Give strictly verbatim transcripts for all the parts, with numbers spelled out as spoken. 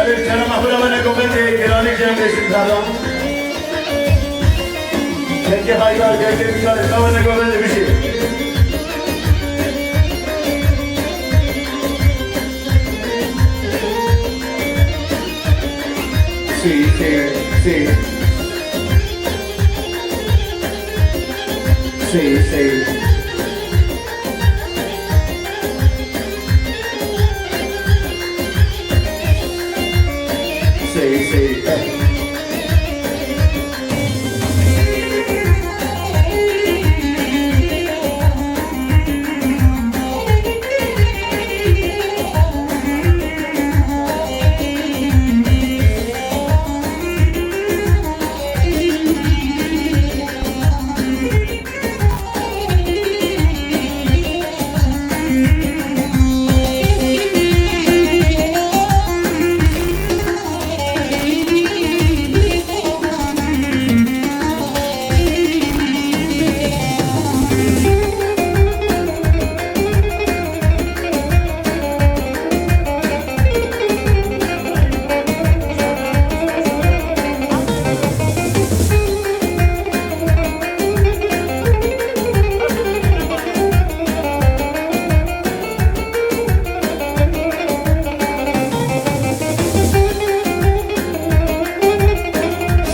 Kerema xwe re wene govendê, giranî cem bêjin pera. Kekê Haydar, kekê Mîkaîl, re wene govendê bijî. Sê, sê, sê. Sê, sê. Sê, sê.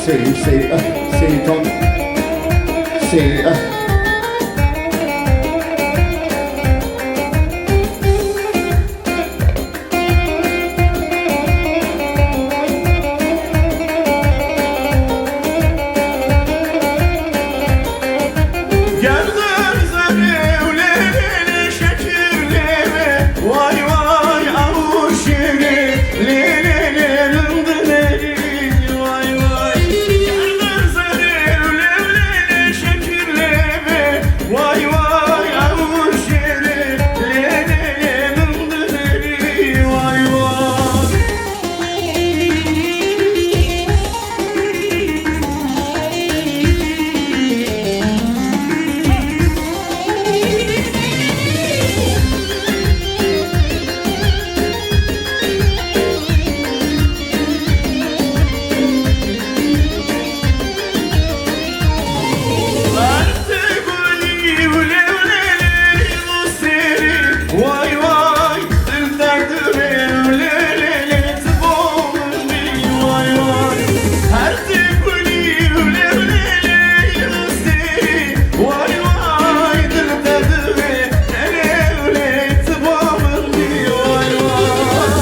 Sê, sê, eh, sê, ton. Sê, eh. Gerdim zerê û lê lê lê şekil lê wê. Vay vay awu şirî lê lê lê rindinê. Vay vay. Gerdim zerê û lê lê lê şekil lê wê. Vay vay awu şirî lê lê lê rindinê. Vay vay. Vay vay, dil derdê wê, lê lê lê, tu bo min bî, vay vay. Her tê kulî, lê lê lê, sê, vay vay, dil derdê wê, lê lê lê, tu bo min bî, vay vay.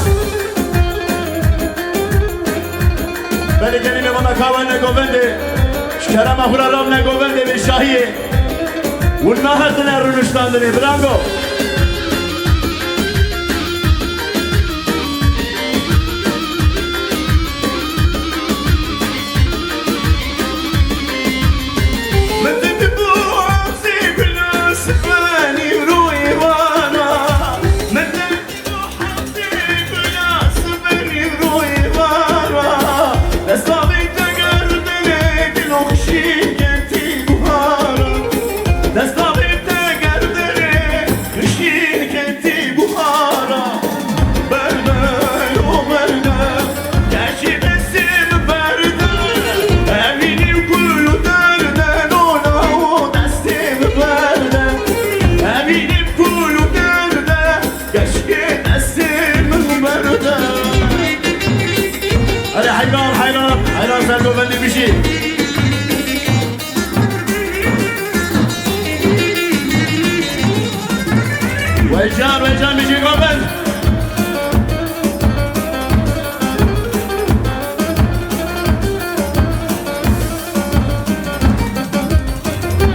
Belê gelî mêvana ka wene govendê, ji kerema xwe re rawne govendê vê şahiyê. Hûn nahatine rûniştandinê, brango. Min te bi bo azê bila sibanî rûyê wana. Min te Keşkê destê min berde. Erê heyran, heyran, heyran ser govendê bijî. Wecan, wecan bijî govend.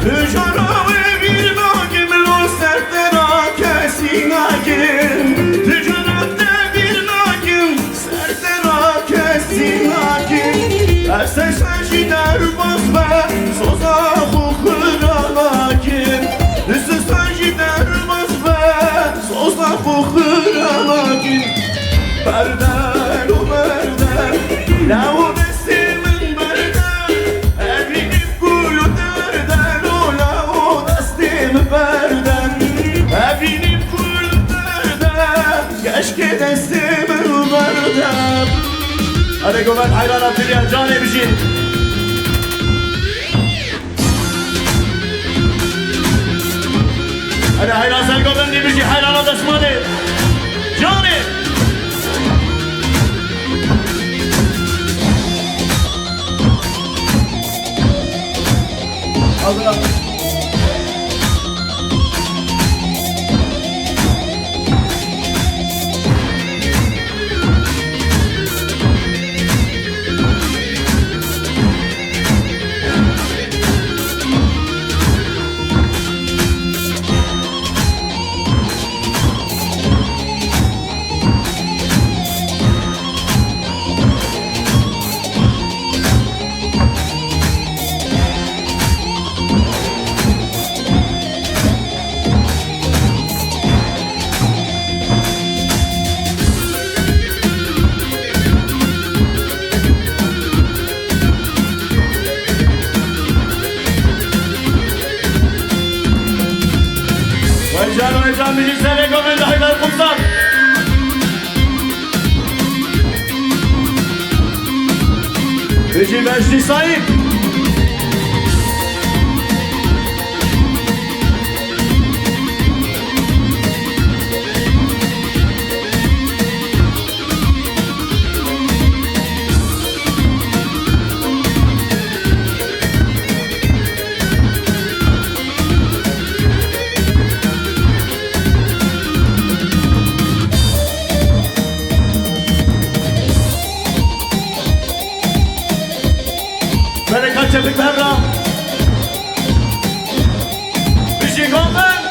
Tu jara wê bîr nakim, lo ser te ra kesî nakim. Tu jara te bîr nakim, ser te ra kesî nakim. Her sesa jî derbas be, soza xwe xira nakim. Tu sesa jî derbas be, soza xwe xira nakim. Berde lo berde, lawo destê min berde. Evînî kul û derde, lo lawo destê min berde. Evînî kul û derde, keşkê destê min berde. Erê govend heyrana Filya canê bijî. Erê heyran ser govendî bijî, heyrana desmanê. Canê. Adına. Wecan, wecan, bijî serê govend Heydar Kumsal. Bijî Beşlî Sayîp. Bereka çepik berra. Bijî govend.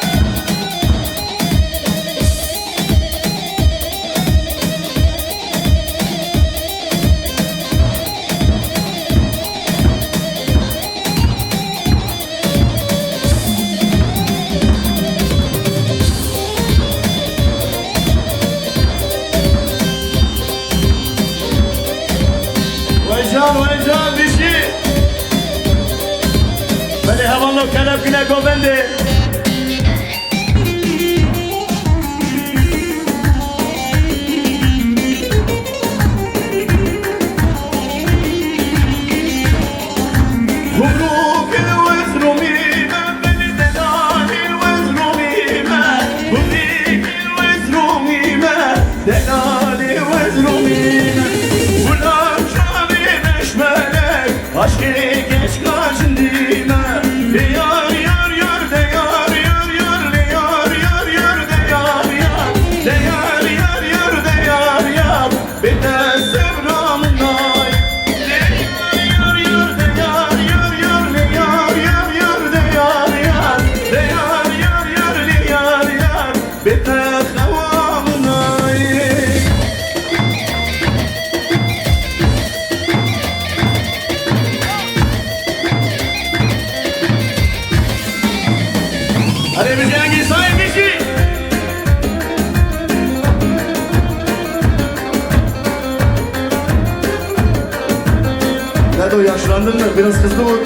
Wecan, wecan, bijî. Belê hevalno kelebkine govendê. Gumrûkê wezrûmî me, belê delalê wezrûmî me, gumrûkê wezrûmî me, delalê wezrûmî me. Gulam şavê reşmelek, aşkê keşka jindî me. Lê yar, yar, yar, de yar, yar, yar, lê yar, yar, yar, de yar, yar. De yar, yar, yar, de yar, yar. Bê te sebra min nayê. Lê yar, yar, yar, de yar, yar, yar, lê yar, yar, yar, de yar, yar. De yar, yar, yar, lê yar, yar. Bê te xewa min nayê. Hadi bir şey, hangi sayın kişi? Bedo, yaşlandın mı? Biraz hızlı vur.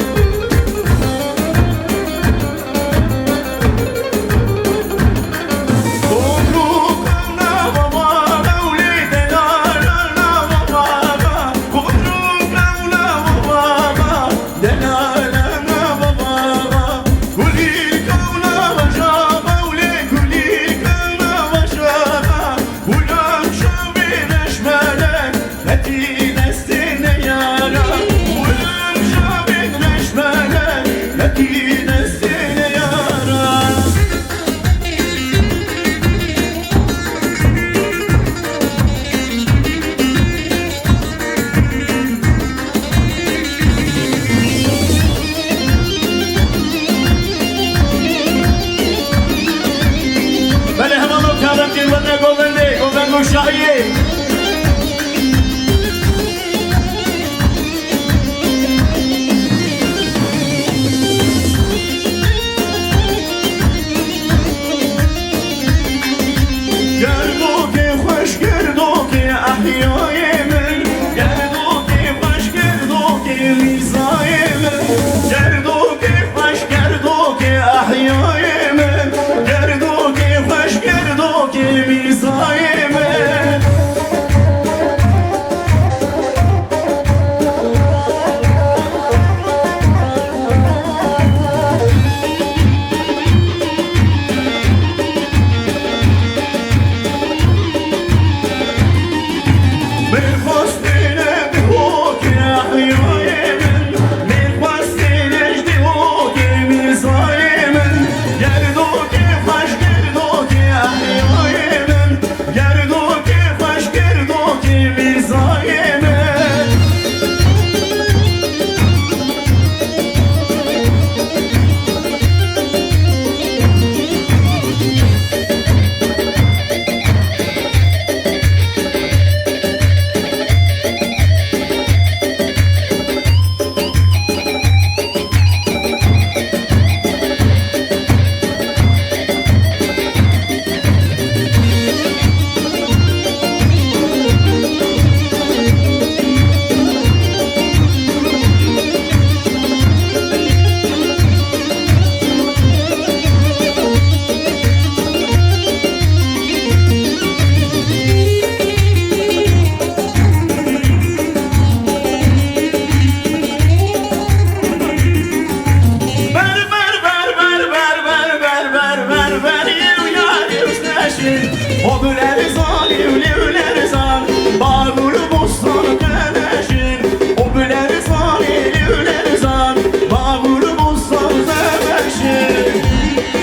Bi lerzanê û lêw lerzan, bav û bostan tebeşin. O bi lerzanê lêw lerzan, bav û bostan tebeşin.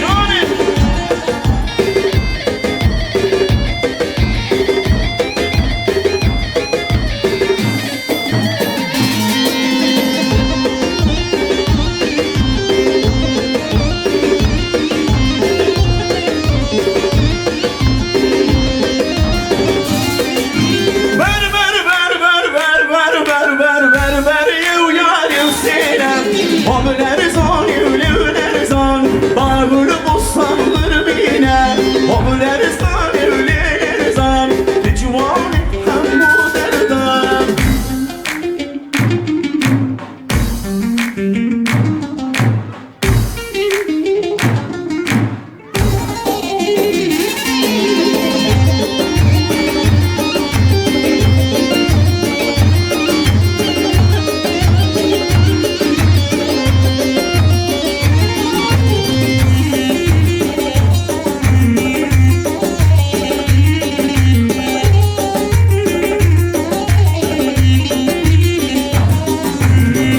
Canê. Ber, ber, ber, ber, ber, ber, ber, ber, ber, ber, yew yar, yew sêne. O bi lerzanê û lêw lerzan, bav û bostan xirmîne. O bi lerzanê û lêw lerzan, bi ciwanê hemû derdan.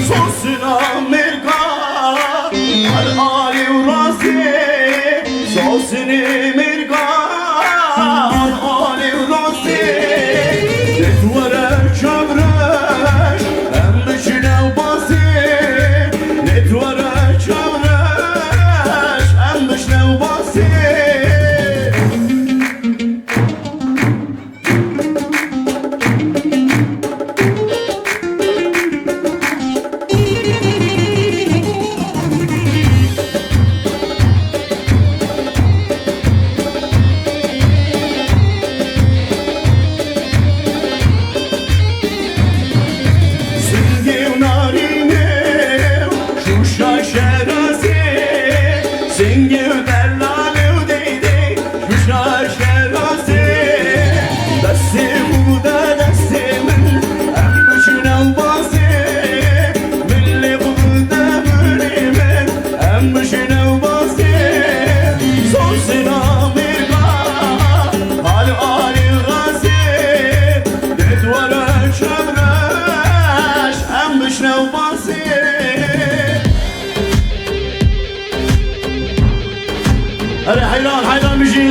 Sosina mêrga, al alê û razê. Sosinê mêrga, al alê û razê. Lê tu were çavreş, em bişine basê. Lê tu were çavreş, em bişine basê. Singê û narînê û şûşa şerazê, singê û delalê û deydê. Şûşa şerazê, destê xwe bide destê min, em bişine û basê. Milê xwe bide milê min, em bişine û basê. Sosina mêrga, al alê razê. Dê tu were çavreş, em bişine û basê. Erê heyran, heyran bijî.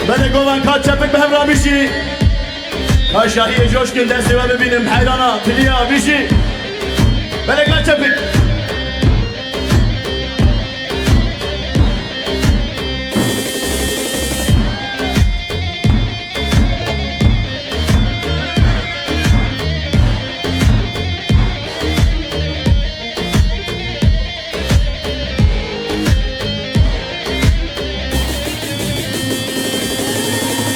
Belê govan ka çepik bi hev re bijî. Ka şahiyê coşkin destê we bibînim, heyrana, tiliya, bijî. Belê ka çepik.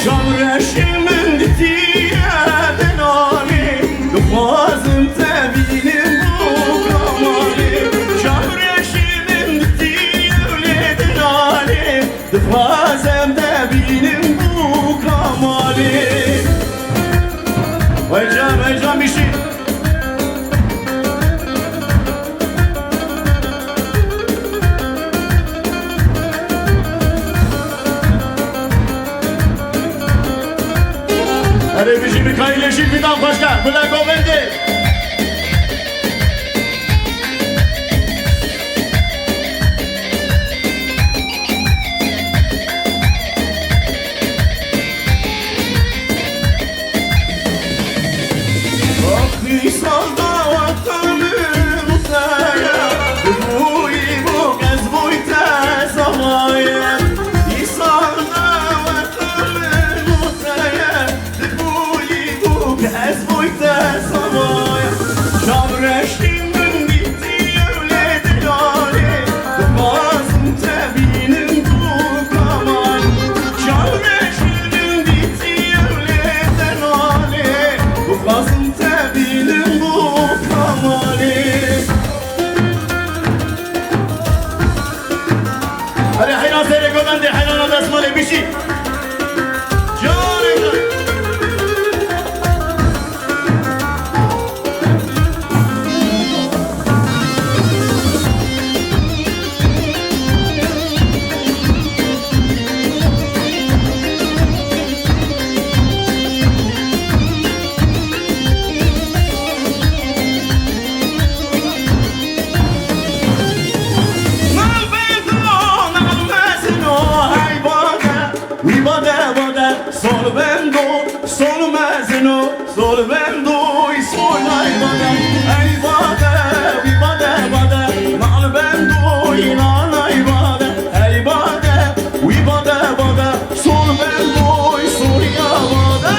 Çavreşê min ditiye denanê, dixwazim te bînim bo kamalê. Çavreşê min ditiye wlê denanê, dixwazim te bînim bo kamalê. Vay can, vay can, bir şey. Erê bijî Mikaîlê jî fidan xweşka, bila govendê. Îsal daweta min mutaya, dibûyî bûk ez bûy te zavaye. Îsal daweta min mutaya, dibûyî bûk ez bûy te zavaye. Sol bendo, sol mezino, sol bendo, sol ay bade, ay bade, wi bade, bade, nal bendo, nal ay bade, ay bade, wi bade, bade, sol bendo, sol ya bade.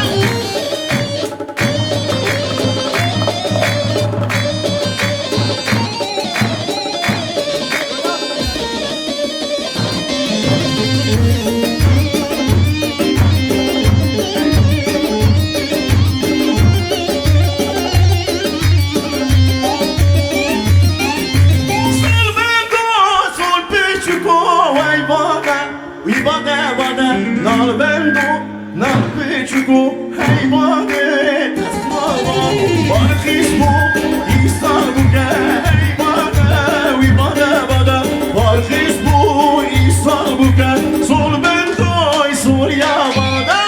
Wî bade bade, nal bendo, nal piçûko, hey bade, dest baba, barxîs bû, îsal bûke, hey bade, wî bade bade, barxîs bû, îsal bûke, sol bendo, sol ya bade.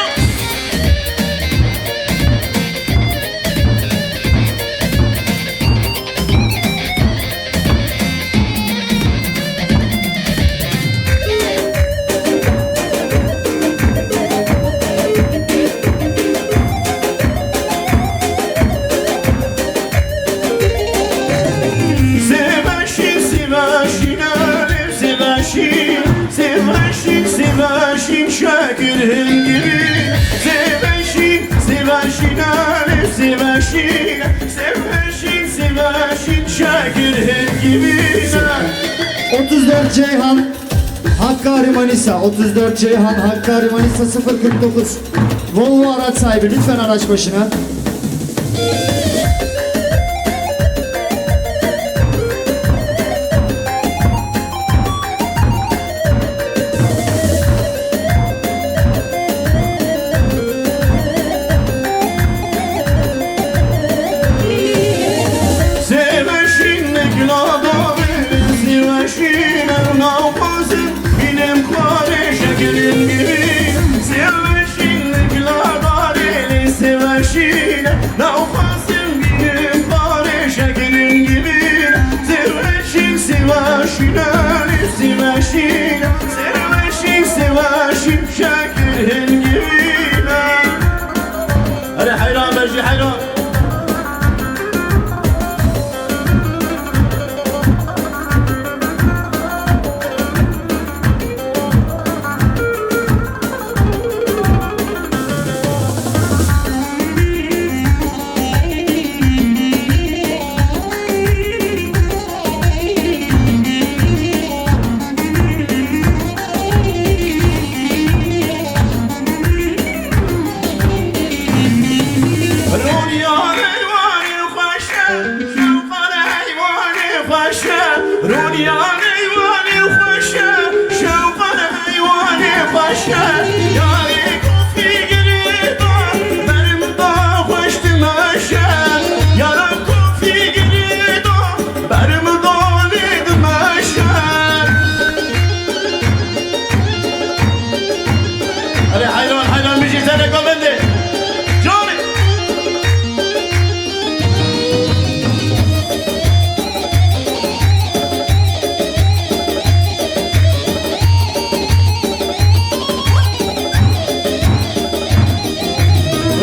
Sêveşîn, sêveşîn, sêveşîn, sêveşîn, sêveşîn, şekil hingivî. Sêveşîn, sêveşîn, sêveşîn, sêveşîn, sêveşîn, şekil hingivî. Otuz dört Ceyhan, Hakkari Manisa. Otuz dört Ceyhan, Hakkari Manisa, sıfır kırk dokuz. Volvo araç sahibi, lütfen araç başına. Sêveşîn nekla dawê, sêveşîn ew navxwazin bînim xwarê şekilin givî. Sêveşîn nekla dawê, sêveşîn navxwazin bînim xwarê şekilin givî. Sêveşîn, sêveşîn, sêveşîn, sêveşîn, sêveşîn şekilin givî. Erê heyran be jî heyran. Rûniyane wanê xweş e, şewqane heywanê xweş e. Rûniyane wanê xweş e, şewqane heywanê xweş e. Yarê kofî girê da, berim da xweş dimeşe. Yara kofî girê da, berim da lê dimeşe. Erê heyran heyran bijî teneka mendê. Canê.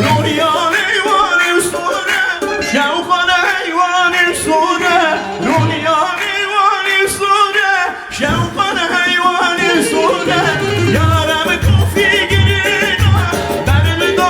Rûniyane wanê sor e, şewqane heywanê sor e. Rûniyane wanê sor e, şewqane heywanê sor e. Yara min kofî girê da, ber min da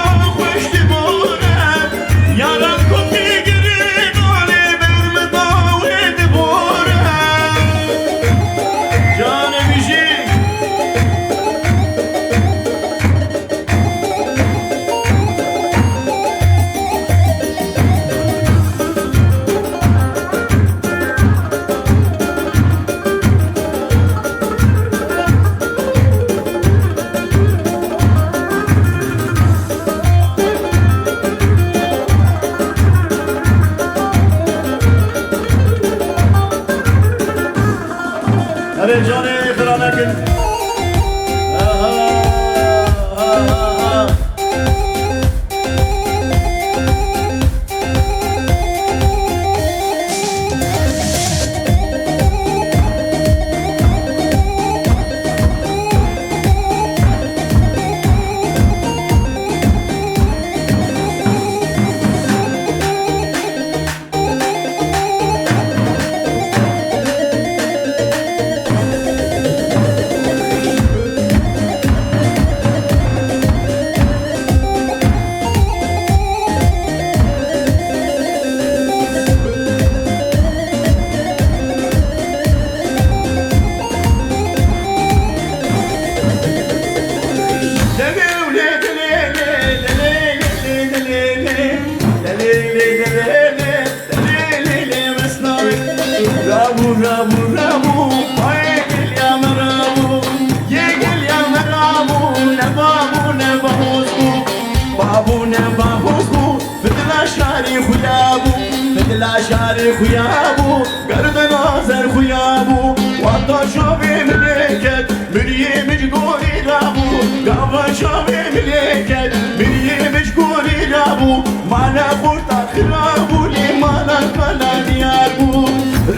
Xuya bû, gerdena zer xuya bû, wata çavê milê ket, miriyê min ji gorî rabû. Gava çavê milê ket, miriyê min ji gorî rabû. Mala xorta xira bû, lê mala kala diyar bû.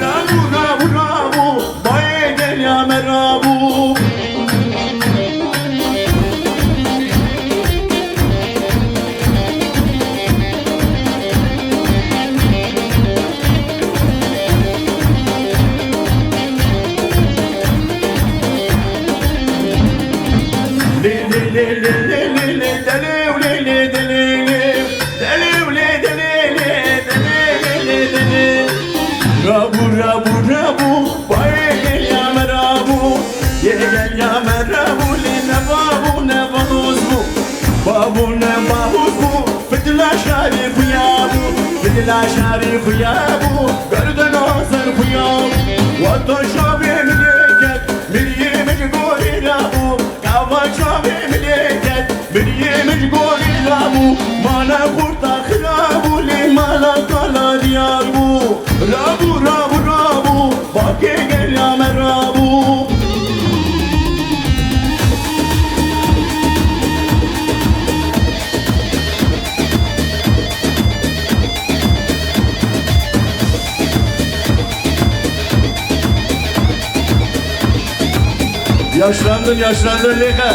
Rabû, rabû, rabû, bayê geliya me rabû. Rabû, rabû, rabû, bayê geliya me rabû. Yê geliya me rabû, lê ne babû, ne badoz bû. Babû, ne badoz bû, fitila şarî xuya bû. Fitila şarî xuya bû, gerdena zer xuya bû. Wata çavê milê ket, miriyê min ji gorî rabû. Gava çavê milê ket, miriyê min ji gorî rabû. Mala xorta xira bû, lê mala kala diyar bû. Rabû, rabû, rabû, bakê geliya me rabû. Yaşlandın, yaşlandın, Leyla.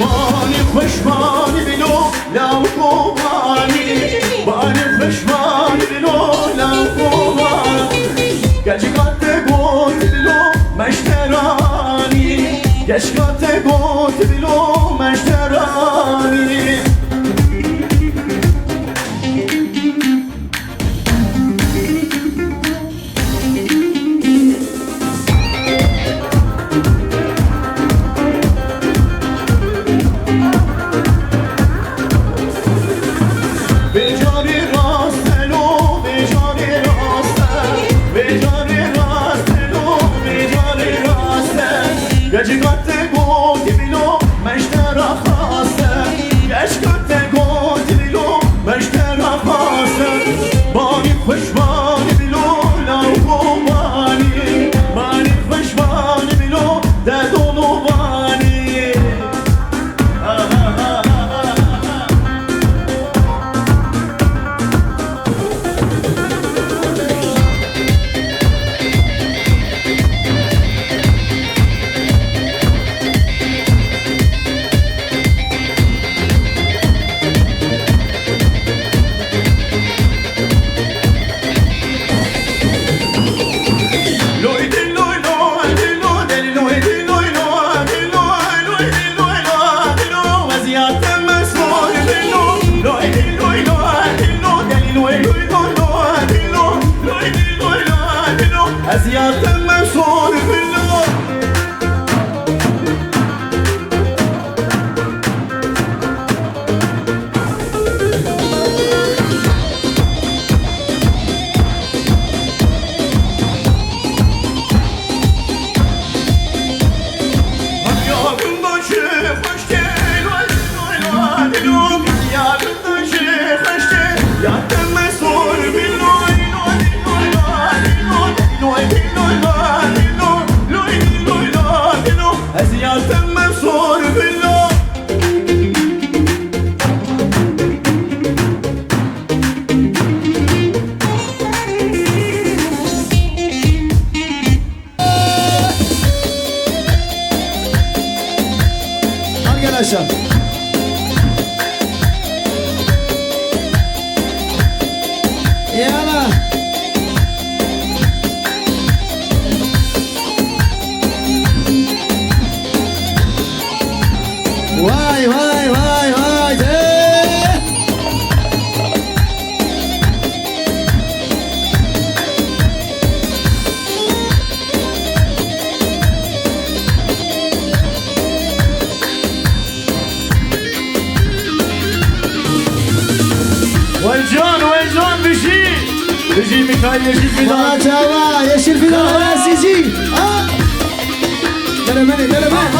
Banî xweş banî bilo, law û banî. Banî xweş banî bilo, law û banî. Keçika te got bilo, meşteranî. Keçika te got bilo, meşteranî. Vê carê rast e lo, vê carê rast e, vê carê rast e lo, vê carê rast e. Keçika te gotî bilo, meştera xaste. Keçika te gotî bilo, meştera xaste. Banî xweş banî bilo, law û banî. Banî xweş banî bilo, dedon û banî. Ez ya te me sor bilo. Yala. Vay, vay, vay, vay. Hey! Vay can, vay can, bijî. Bijî Mikail Yeşil Fidan. Vay çava, Yeşil Fidan, Alasîcî. Ha! Delemeni, delemeni.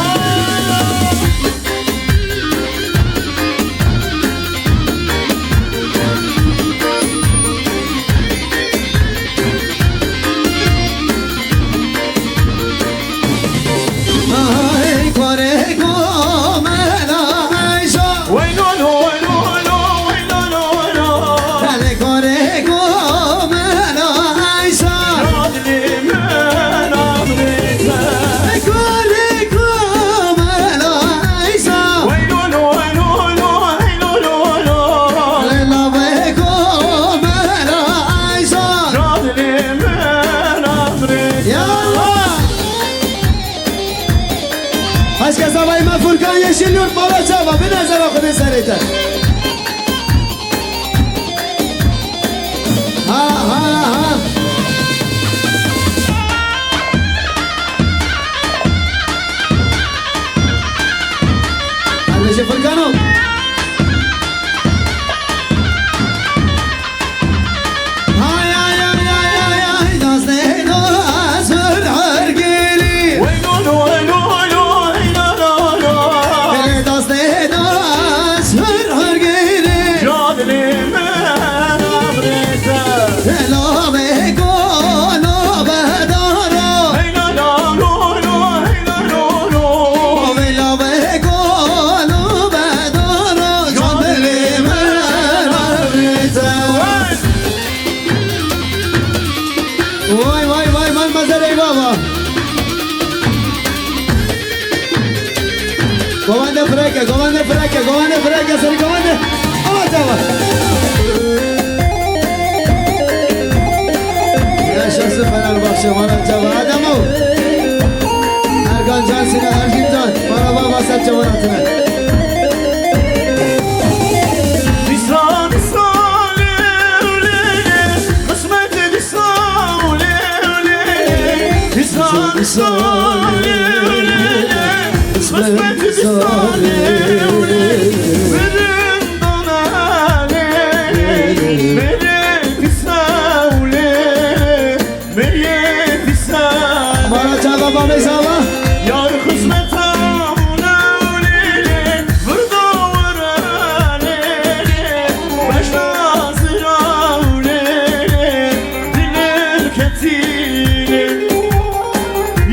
Her kes avayî me Furkan Yeşilyurt, mala çava, bi nezera Xwedê serê te. Ha, ha, ha. Kardeşim Furkan'ım. Hay, hay, hay, hay, hay, hay, dastê dost hur hur girî. Weylo, lo, lo, lo, lo, lo, lo. Gelê dastê dost hur hur girî. Cadilê min abrêze. Lobê golo bedaro. Hey, lo, lo, lo, lo, hey, lo, lo, lo. Lobê, lobê golo bedaro. Cadilê min abrêze. Hey! Vay, vay, vay, vay, mezerê baba. Govende fireke, govende fireke, govende fireke, serê govende. Ama çava. Yaşasın Fenerbahçe, bana çava. Adamo. Erkan Can Sinan, Ergin Can. Bana baba sen çavanatına. Dîsa, dîsa, lê, lê, lê, qismet dîsa, lê, lê, lê, dîsa, dîsa, lê, lê, lê, qismet dîsa, lê, lê, lê, birin dana, lê, lê, lê, dîsa, lê, lê. Meyê dîsa. Mala çava, bamê çava. Yar xizmeta mûna lê lê, virda wera lê lê, beşna zira lê lê, dilim ketî lê.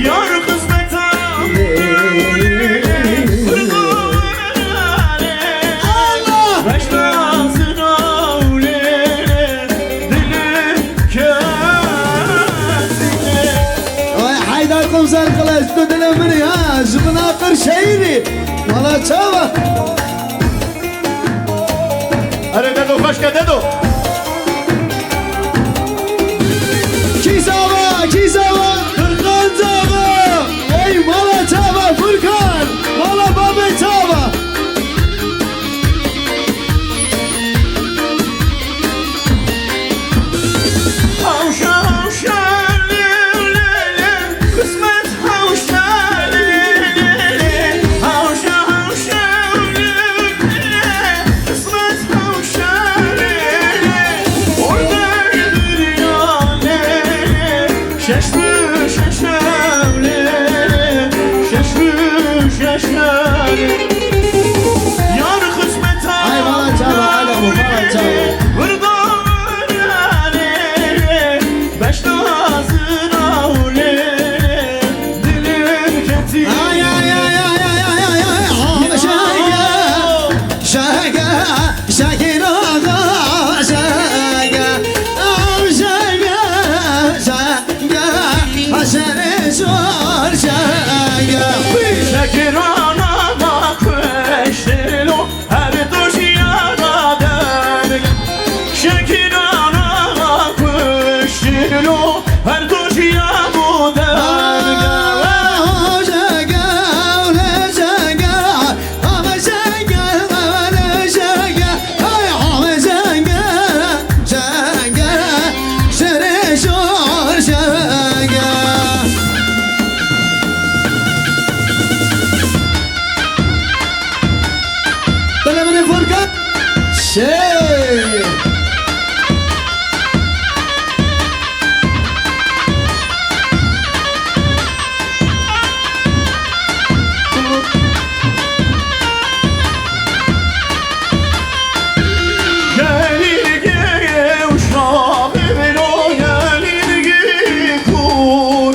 Yar xizmeta mûna lê lê, virda wera lê lê, beşna zira lê lê, dilim Ay, Heydar Komiser Kılıç, tu dilê min î, ha, ji min a qir şehîdî. Wala çawa? Erê, Dedo, xweş ke, Dedo. Kî zava, kî zava, Furkan zava. Ey, mala çava, Furkan. Mala babê çava. Hawşa, hawşa, lê, lê, lê, qismet hawşa, lê, lê, lê, hawşa, hawşa, lê, lê, qismet hawşa, lê, lê, orada bir ya, lê, lê, şeş mi, şeş ev, lê, lê, şeş mi, şeş ev, lê. Yar xizmeta Ay, mala çava, Ademo, mala çava. Wirda wirane, beşna zira û lê, dilim ketî. Ay, ay, ay. Şege, şege, şege, şege, şege, şege. Şekirana bak, Hey! Gelîrgê uşaxê bêlo, gelîrgê kûr.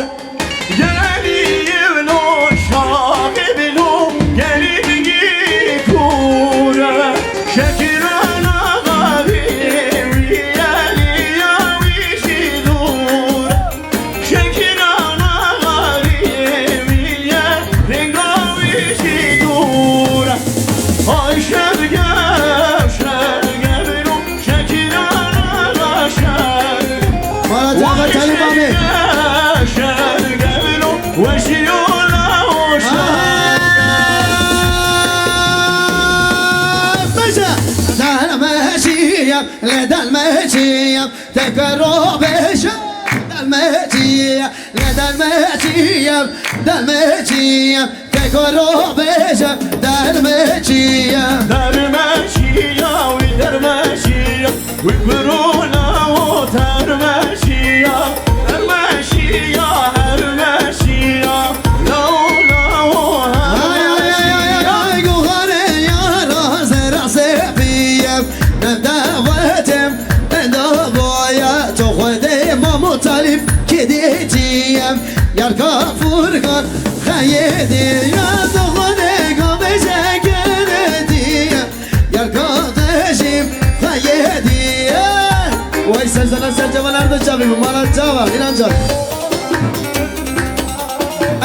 Gelî bêlo, uşaxê bêlo, gelîrgê kûr. Şekirana xavê wî, gelî ya wî jî dûr. Şekirana xavê wî ye, renga wî jî dûr. Ay şevge, şevge bêlo, şekirana şev. Mala Cafer Talî Mamê. Şevge, şevge bêlo, weşî yola o şev. Aa, beje. Dermeşiyem, le dermeşiyem. Tekrar o beşe, dermeciye, le dermeciye, dermeciye. Tekrar o beşe, dermeciye. Dermeciye, wi dermeciye, wi kuruna o dermeciye. Dermeciye, dermeciye, la o, la o, ay, ay, ay, ay, dermeciye. Ay, gohare yara, zera sepiye, ne davetim. Enda boya to xwedê Mamo Talîb kidîtiyem. Yarka Furkan xeyê diya to xwedê gavêje kidîtiyem. Yarka Dejîm xeyê diya. Way serzana ser ceva nerede çavî bu? Mala çava, inanca.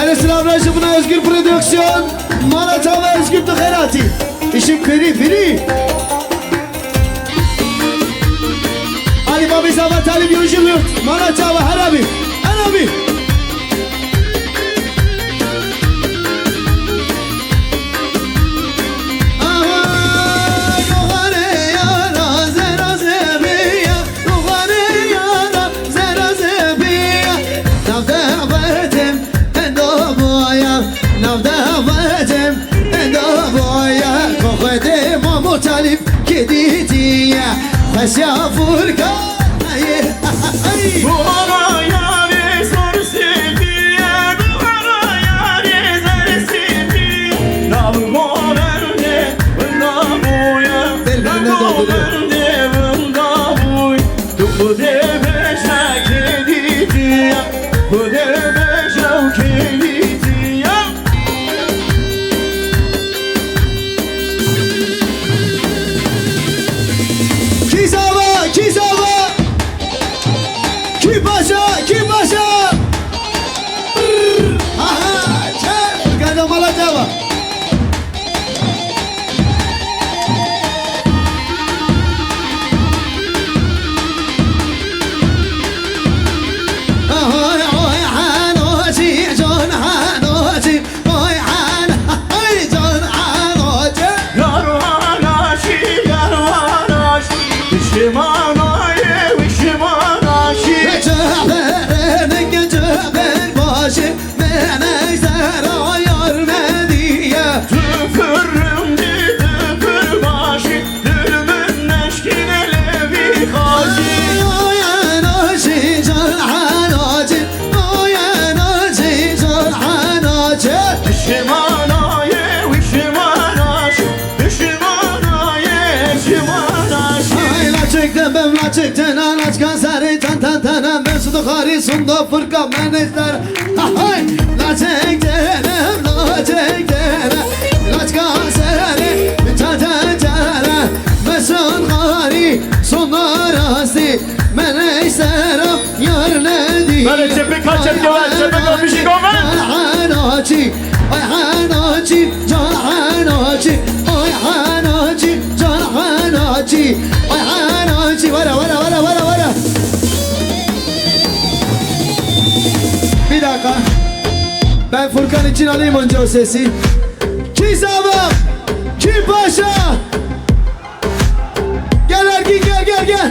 Ele silav rejibuna Özgür Prodüksiyon. Mala çava Özgür tu xeratî. İşim piri piri. Ali Babî Zava Talîb Yunjî Lurt. Mala çava Herabî. Herabî. Aha, goxare yara, zera zebiya. Goxare yara, zera zebiya. Nav davetim, endo boya. Nav davetim, endo boya. Ko xwedê Mamo Talîb kidîtiye. Xwesiya Furkan. Ay, ay. Bu ara yarê zor seviye, bu ara yarê zor seviye. Nav goverde winda bûye, nav goverde winda bûye. Tu xwedê beşekê dîtiye, xwedê beşekê dîtiye. Kî zava, kî zava? Kî paşa, kî paşa? Aha, çer, gana mala çava. Oy, oy, hanoçî, can hanoçî, oy, han, oy, can hanoçî. Yar hanaşî, yar hanaşî, wişimanaye, wişimanaşî. Çeperin, çeper başî. Meney sera yar mediye. Tüfürüm di tüfür başî, dil min neşkîne levî xacî. Ay, ay, enoşî, can henoşî. Ay, enoşî, can henoşî. Pişimanaye, wişimanaşî. Pişimanaye, şimanaşî. Ay, laçik de bim, laçik de na, laçka sarı, tan, tan, tan, tan, ben su duxarî, sunda fırka, meney sera. Hay! Laçek denem, laçek denem, laçka sere, ça, ça, ça, ça. Mesun xarî, sona rastî, meney sera, yar nedî. Bele çepik ha, çepik ha, çepik ha, bir şey görme. Ay hanaçî, ay hanaçî, can hanaçî, ay hanaçî, can hanaçî, ay hanaçî. Were, were, were, were, were. Bir dakika. Ben Furkan için alayım önce o sesi. Kî zava, kî paşa. Gel Ergin, gel, gel, gel.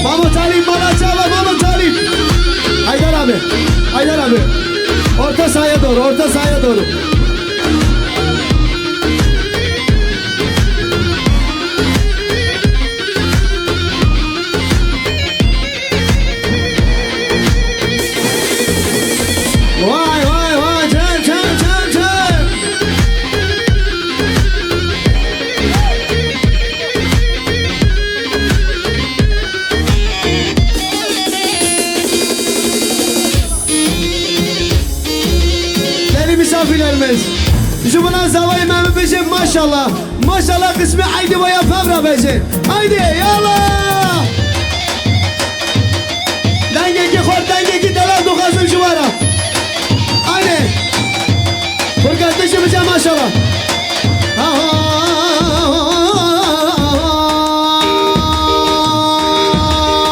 Mamo Talîb, mala çava, Mamo Talîb. Haydar abi. Haydar abi. Orta sahaya doğru, orta sahaya doğru. Vay, vay, vay, çek, çek, çek, çek. Değerli misafirlerimiz, ji bona zavayê me bibêjin maşallah. Maşallah qismê eydê we ya pevra bêjin. Haydi, yallah! Dengekî xurt, dengekî delal dixwazim ji we re. Haydi. Furkan, tu jî bize maşallah. Ha, ha, ha, ha,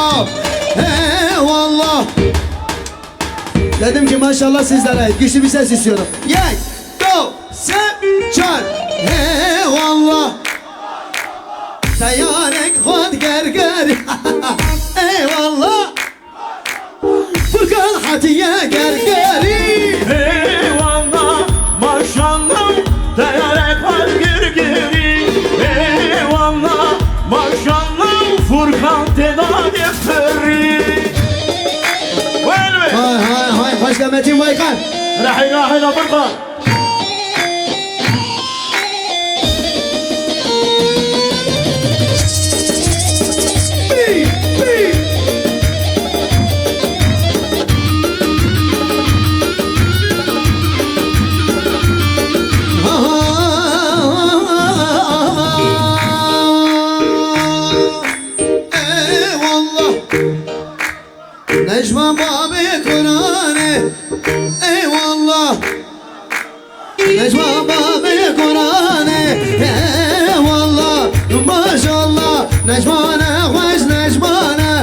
ha. Eyvallah. Dedim ki maşallah sizlere güçlü bir ses istiyorum. Yek, do, se, çar. Eyvallah. Teyarek xwend gerger. Eyvallah. Furkan hatiye gergeri. Eyvallah, maşallah, teyarek xwend gergeri. Eyvallah, maşallah, Furkan têda yê pirî. Wên wê. Hay, hay, hay, hoş gelmetin Baykan. Rahî, rahî, la Furkan. Eyvallah. Necma babê Kur'anê, eyvallah. Necma babê Kur'anê, eyvallah. Maşallah, Necmane xweş, Necmane.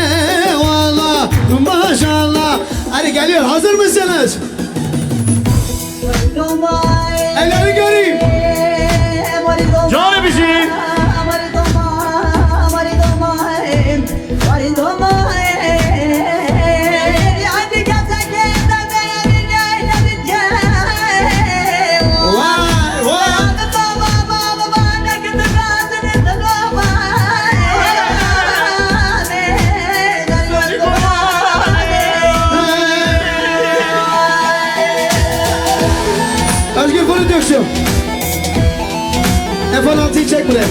Eyvallah, maşallah. Hadi geliyor, hazır mısınız? Elleri göreyim. Canım için. Vay, vay. Özgür, bunu döksün. F on altıyı çek buraya.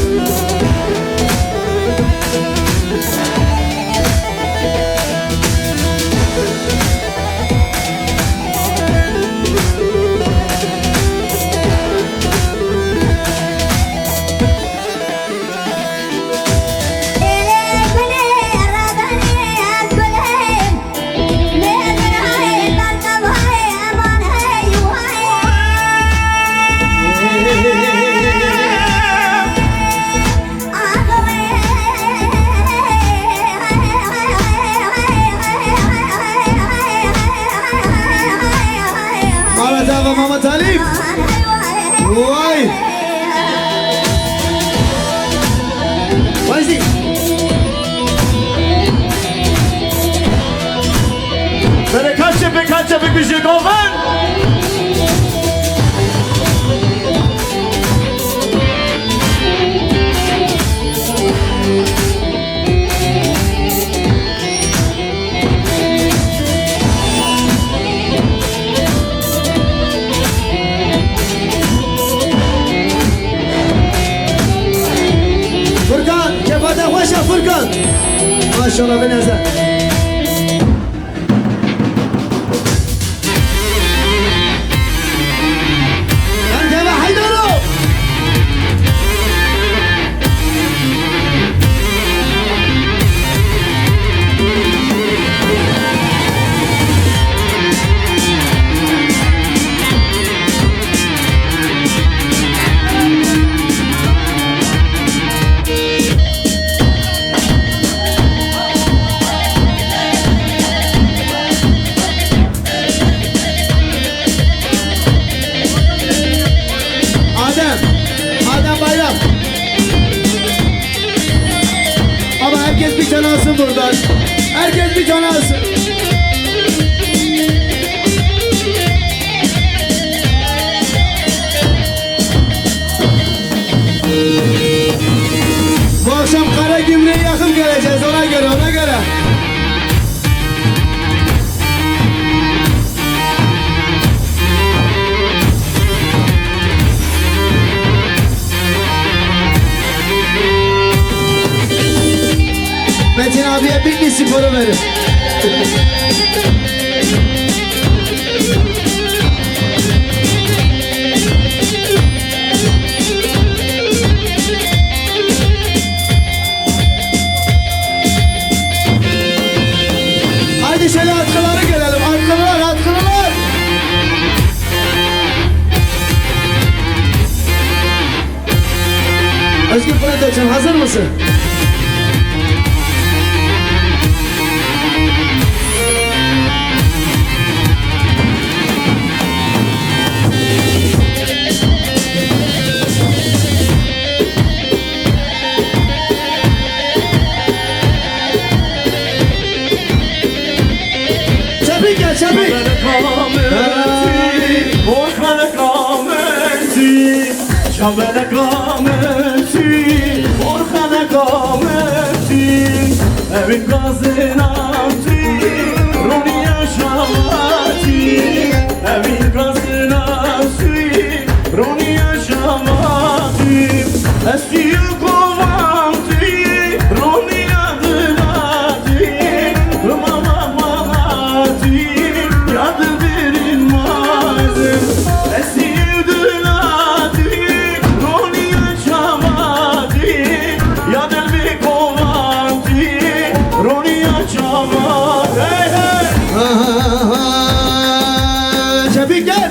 Mehmet Ağa, Mehmet Halim. Vay. Vay. Berekat çepek, kat çepek bir şey kalsın. Furkan, kefa te xweş e Furkan. Maşallah, bin ezer. Lan deve Haydaro! Bitlis Spor'a verin. Haydi şöyle atkılara gelelim. Atkılar, atkılar. Özgür Kılıçdaroğlu, hazır mısın? Çepik ya, çepik. Şabeleka min tî, orxeleka min tî, evîn gazina tî, roniya şamatî, evîn gazina tî, roniya şamatî, ez tî kovan tî, roniya dinatî, mama manatî, ya dilbirîn mazim. Esîr dilatî, roniya çamatî, ya dilbî kovatî, roniya çamat. Hey, hey! Aha, çepik gel.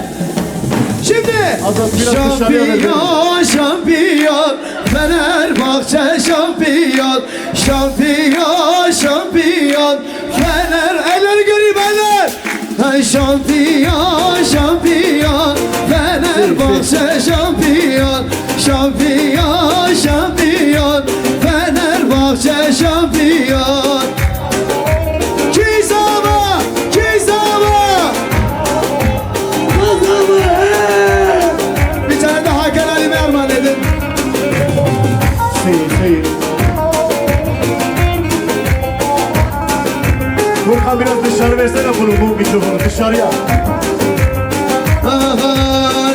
Şimdi. Azat, biraz dışarıya ver. Şampiyon, şampiyon, Fenerbahçe şampiyon, şampiyon, şampiyon, Fener, elleri göreyim, eller. Hey şampiyon, şampiyon, Fenerbahçe şampiyon, şampiyon, şampiyon, Fenerbahçe şampiyon. Kî sava, kî sava. Bir tane daha Hakan Halim'e armağan edin. Seyir, seyir. Furkan, biraz dışarı versene bunu, bu mikrofonu dışarıya. Aha,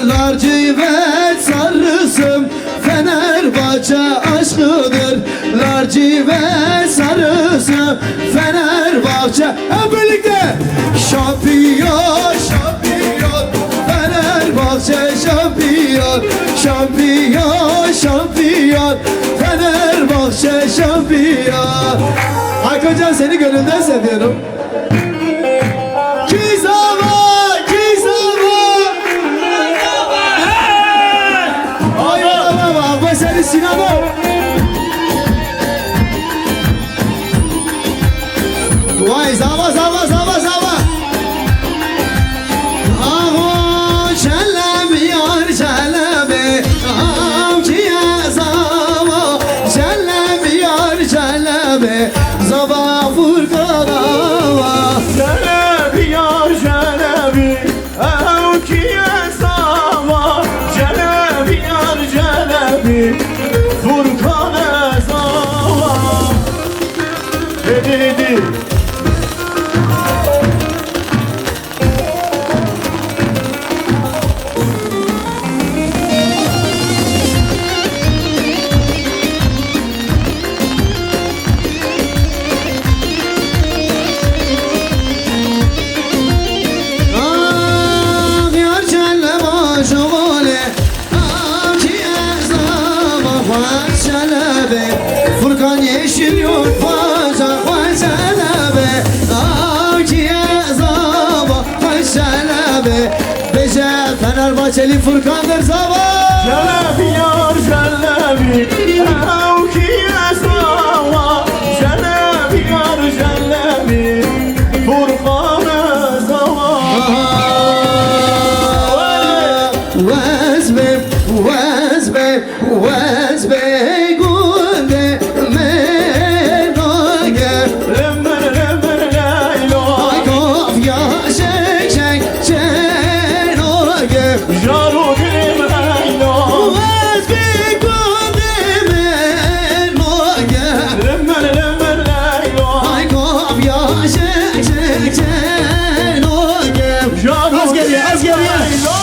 lacivert sarısı Fenerbahçe aşkıdır. Lacivert sarısı Fenerbahçe. Hep birlikte. Şampiyon, şampiyon, Fenerbahçe şampiyon. Şampiyon, şampiyon, Fenerbahçe şampiyon. Hakan Can, seni gönülden seviyorum. Kî sava, kî sava. Hey! Ay, ay, ay, ay, ay, sen Sinan'ım. Vay, zava, zava, zava, zava. Aho Çelebi, yar Çelebi, aho kiye zava. Çelebi, yar Çelebi, zava Furkan ava. Çelebi, yar Çelebi, ew kiye zava. Çelebi, yar Çelebi, Furkan zava. Hêdî, hêdî. Ah, yar Çelebi, şovale. Furkan yeşil yurt, paşa xwe Çelebi, akiye zava xwe Çelebi. Bêje Fenerbahçeli Furkan'dır zava. Çelebi yar Çelebi, ew kiye zava. Çelebi yar Çelebi, Furkan zava. Wez be, wez be. Wez be gundê min nage. Limir, limir, leylo. Ay kafya şek, şek, çenage. Jaro grim leylo. Wez be gundê min nage. Limir, limir, leylo. Ay kafya şek, şek, çenage. Jaro grim leylo.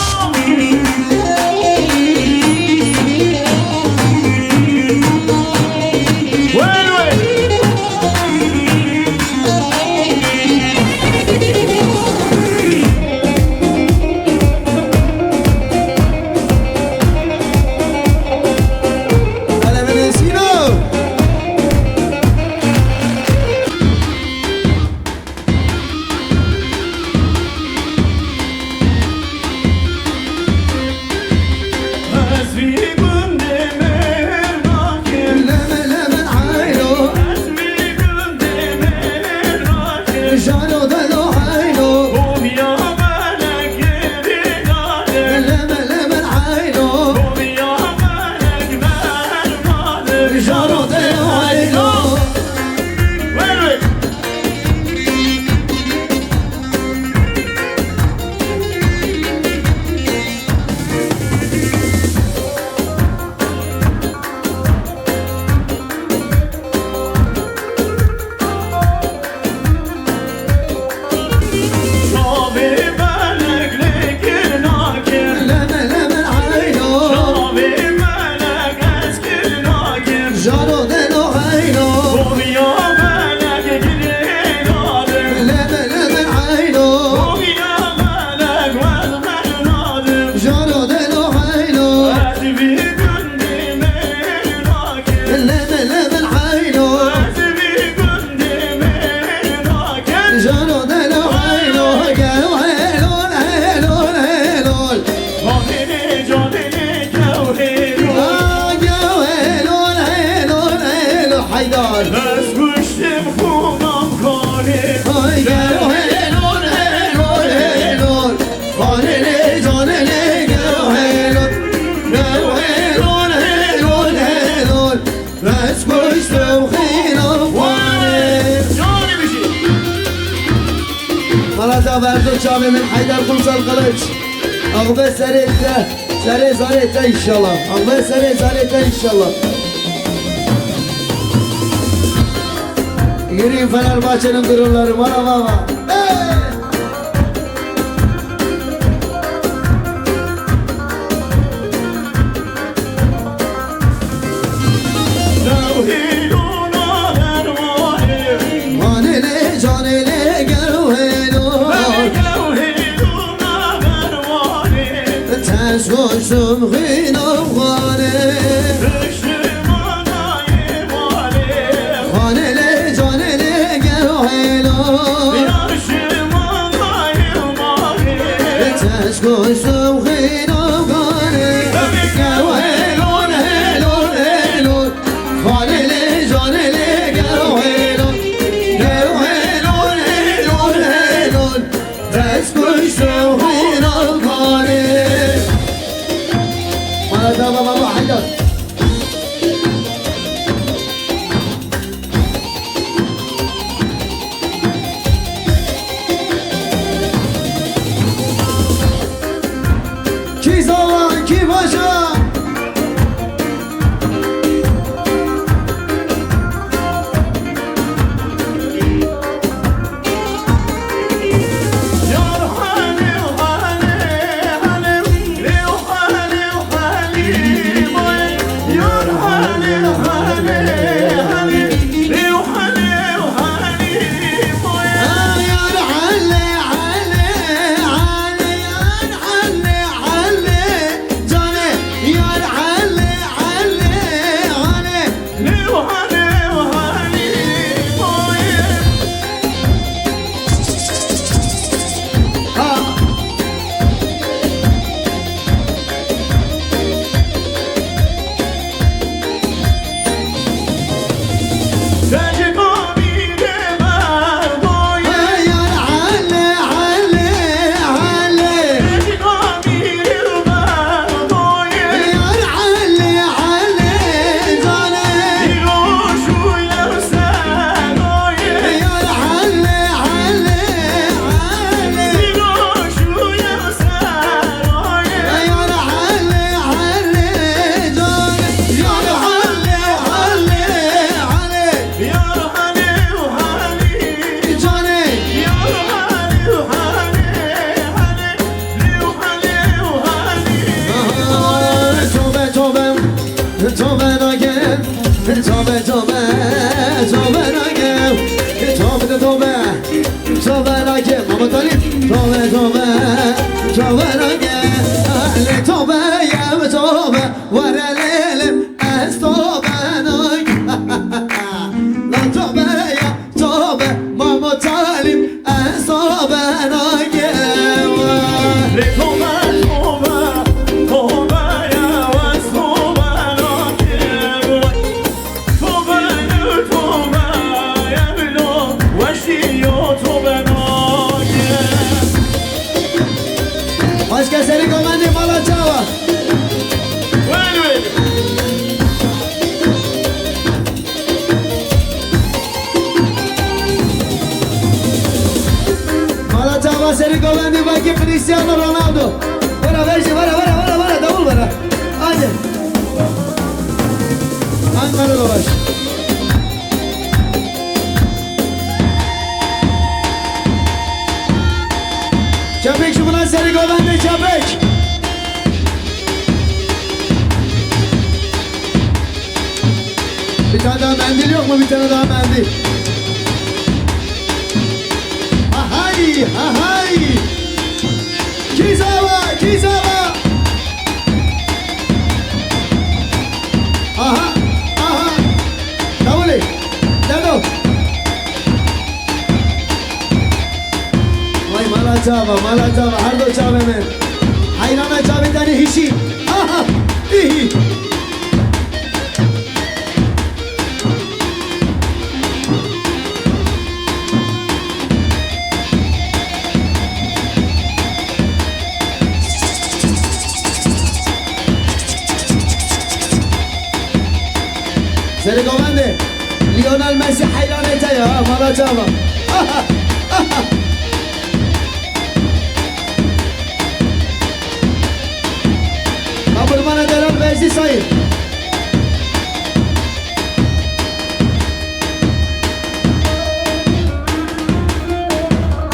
Çavê min Heyder Kumsal Kılıç. Axbe serê te, serê zarê te inşallah. Axbe serê zarê te inşallah. Yürüyün Fenerbahçe'nin gururları. Mara mama. Hey! Vanê lê canê lê gewhêlo. Tez goştum xîno vanê. Vanê lê canê lê gewhêlo. Tez goştum xîno vanê. Gewhêlo, hêlo, hêlo. Vanê lê canê lê gewhêlo. Gewhêlo, hêlo, hêlo. Tez goştum xîno vanê. Mala dava baba Heyder. Kî zava, kî baja? Tobe, tobe, tobe nake, tobe, tobe, tobe nake, tobe de tobe, tobe nake, Mama Talip, tobe, tobe, tobe nake, ehlê tobe ye, tobe, were lêlim, ez tobe nake, la tobe ye, Tobe, Mamo Talîb, ez tobe nakim. Lê tobe, tobe, tobe ya, ez tobe nakim. Tobe, tobe, ya bilo, weşî yo tobe nakim. Başka serî komendê mala çawa? Wel, wel. Mala çava serî govendî vekî Cristiano Ronaldo. Vera vejî, vera, vera, vera, vera, davul vera. Haydi. Ankara dolaş. Çepik şu buna serî govendî çepik. Bir tane daha mendil yok mu? Bir tane daha mendil. Ahay, ahay. Kî zava, kî zava. Aha, aha. Davulê. Dedo. Vay mala çava, mala çava, her do çavê min. Heyrana çavê tenê hişî. Ha, ha, hî, hî. Serê govendê. Lionel Messi heyranê te ya, mala çava. Aha, aha.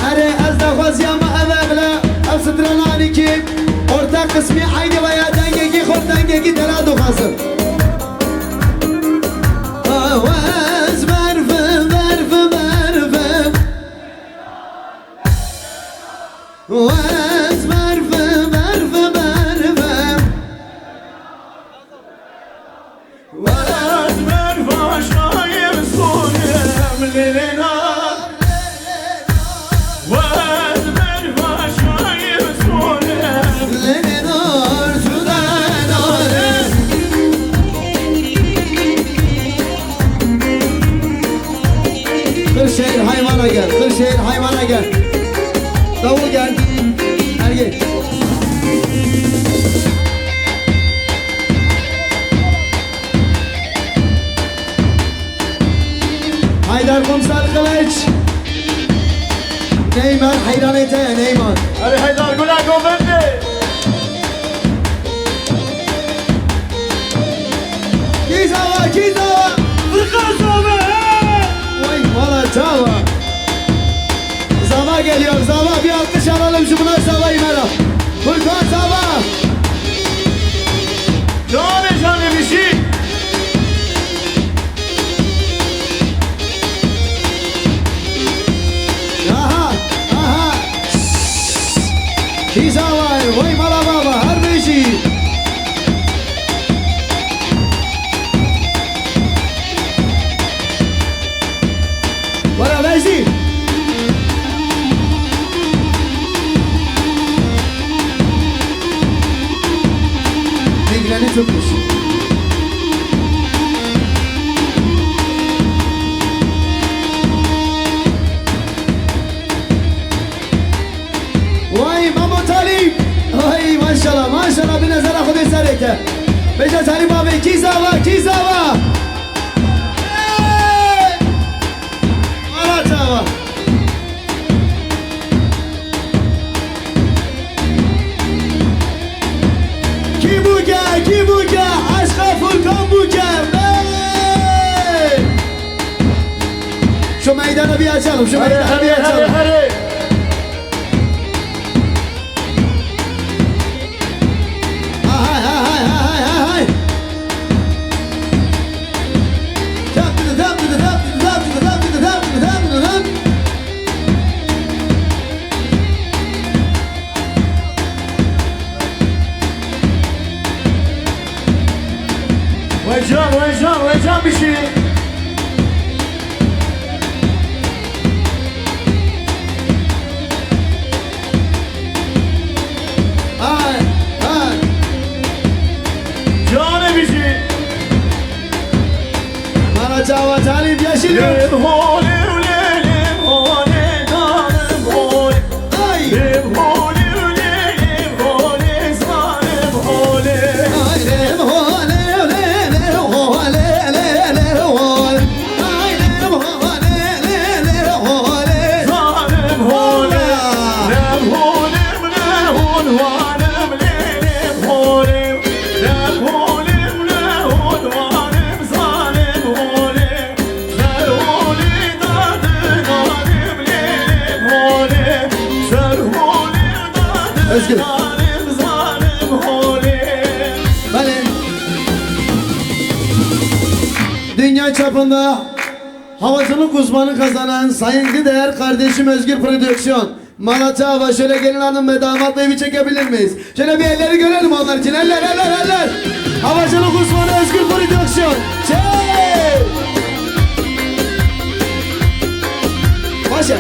Erê, ez daxwaziya me ev e, bila ev strana anîkî orta qismî eynî veya dengekî xurt, dengekî delal dixwazim. Awaz merve, merve, merve. Wez merve, merve, merve. Wez merve şayir sonem lelena. Wez merve şayir sonem lelena. Sudanare. Kırşehir hayvana gel, Kırşehir hayvana gel. Davul gel. Ergin. Haydar Komiser Kılıç. Neymar, heyranê te ye, Neymar. Erê Haydar, gula govendê. Kî zava, kî zava? Furkan zava, he! Vay, valla çava. Zava geliyor, zava. Bir alkış alalım şu buna, zavayı mera. Furkan zava. Canê, canê, bir şey. Aha, aha. Kî zava ye, vay mala baba, her bijî. Wara Vecdî. Mîgreni tutmuş. Vay Mamo Talîb! Vay maşallah, maşallah, bi nezera Xwedê serê ke. Bêje Talîb abi, kî zava, kî zava? Hey! Mala çava. Kî bûke, kî bûke, eşqa Furkan bûke. Hey! Şu meydanı bir açalım, şu meydanı bir açalım. Hay, hay, hay, hay, hay, hay, hay. Vay can, vay can, vay can bir şey. Ay, ay. Canê bijî. Mala çava Talîb yeşil yok. Lêv holê, lêv holê, canê holê. Ay. Lêv holê, lêv holê, canê holê. Ay, lêv holê, lêv holê, lêv holê. Özgür. Belê. Dünya çapında havacılık uzmanı kazanan saygıdeğer kardeşim Özgür Prodüksiyon. Mala çava, şöyle gelin hanım ve damat bey bir çekebilir miyiz? Şöyle bir elleri görelim onlar için. Eller, eller, eller. Havacılık uzmanı Özgür Prodüksiyon. Çek! Başla.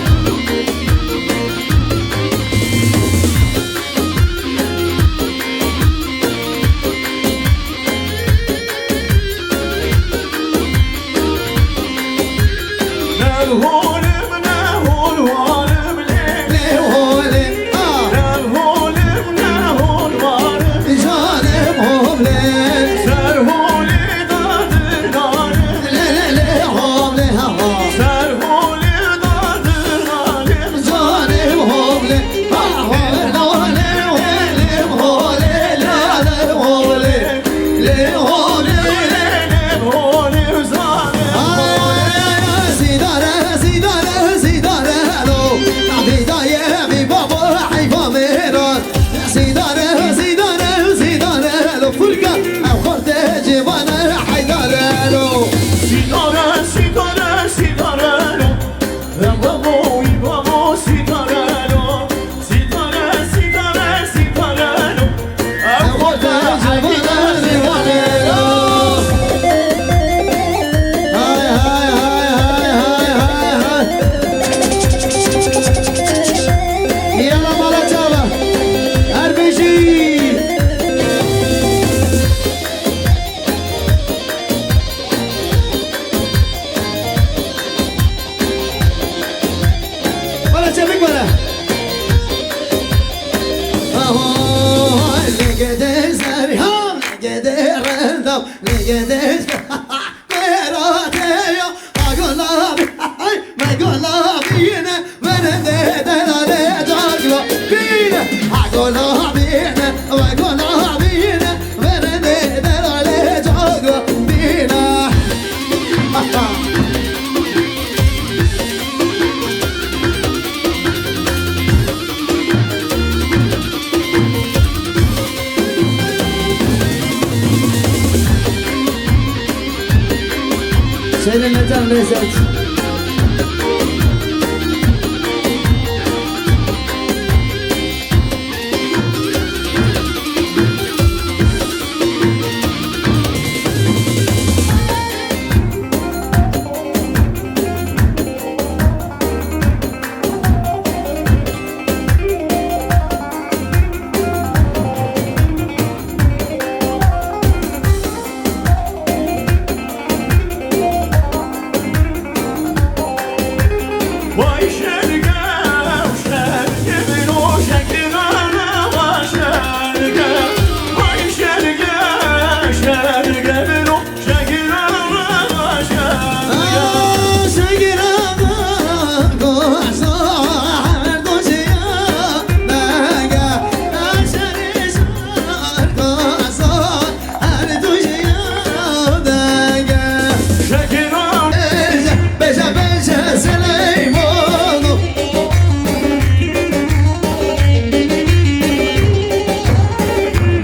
Şehrin metan lezzet.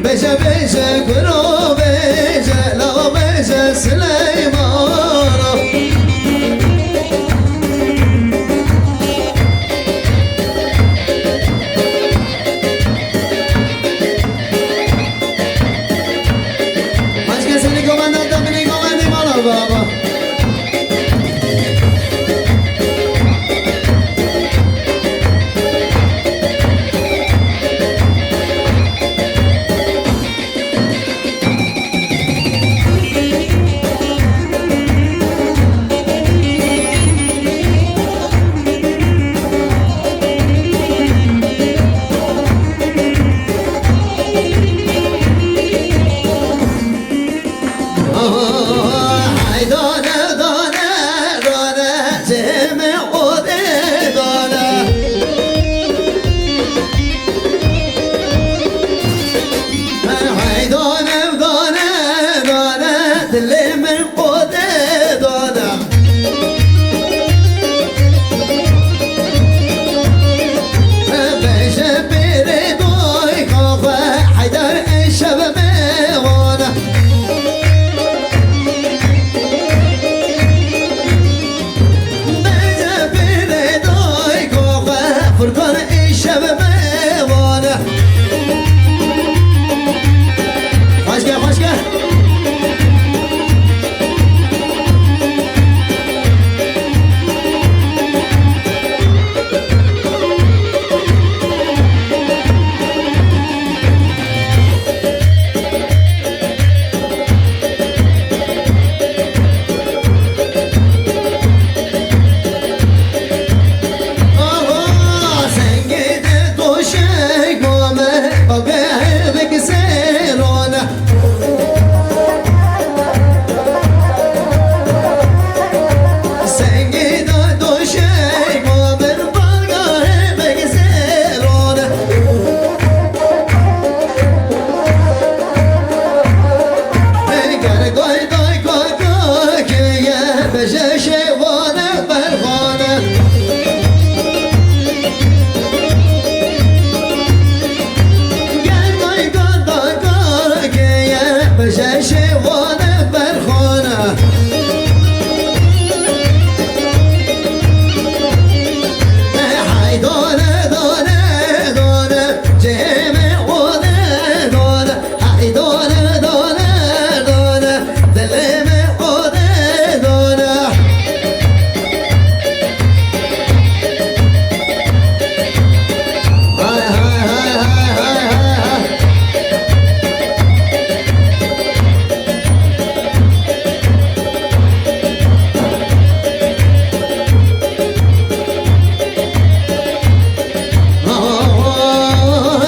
Bêje, bêje, kuro bêje, lawa bêje, Sileyman. Başka seni komanda da beni komandi mala baba. Bêje pêrê dayko xwe, Furkan îşev me wane. Xweşke, xweşke.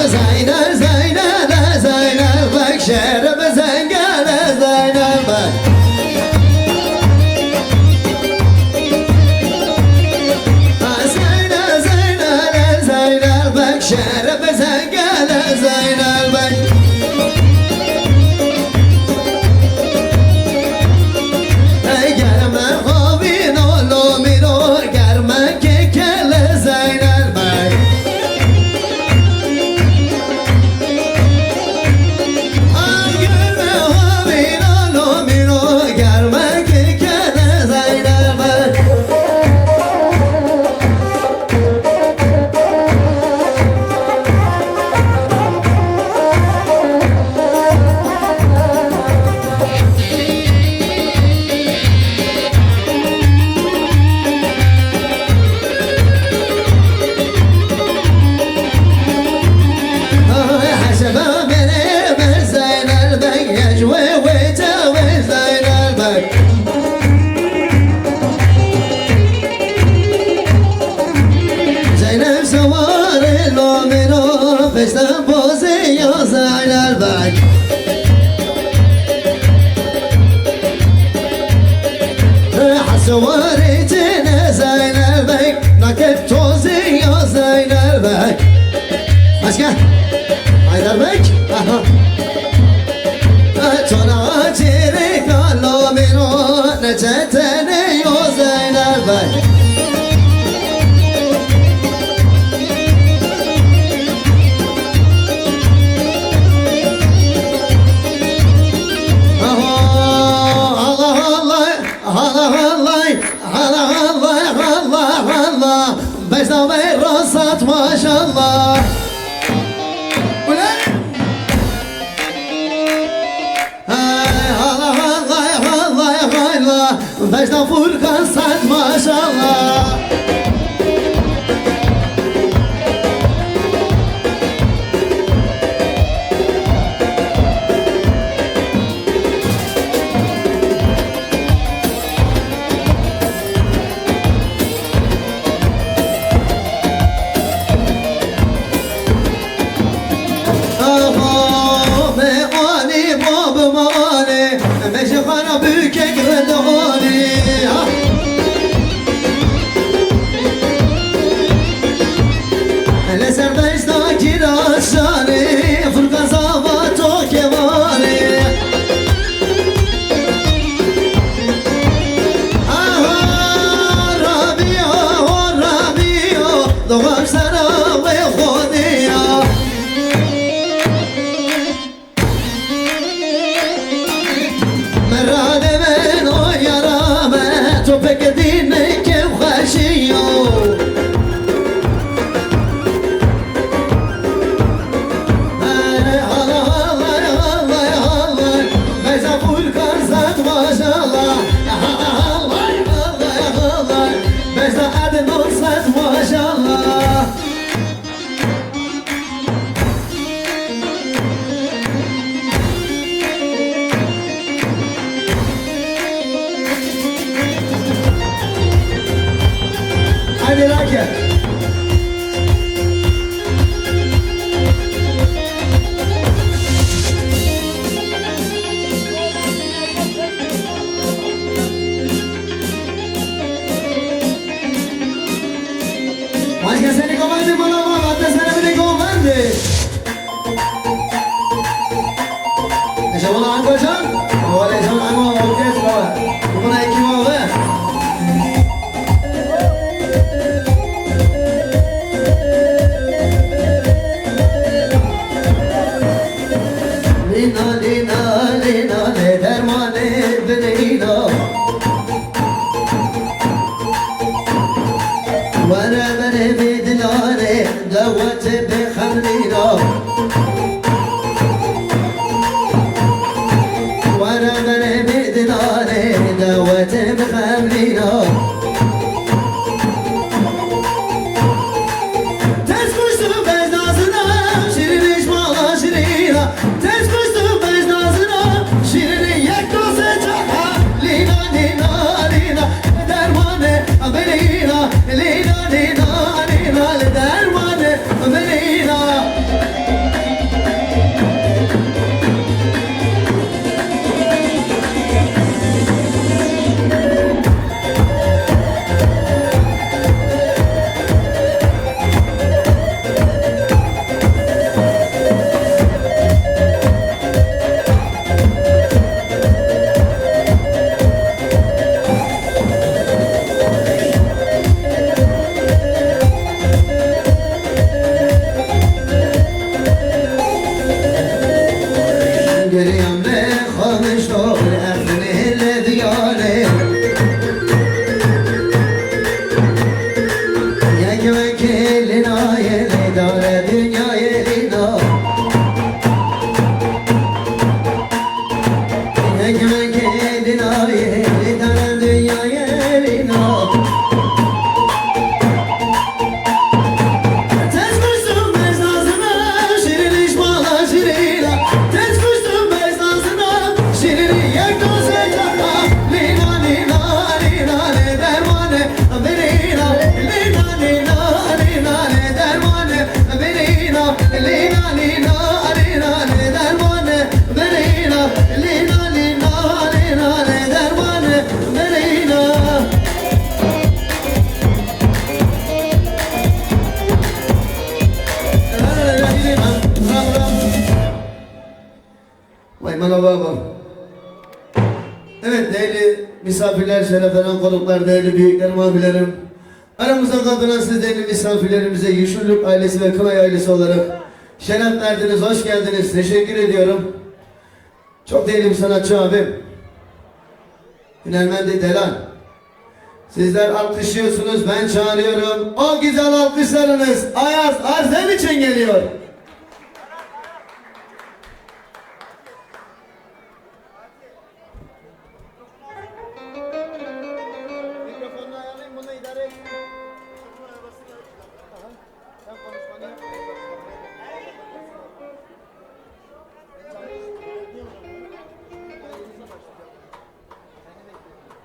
Zeynep, Zeynep, Zeynep, bek şerif zengin Zeynep. Bozê ya Zeynel Beg. Heswarê têne Zeynel Beg. Naket tozê ya Zeynel Beg. Başka? Haydar Beg. Aha. Tona çêrê kalo mîro, ne çetene yo Zeynel Beg. Aha, Allah, Allah, Allah, Allah, Allah, Allah, Allah, Allah. Bejna ve rasat maşallah. Ulan! Hey, Allah, Allah, Allah, Allah. Bejna Furkan Send, maşallah. Aha, me anî, ma bi me anî, me ji xwe re bûkek rind anî. Ha. Li ser beşta Kîraşanê, Furkan Zava to kemanê. Aha, Rabîa, ho Rabîa, doxan sera wê xwedî ya. Merade ben o yara me, to pek dîn kevxweşî yo. Hey, Allah, Allah, Allah, Allah. Bejna Furkan Send, maşallah. Allah, Allah, Allah. Bejna Ednan Send, maşallah. Hadi rake. Başka seni kovandê mala mala, te sene bile kovandê. Eşe wala ango can, wala can ango orkestra. Bu buna iki var. Lina, lina, lina, le dermanê binîna. Were berê bê dilanê, dewetê bê xemlîna. Were berê bê dilanê, dewetê bê xemlîna. Tez kuştu bez nazına, şirin iş mala şirina. Tez kuştu bez nazına, şirin yek doze çaka. Lina, lina, lina, dermane, belina. Lina, lina, lina, dermane, belina. Geriyam le xamiş dor, efne le diyare. Yek wekî lînayê lê dare dinyayê lîna. Yek wekî lînayê lê dare dinyayê lîna. Tez kuştum bez nazına, şirin iş mala şirina. Tez kuştum bez Merhaba. Evet, değerli misafirler, şereflenen konuklar, değerli büyüklerim, abilerim. Aramıza katılan siz değerli misafirlerimize, Yeşillik ailesi ve Kınay ailesi olarak şeref verdiniz, hoş geldiniz. Teşekkür ediyorum. Çok değerli bir sanatçı abim. Hünermendi Delal. Sizler alkışlıyorsunuz, ben çağırıyorum. O güzel alkışlarınız Ayaz Arzen için geliyor. Mikrofonunu ayarlayın, bunu idare et. Sen konuşmanı yap.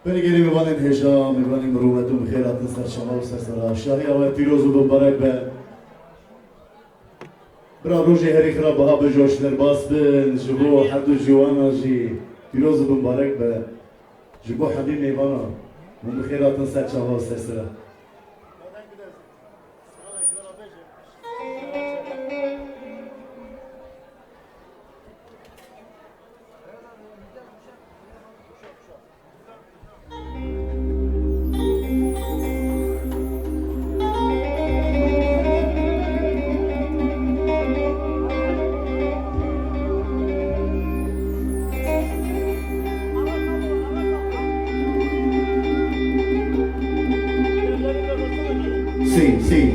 Berê gelê mêvanên hêja, mêvanên mirûmet û bi xêr hatin ser çava û ser sera. Şahiya we pîroz û bimbarek be. Bira, rojê herî xira biha be, ji we derbas bin, ji bo her du ciwana jî pîroz û bimbarek be. Ji bo hemî mêvanan hûn bi xêr hatin ser çava û ser sera. Sim, sim.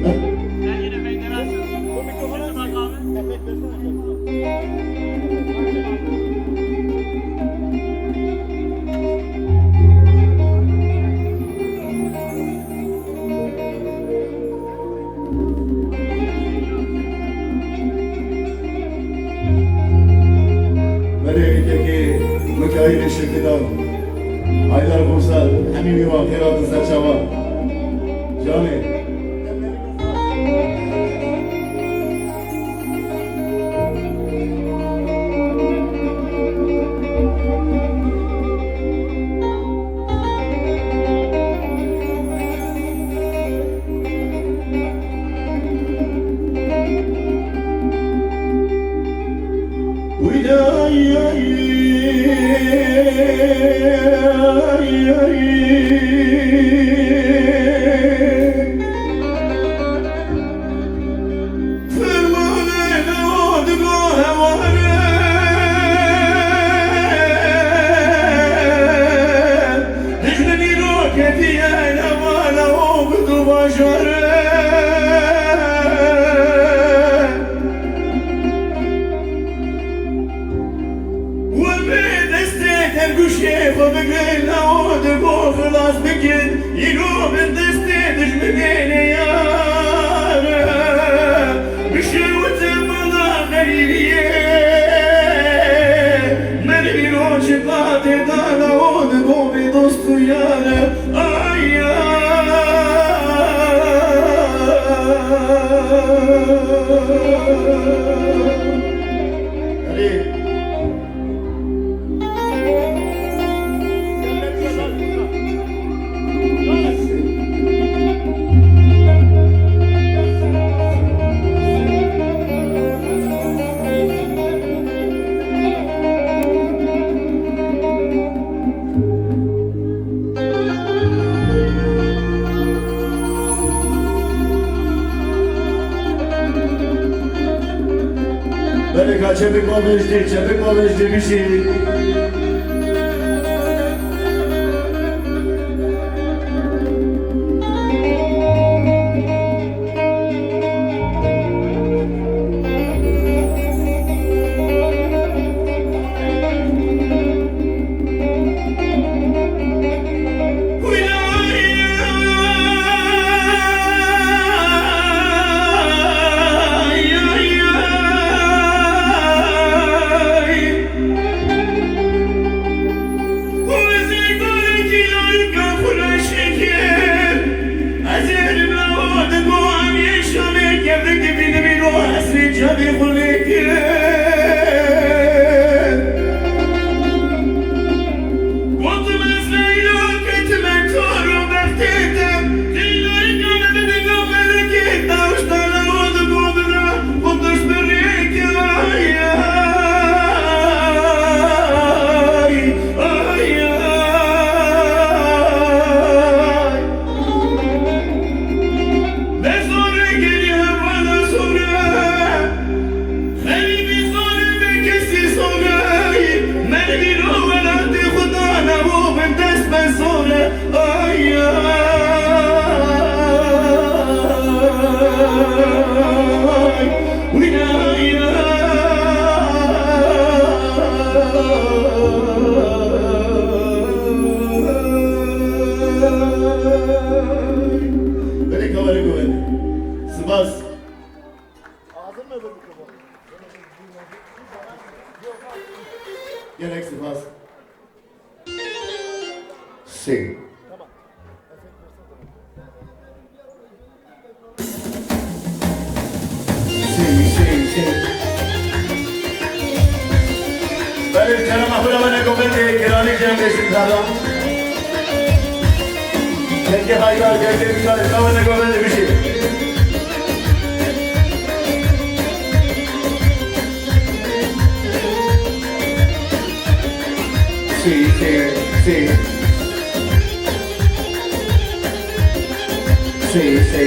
Berê yekê Mikaîlê Şirkidan, Haydar Komiser, hemî mêvan xêr hatin ser çava. Canê. Fermanê newa digo heware, dijminî roketî ye newa newa bi du bajare. Were destê kergûşê xwe bigrin, ew digo xilas bikin, îro bin destê dijminê neyare. Bişewite mala xerîbiyê, merivî roşika tê dana, ew digo bê dost û yare. Ay, ay. Erê. Belê ka çepik ma bêjtê, çepik ma bêjtê bişî. Gelek spas. Sê. Sê, sê, sê. Belê, kerema xwe re wene govendê, giranî jî em bêjin, pardon. Kekê Haydar, kekê Mîkal, wene govendê, bijî. Sê, sê, sê. Sê, sê.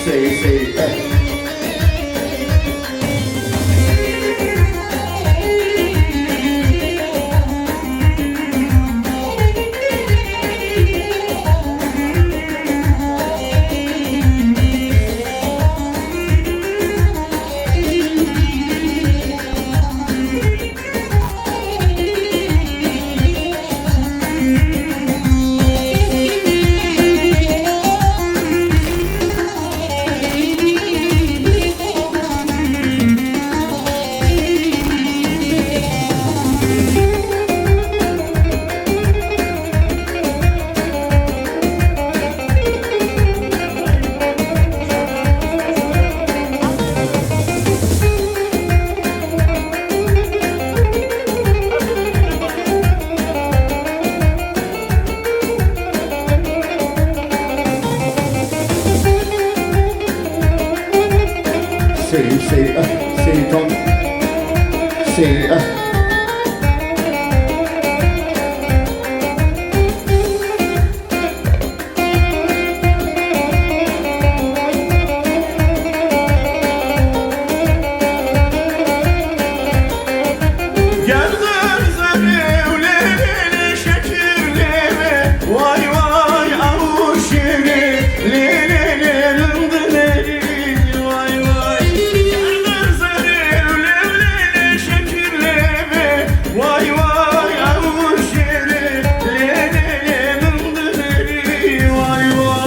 Sê, sê, eh. Sê, sê, eh, sê, tam. Sê, eh. Gerdan zerê û lê lê lê şekil lê lê. Vay vay aw şirî lê lê lê rindinê. Vay vay. Gerdan zerê û lê lê lê şekil lê lê. Vay vay aw şirî lê lê lê rindinê. Vay vay.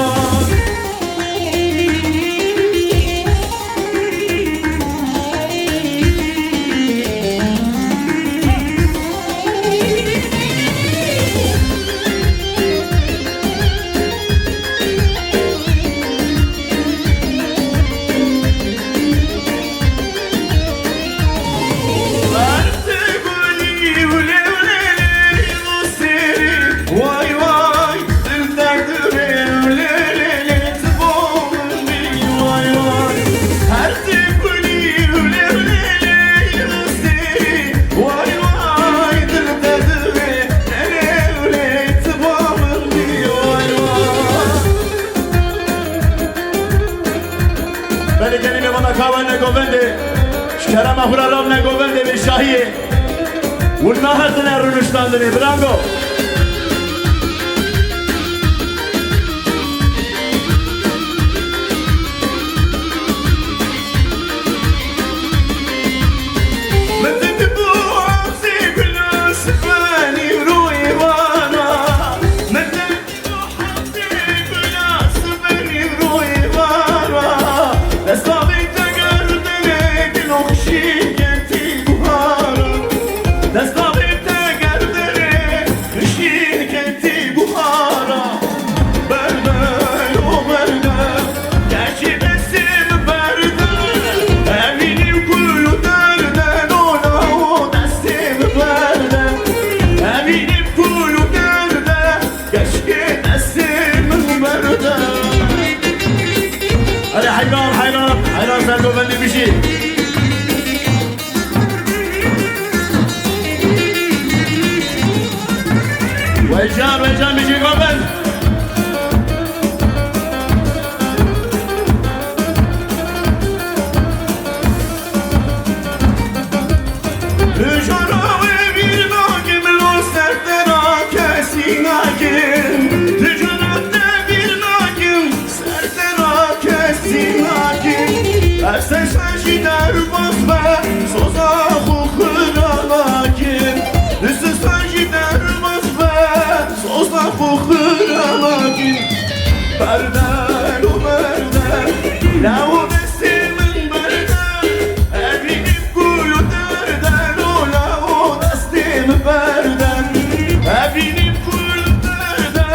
Vay vay, dil derdê wê, lê lê lê, ti bo min bî, vay vay. Her ti kulî, lê lê lê, lê lê, vay vay, dil derdê wê, lê lê, ti bo min bî, vay vay. Belê, gelî mêvana ka wene govendê, ji kerema xwe re rawne govendê vê şahiyê. Hûn nahatine rûniştandinê, birango. Min di bo azê gula sipanî rûyê wana. Min di bo azê gula sipanî rûyê wana. Desta vê te gerdinê gilo xişîn ketî buhara. Desta vê te gerdinê xişîn ketî buhara. Berde lo berde, keçî destê min berde. Evînî kul û derde, lo la o destê min berde. Evînî kul û derde, keçî destê min berde. Erê heyran, heyran, heyran ser govendê bijî. Wecan, wecan bijî govend. Rojana wê bîr nakim, lo ser te ra kesî nakim. Rojana te bîr nakim, ser te ra kesî nakim. Her sesa jî derbas be, soza xwe xira nakim. Her sesa jî derbas be, soza xwe xira nakim. Berde lo berde, Lawo destê min berde, evînî kul û derde, lo lawo destê min berde, evînî kul û derde,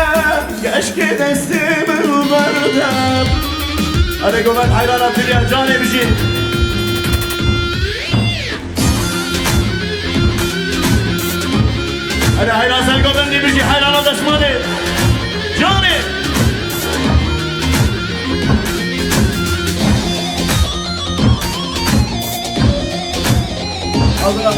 keşkê destê min berde. Erê govend heyrana Firya canê bijî. Erê heyran ser govendî bijî, heyrana deşmanê. Canê. Allah.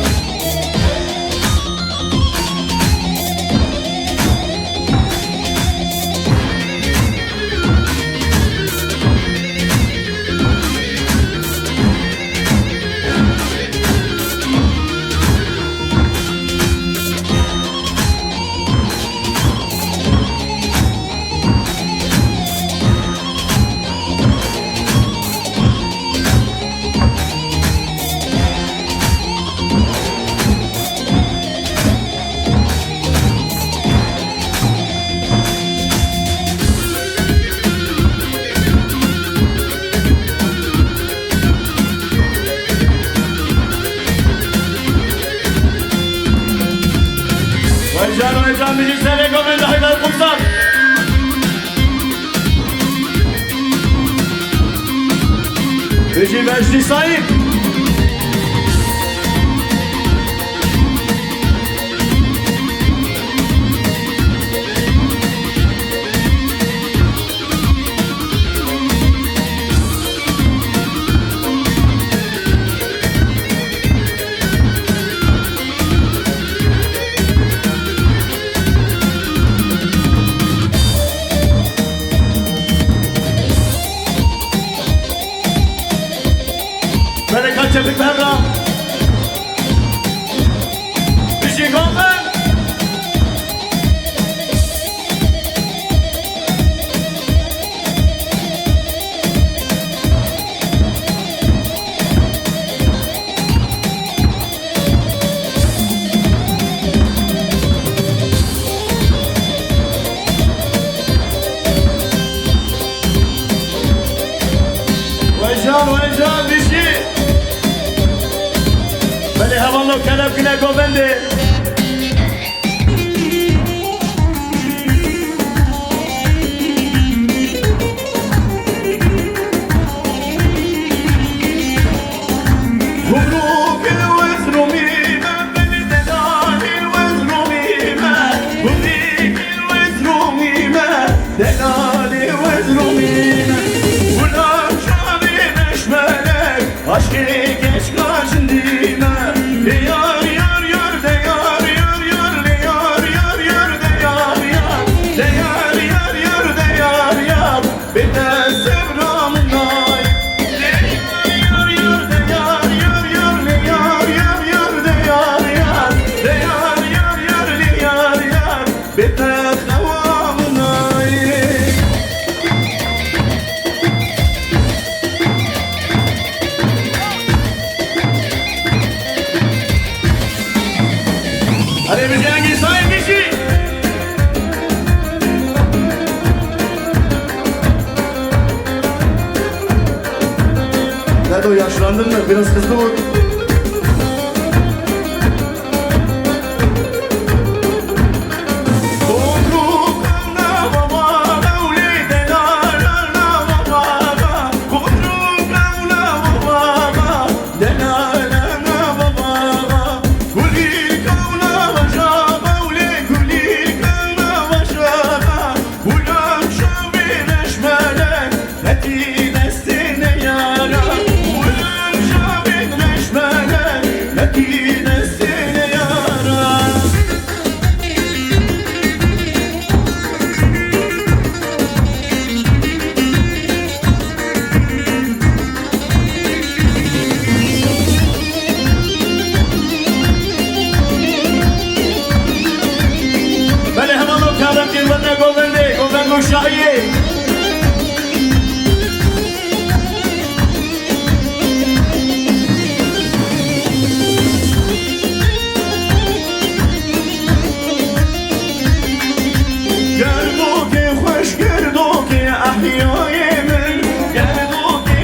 Wecan, wecan, bijî serê govend Heydar Kumsal. Bijî Vecdî Sayîp. Bereka çepik berra. Bijî govend. Wecan, wecan, bijî. Belê hevalno kelebkine govendê. Gumrûkê wez rûmî me, belê delalê wez rûmî me, gumrûkê wez rûmî me, delalê wez rûmî me. Gulam çavê reşmelek, aşkê keçka jindî me. Lê yar, yar, yar, de yar, yar, yar, lê yar, yar, yar, de yar, yar. De yar, yar, yar, de yar, yar. Bê te sebra min nayê. Lê yar, yar, yar, de yar, yar, yar, lê yar, yar, yar, de yar, yar. De yar, yar, yar, lê yar, yar. Bê te xewa min nayê. Erê bijî Engîsayê bijî. Dedo yaşlandın mı? Biraz hızlı vur. Belê hevalno karekê wene govendê, govend û şahiyê. Gerdokê xweş, gerdokê ehyayê min, gerdokê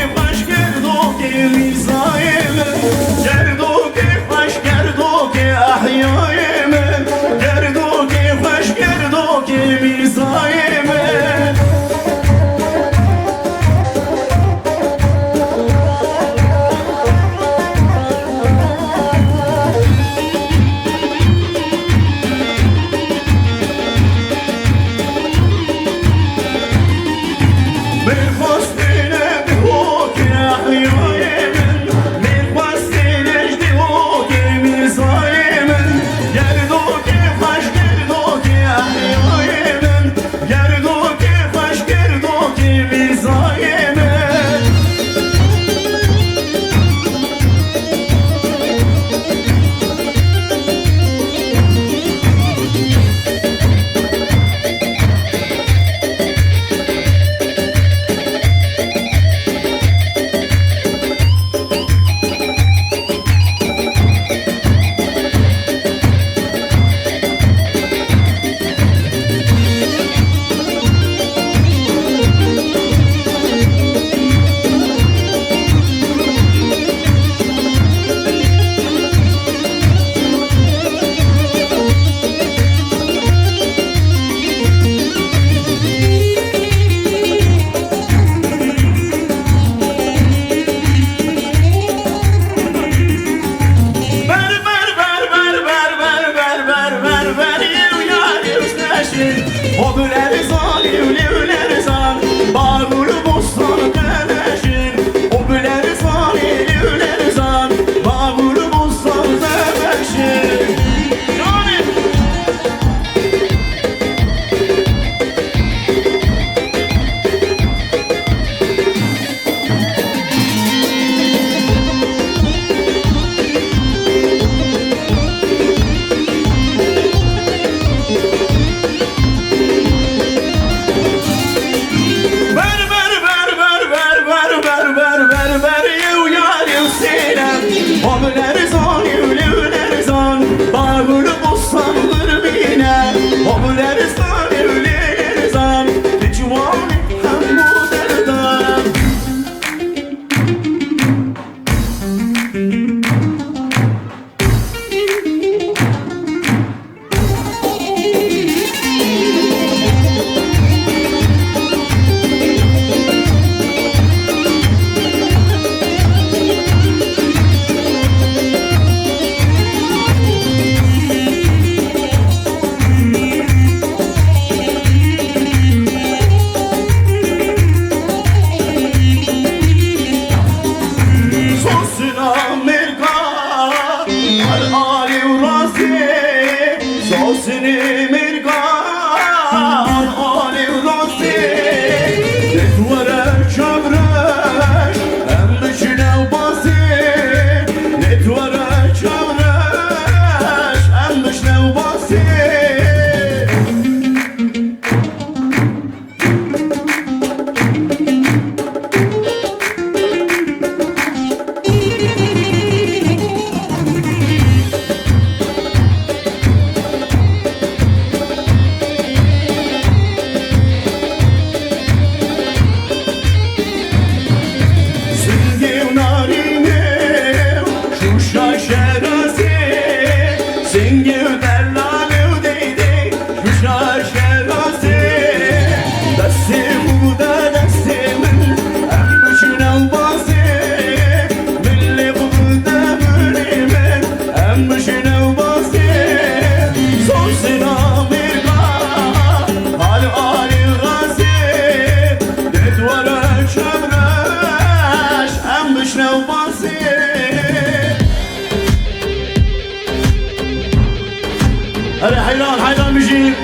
Erê heyran, heyran bijî.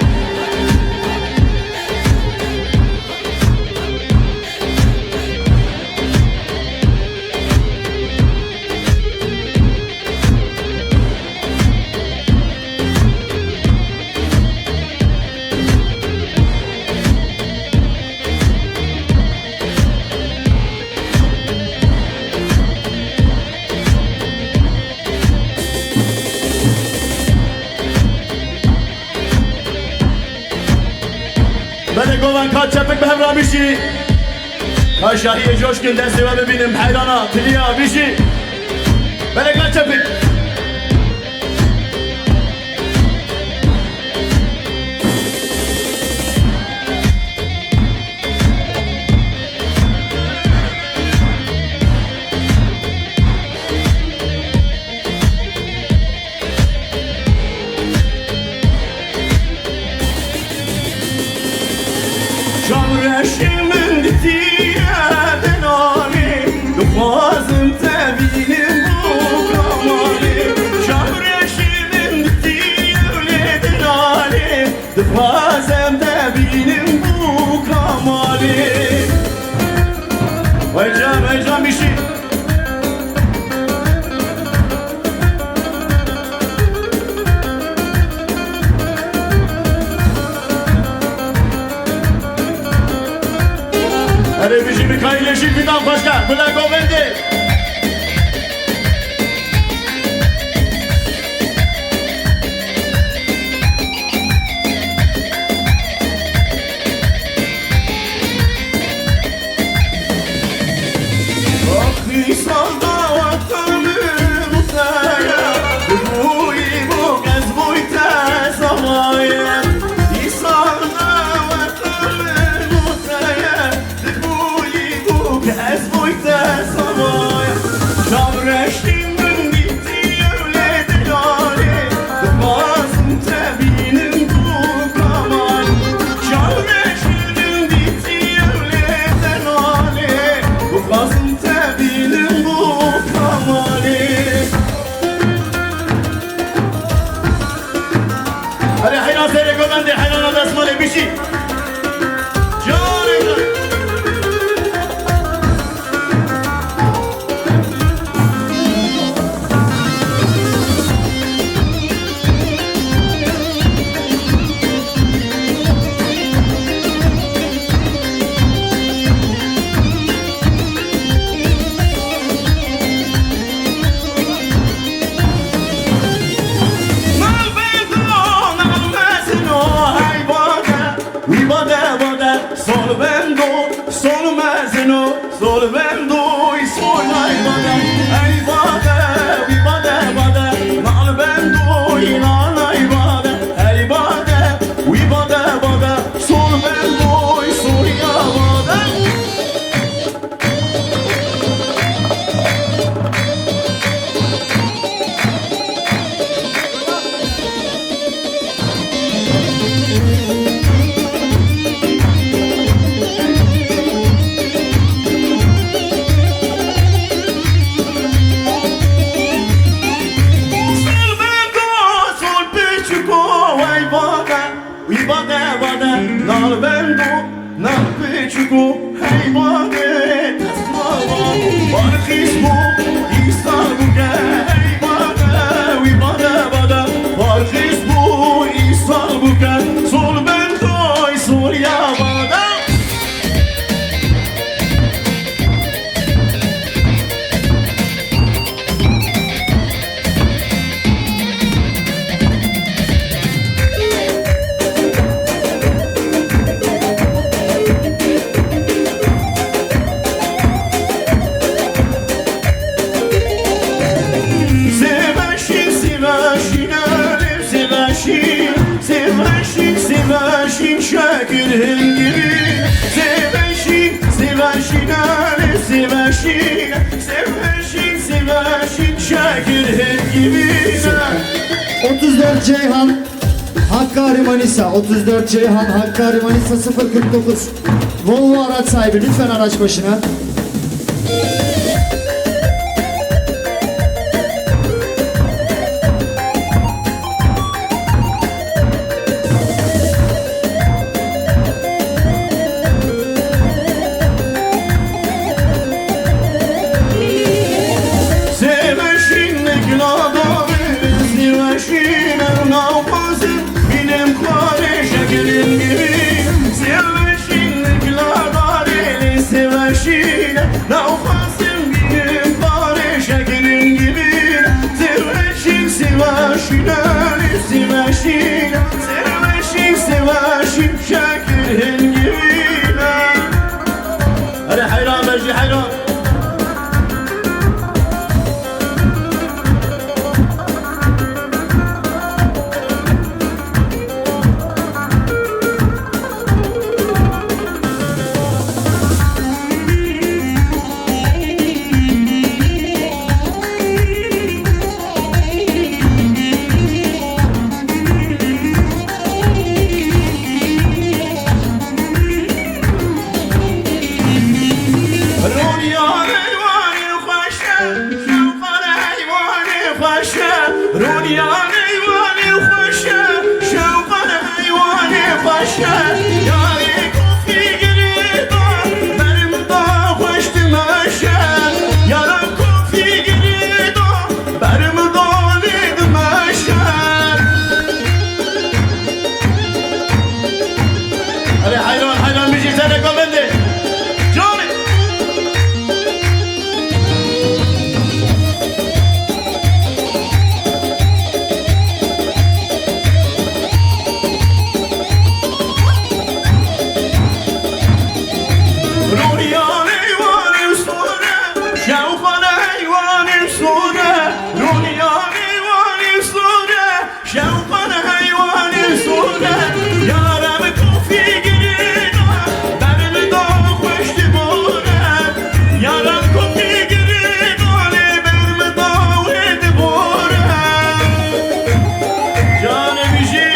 Belê govan ka çepik bi hev ra bijî. Ka şahiyê coşkin destê we bibînim, heyrana, tiliya, bijî. Belê ka çepik. Çavreşê min dîtî Vay can, vay can bir şey. Erê bijî, Mikaîl Yeşîl, Fidan Xweşka, Gula Govendê. Erê heyran serê govendê, heyrana destmalê bişî. Canê can. Wî bade bade, sol bendo, sol mezino, sol bendo, sol ay bade, ay bade, wî bade bade, nal bendo, nal ay bade, ay bade, wî bade bade, sol bendo, sol ya bade. Sol bendo, sol piçiko, ay bade, wî bade bade, nal bendo, nal piçiko, hey bade, tesma bade, barxis bo, îsal bûke, hey bade, wî bade bade, barxis bo, îsal bûke, sol bendo, sol ya bade. Sêveşî, sêveşî, sêveşî, sêveşî, sêveşî, şekil hingivî. Sêveşî, sêveşî, sêveşî, sêveşî, sêveşî, şekil hingivî. Otuz dört Ceyhan, Hakkari Manisa. Otuz dört Ceyhan, Hakkari Manisa, sıfır kırk dokuz. Volvo araç sahibi, lütfen araç başına. Sêveşîn nikla dawê, sêveşîn ew navxwazin, bînim xwarê şekilin givî. Sêveşîn nikla dawê, sêveşîn navxwazin, bînim xwarê şekilin givî. Sêveşîn, sêveşîn, sêveşîn, sêveşîn, sêveşîn, şekil hingivî. Erê heyran be jî heyran. Rûniyane heywanê sor e, şewqane heywanê sor e. Rûniyane heywanê sor e, şewqane heywanê sor e. Yara min kofî girêda, ber min da xweş dibore. Yara min kofî girêda, lê ber min da wê dibore. Canê bijî.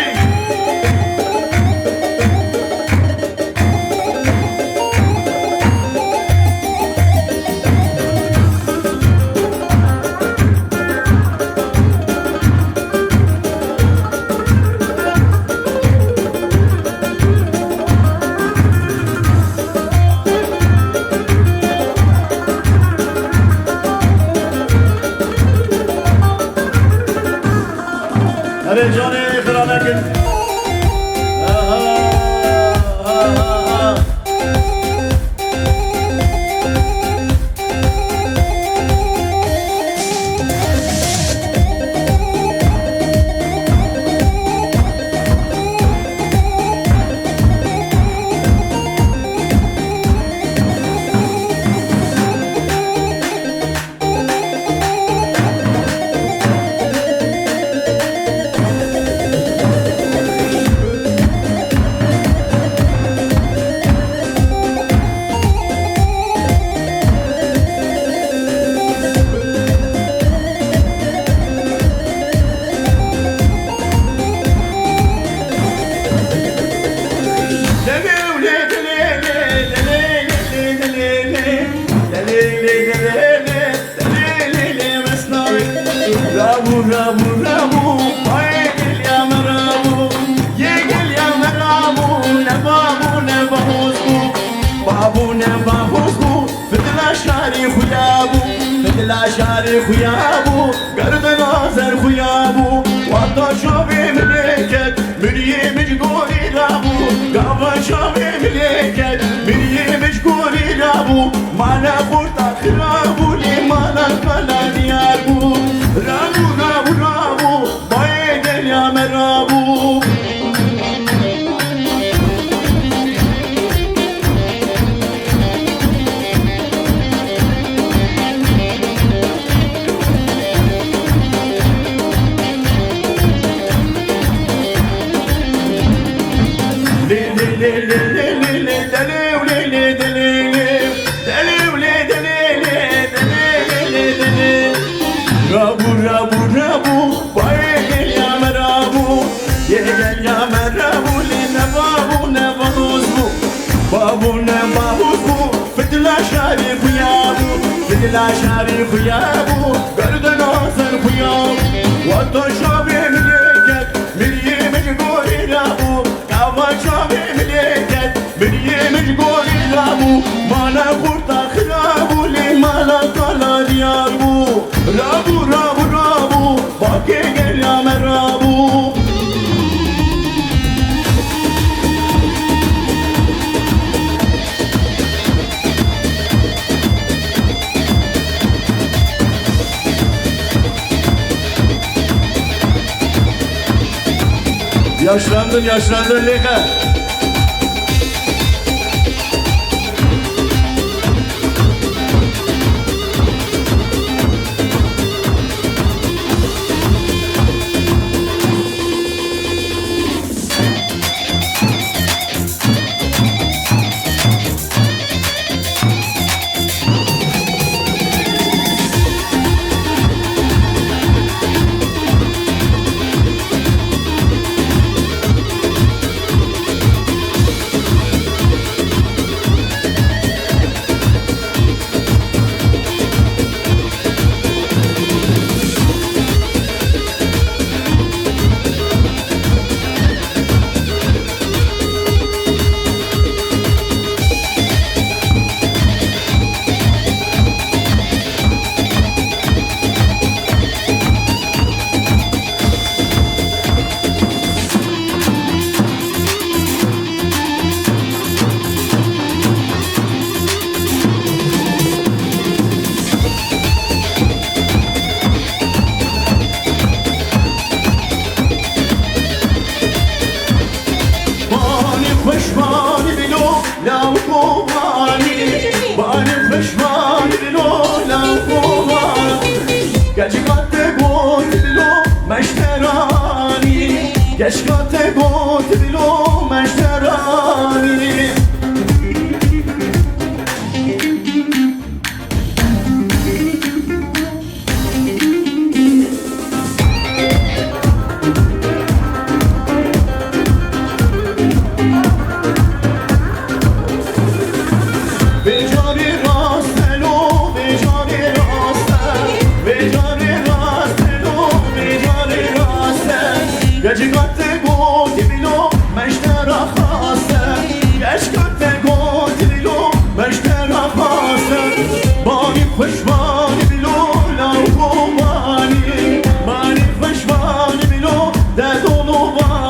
Erê canê xira nekin. Aha, aha, aha. Rabû, rabû, rabû, bayê geliya me rabû, yê geliya me rabû, ne babû, ne bahoz bû, babû, ne bahoz bû, fidila şarî xuya bû, fidila şarî xuya bû, gerdena zer xuya bû, wata çavê min lê ket, miriyê min ji gorî rabû, gava çavê min lê ket, miriyê min ji gorî rabû, mala xurta xira bû, lê mala kala diyar bû. Rabû, rabû, rabû, bayê geliya me rabû. Lê, lê, lê, lê, lê, lê, lê, delê û lê, lê, delê, lê. Delê û lê, delê, lê, delê, lê, lê, delê. Rabû, rabû, rabû, bayê geliya me rabû. Yê geliya me rabû, lê ne babû, ne bahoz bû. Babû, ne bahoz bû, fidila şarî xuya bû, fidila şarî xuya bû, gerdena zer xuya bû. Wata çavê min lê ket, miriyê min ji gorî rabû. Gava çavê min lê ket, miriyê min ji gorî rabû. Mala xurta xira bû, lê mala kala diyar bû. Rabû, rabû, rabû, bakê geliya me rabû. Yaşlandın, yaşlandın Leka. Vê carê rast e lo, vê carê rast e, vê carê rast e lo, vê carê rast e. Keçika te gotî bî lo, me ji te re xas e. Keçika te gotî bî lo, me ji te re xas e. Banî xweş banî bî lo, law û banî. Banî xweş banî bî lo, dedo lo banî.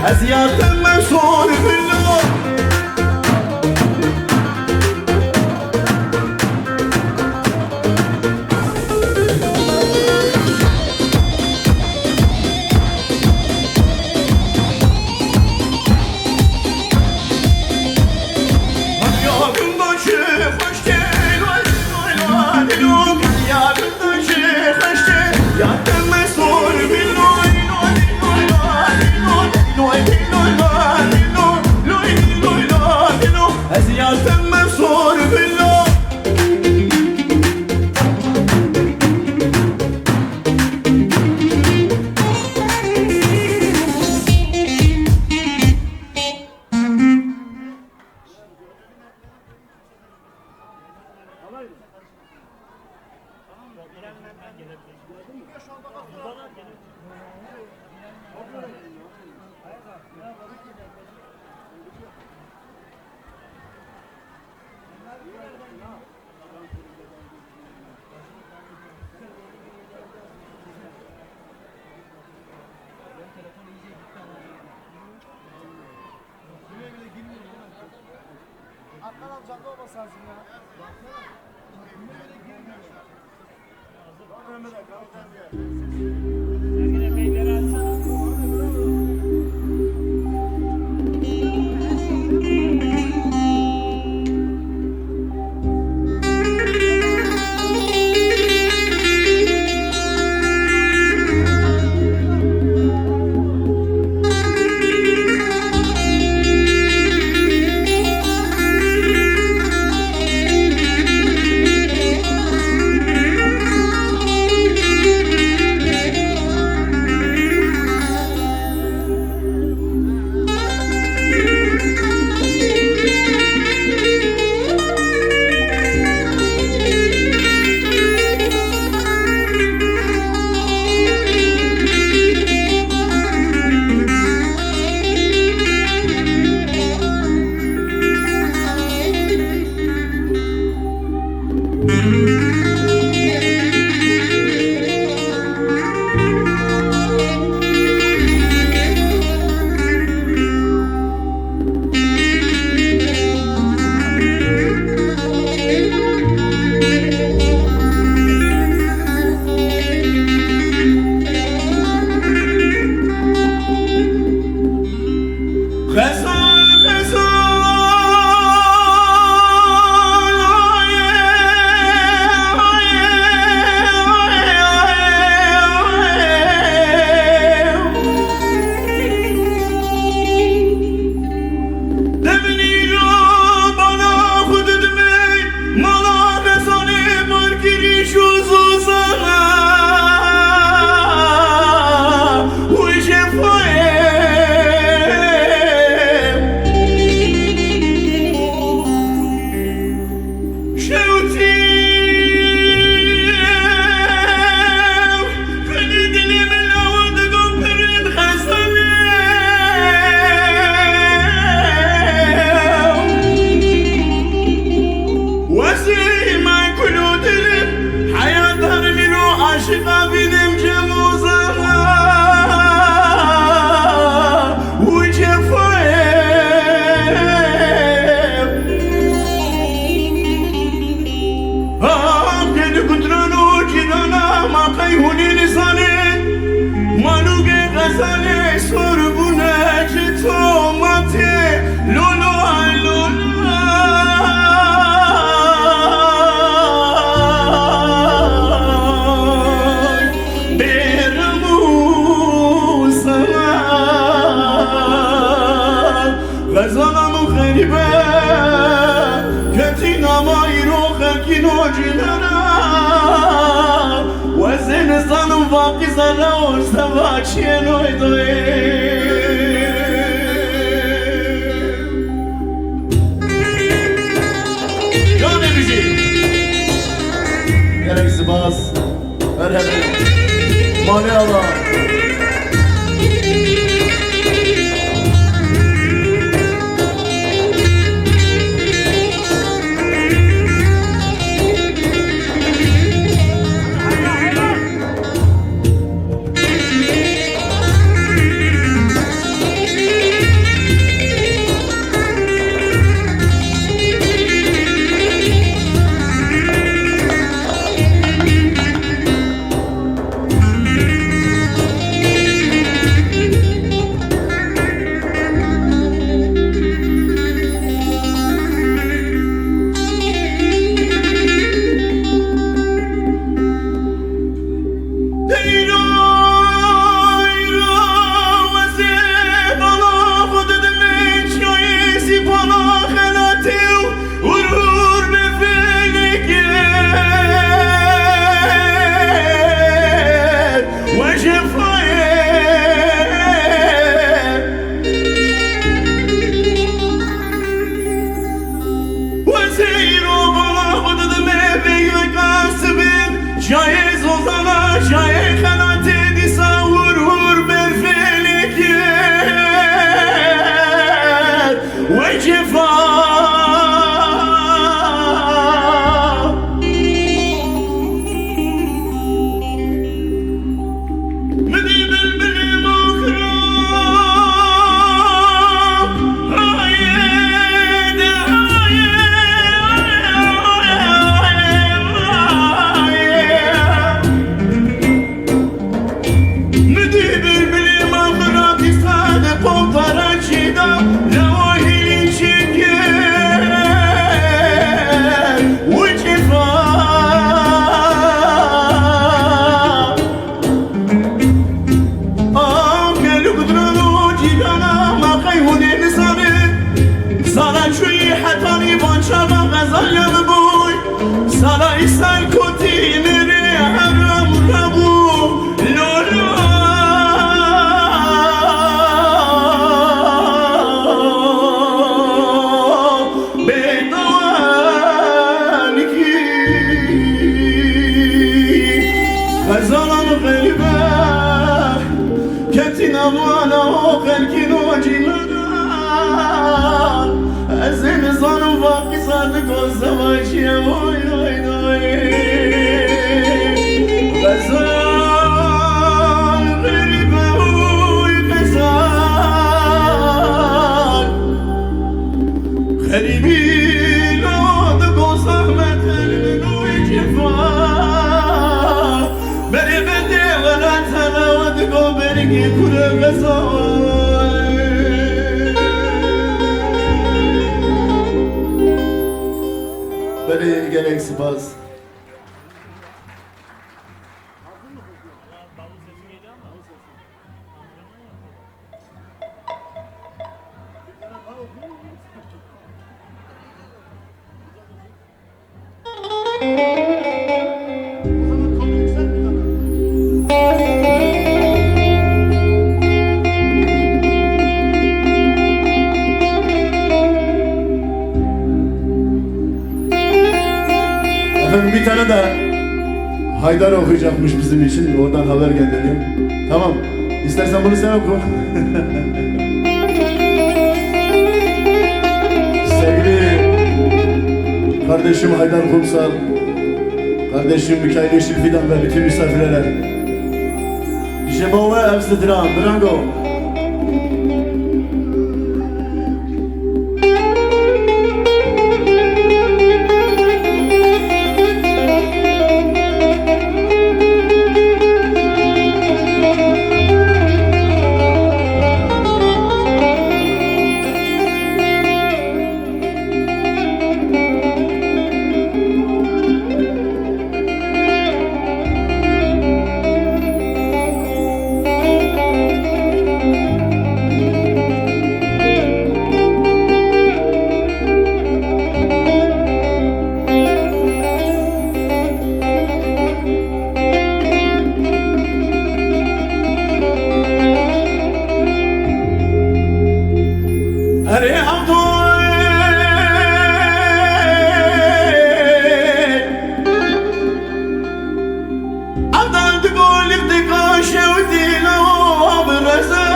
Ez yatim me sor bilo. Ez yatim me sor bilo. Arkadan canlı olması lazım ya. Turbûne ji tomatê, lolay, lolay. Bêrim û sana. Xezala min xerîbe, ketî nama îro xelkî nocînana. Wezê nizanim vaqîza lew seva çiyê noy doyê. Canê bijî. Gelek spas. Merhaba. Mane Allah. Wezîr û bala xwe didime vê yeka sibê. Çiyê zozana, çiyê xelatê dîsa hûr hûr berfêlê kir. Wê cefa. Min dî bilbilê min xirab, hayê de hayê, hayê, hayê, hayê. Min dî bilbilê min xirab, dîsa di qotara çî da, lewa hêlî çêkir, wê cefa. Ah, gel û gudran û cîrana, ma qey hûn ê nizanin. Sala çûyî hetanî van çavan xezal ya min bûy. Sala îsal kotî nêrê heram rabû. Lo, lo. Bêdawalikî xezala min xerîbe, ketî navana o xelkî nocî min. Ez ê nizanim vaqîza digo zewacî ye, oy, oy, oy. Xezal xerîbe, oy, xezal. Xerîbî lo digo zehmet, elbin wê cefa. Berê bendê welat hela we digo bergê kure xezal. Belê, gelek spas. Efendim, bir tane de Haydar okuyacakmış bizim için. Oradan haber gönderiyorum. Tamam. İstersen bunu sen oku. Sevgili kardeşim Haydar Kumsal, kardeşim Mikail Yeşilfidan ve bütün misafirlere. Ji bo we ev stran, Brango. Evdan di golî dika şewtî lawa bi rezê.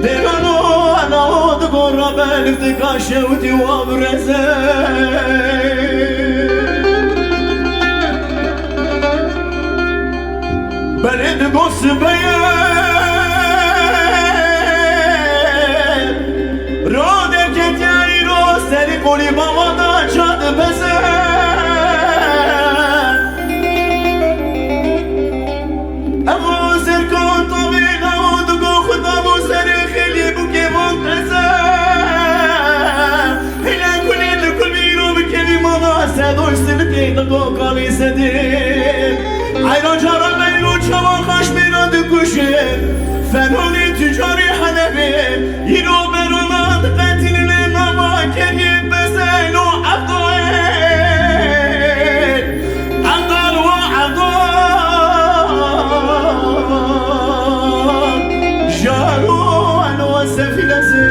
Dêrano elawo di gora belî dika şewtî wa bi rezê. Belê di go sibeye. Ro derketiya îro serî qolî bava da ça dibeze. Evo serkan tavê lawo digo xwe dabo serê xêlî bûkê van teze. Hêle kulê di kulbî îro bikevî mala sedoy silikê digo kalî sedê. Eyran cara beyro çawa xaş bêra dikuşe. Fenonê tucarê Helebê. Îro berona diqetînine nava keriyê bezeno Evdoyê. Evdal wa Evdal. Jaro eno sefîlezê.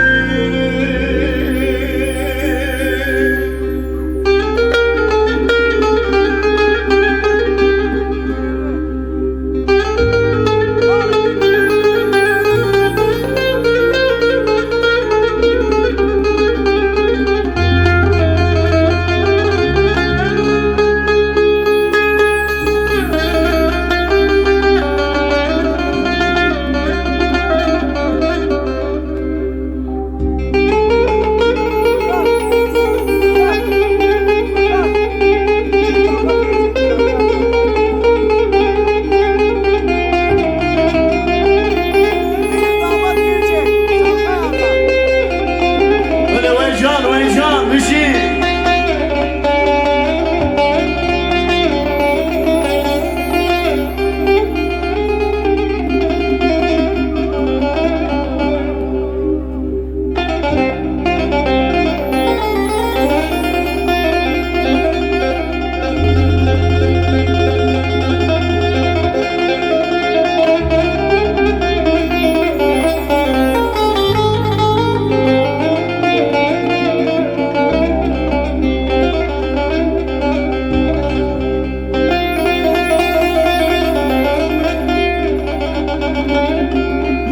Wele wecan, wecan, bijî.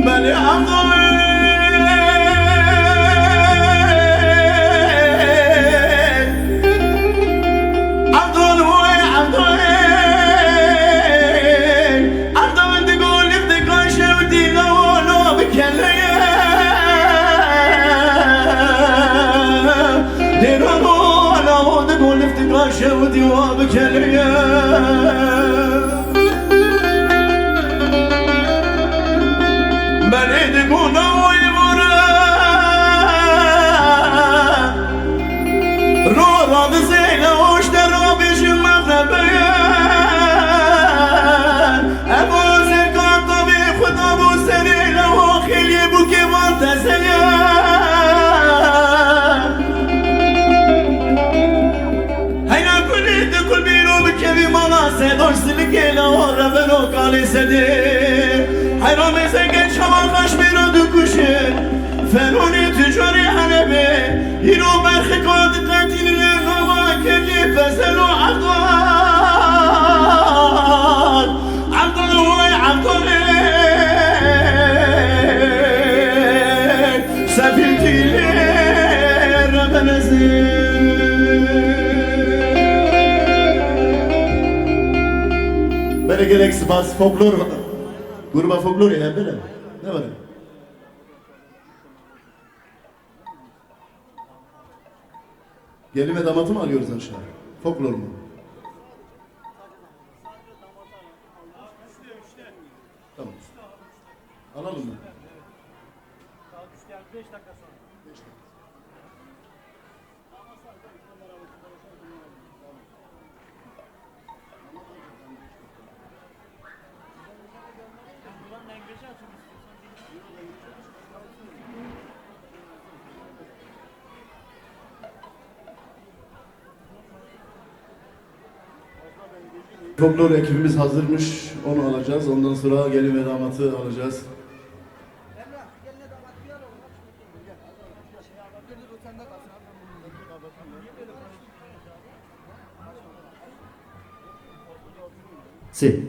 Belê Evdal, Evdal, oy Evdal, Evdal di golî dika şewtî lawo lo bi keleye. Dêrano lawo di golî dika şewtî wa bi keleye. Belê di gona wî vore. Ro radizê le hoş de rabêjim meqrebeye. Evo zerkan tavê xwe dabo serê le ho xêliyê bûkê van tezeye. Heyna kulî di kulbî ro bikevî mala sedoş silikê lawo revero kalê sedê. Heyra mêzeke çawa xaş bêro dikuşe. Feronê tucarê Helebê. Îro berxika diqetînine nava kevî bezeno Evdal. Evdal, oy Evdalê. Sefîl tîlê rebenezê. Belê gelek spas. Folklor, gruba folklorê hebe ne? Ne var? Gelin ve damatı mı alıyoruz aşağı? Folklor mu? Tamam. Alalım mı? Beş dakika. Folklor ekibimiz hazırmış. Onu alacağız. Ondan sonra gelin ve damatı alacağız. Emrah, geline damat bir ara olmaz. Gel, dur, sen de kalsın. Si.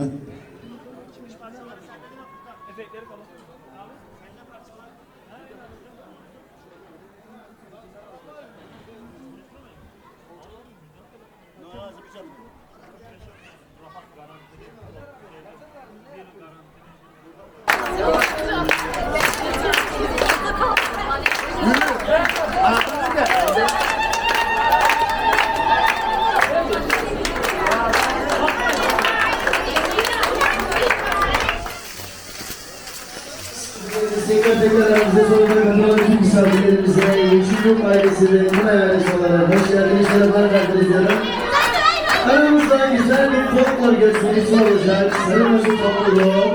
Tekrar tekrar aramızda sonunda katılan tüm misafirlerimize, Yeşilyurt ailesi ve Kınay ailesi olarak hoş geldiniz, şerefler verdiniz diyorum. Aramızda güzel bir folklor gösterisi olacak. Sarıbaşı topluluğu.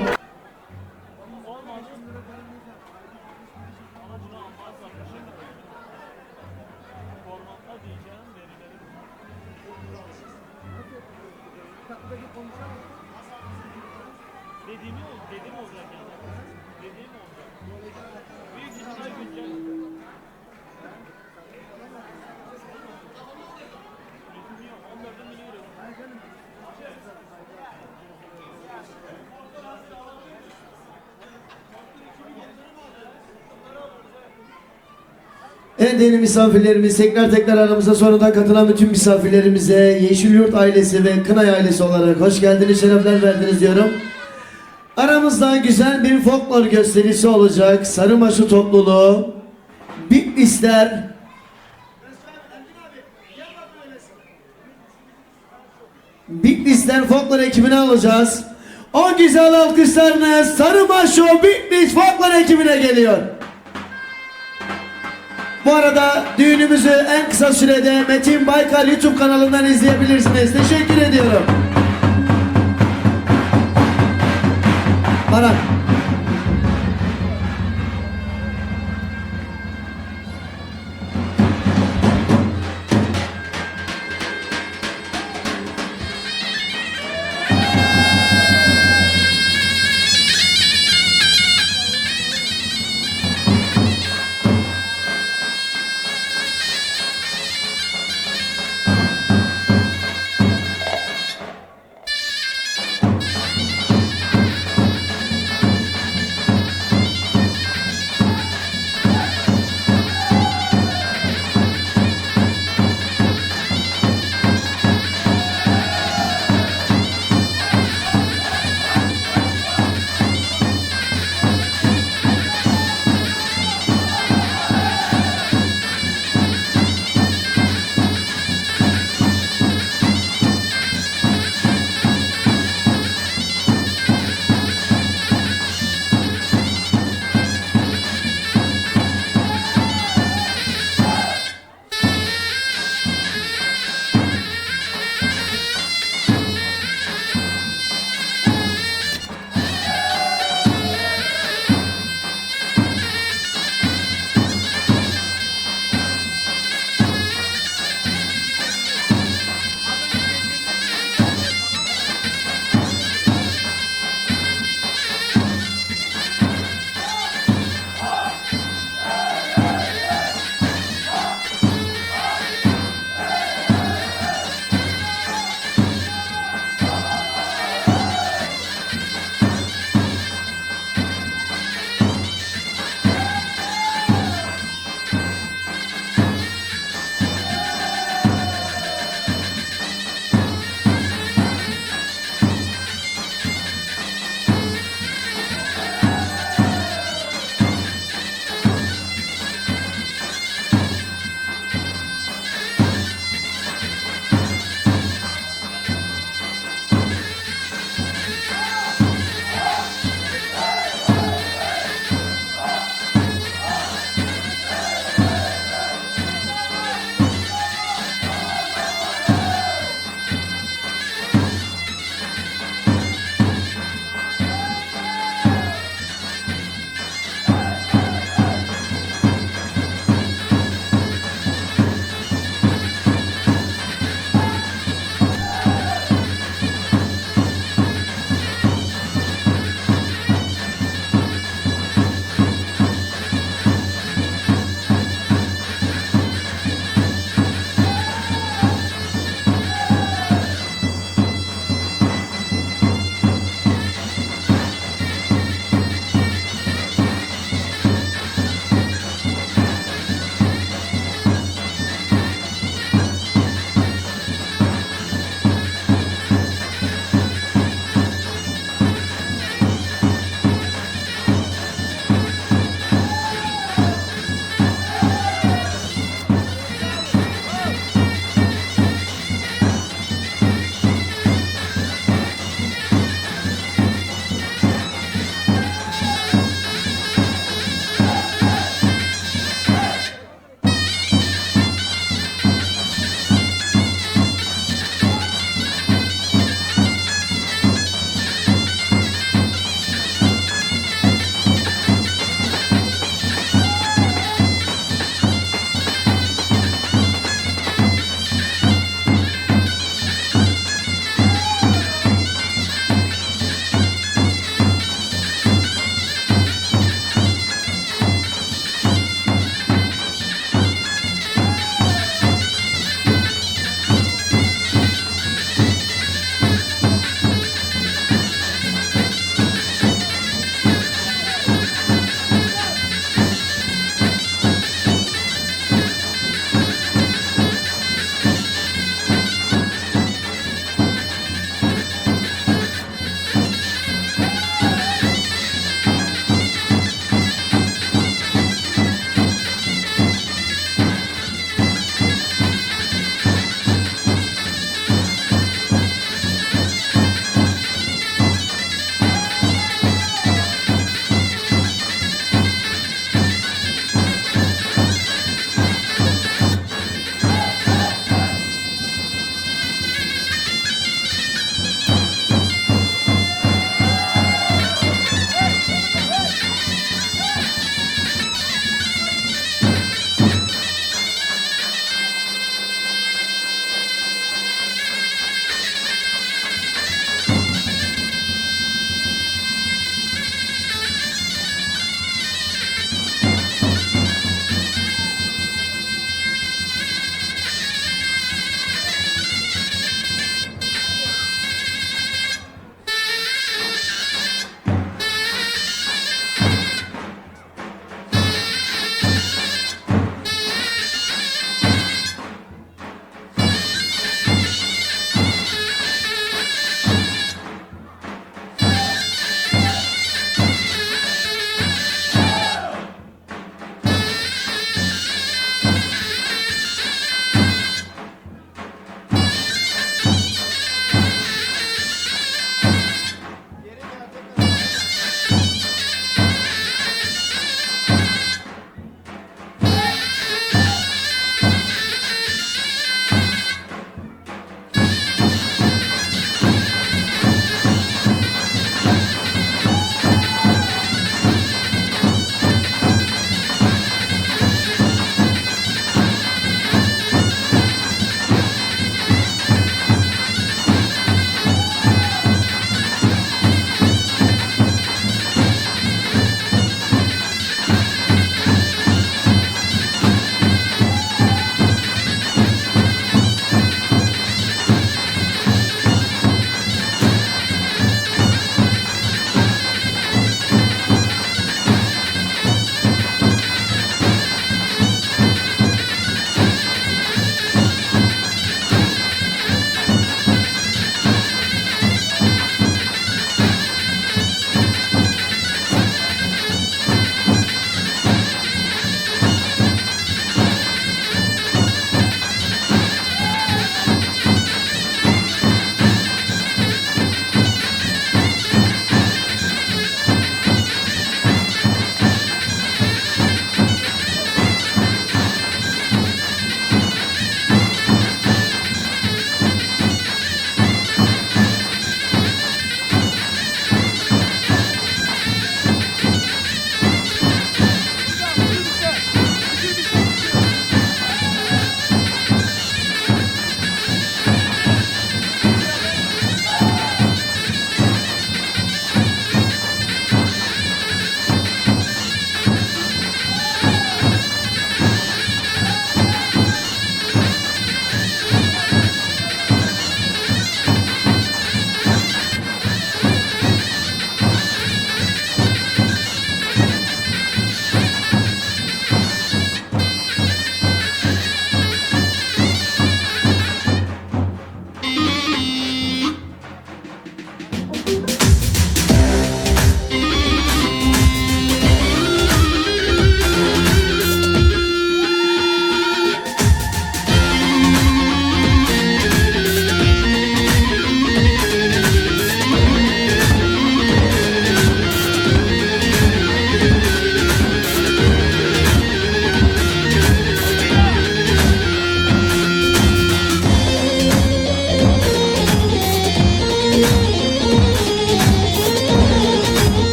Dediğimi ol-, dediğim olacak yani. Dediğim olacak. Büyük ihtimal güncel. En değerli misafirlerimiz, tekrar tekrar aramıza sonradan katılan bütün misafirlerimize Yeşilyurt ailesi ve Kınay ailesi olarak hoş geldiniz, şerefler verdiniz diyorum. Aramızda güzel bir folklor gösterisi olacak. Sarıbaşı topluluğu, Bitlisler, Bitlisler folklor ekibini alacağız. O güzel alkışlarınız Sarıbaşı Bitlis folklor ekibine geliyor. Bu arada düğünümüzü en kısa sürede Metin Baykar YouTube kanalından izleyebilirsiniz. Teşekkür ediyorum. Baran.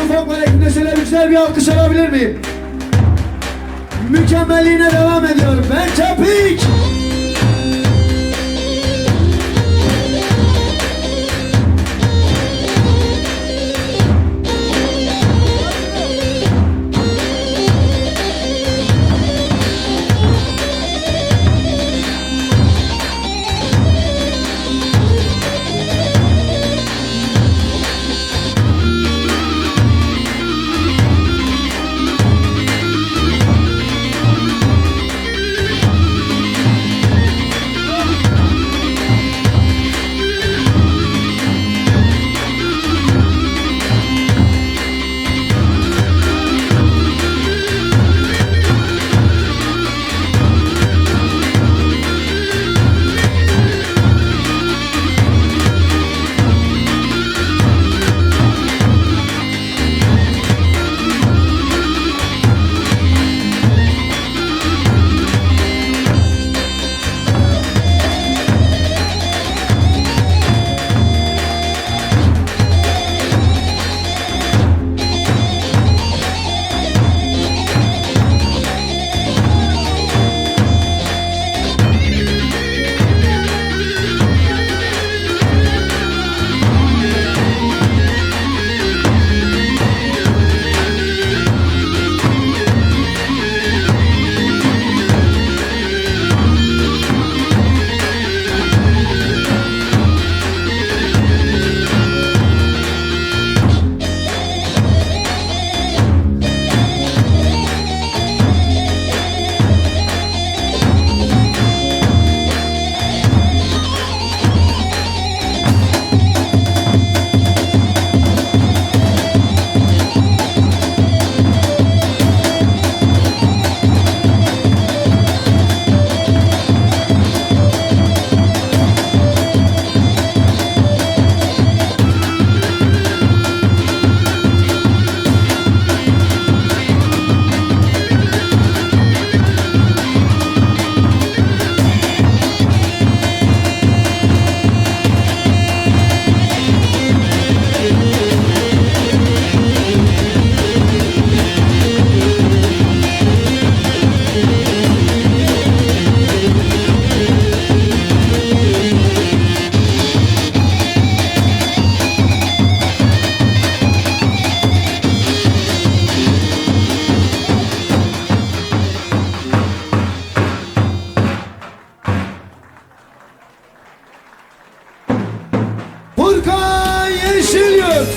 Selamun aleyküm de şöyle bir güzel bir alkış alabilir miyim? Mükemmelliğine devam ediyor. Ben Çapik. Furkan Yeşilyurt.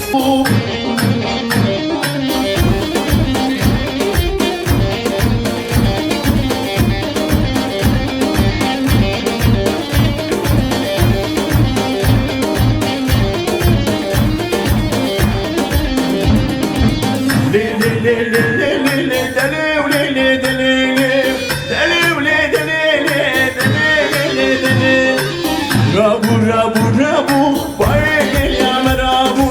Lê, lê, lê, lê, lê, lê, lê, delê û lê, lê, delê, lê. Delê û lê, delê, lê, delê, lê, lê, delê. Rabû, rabû, rabû, bayê geliya me rabû.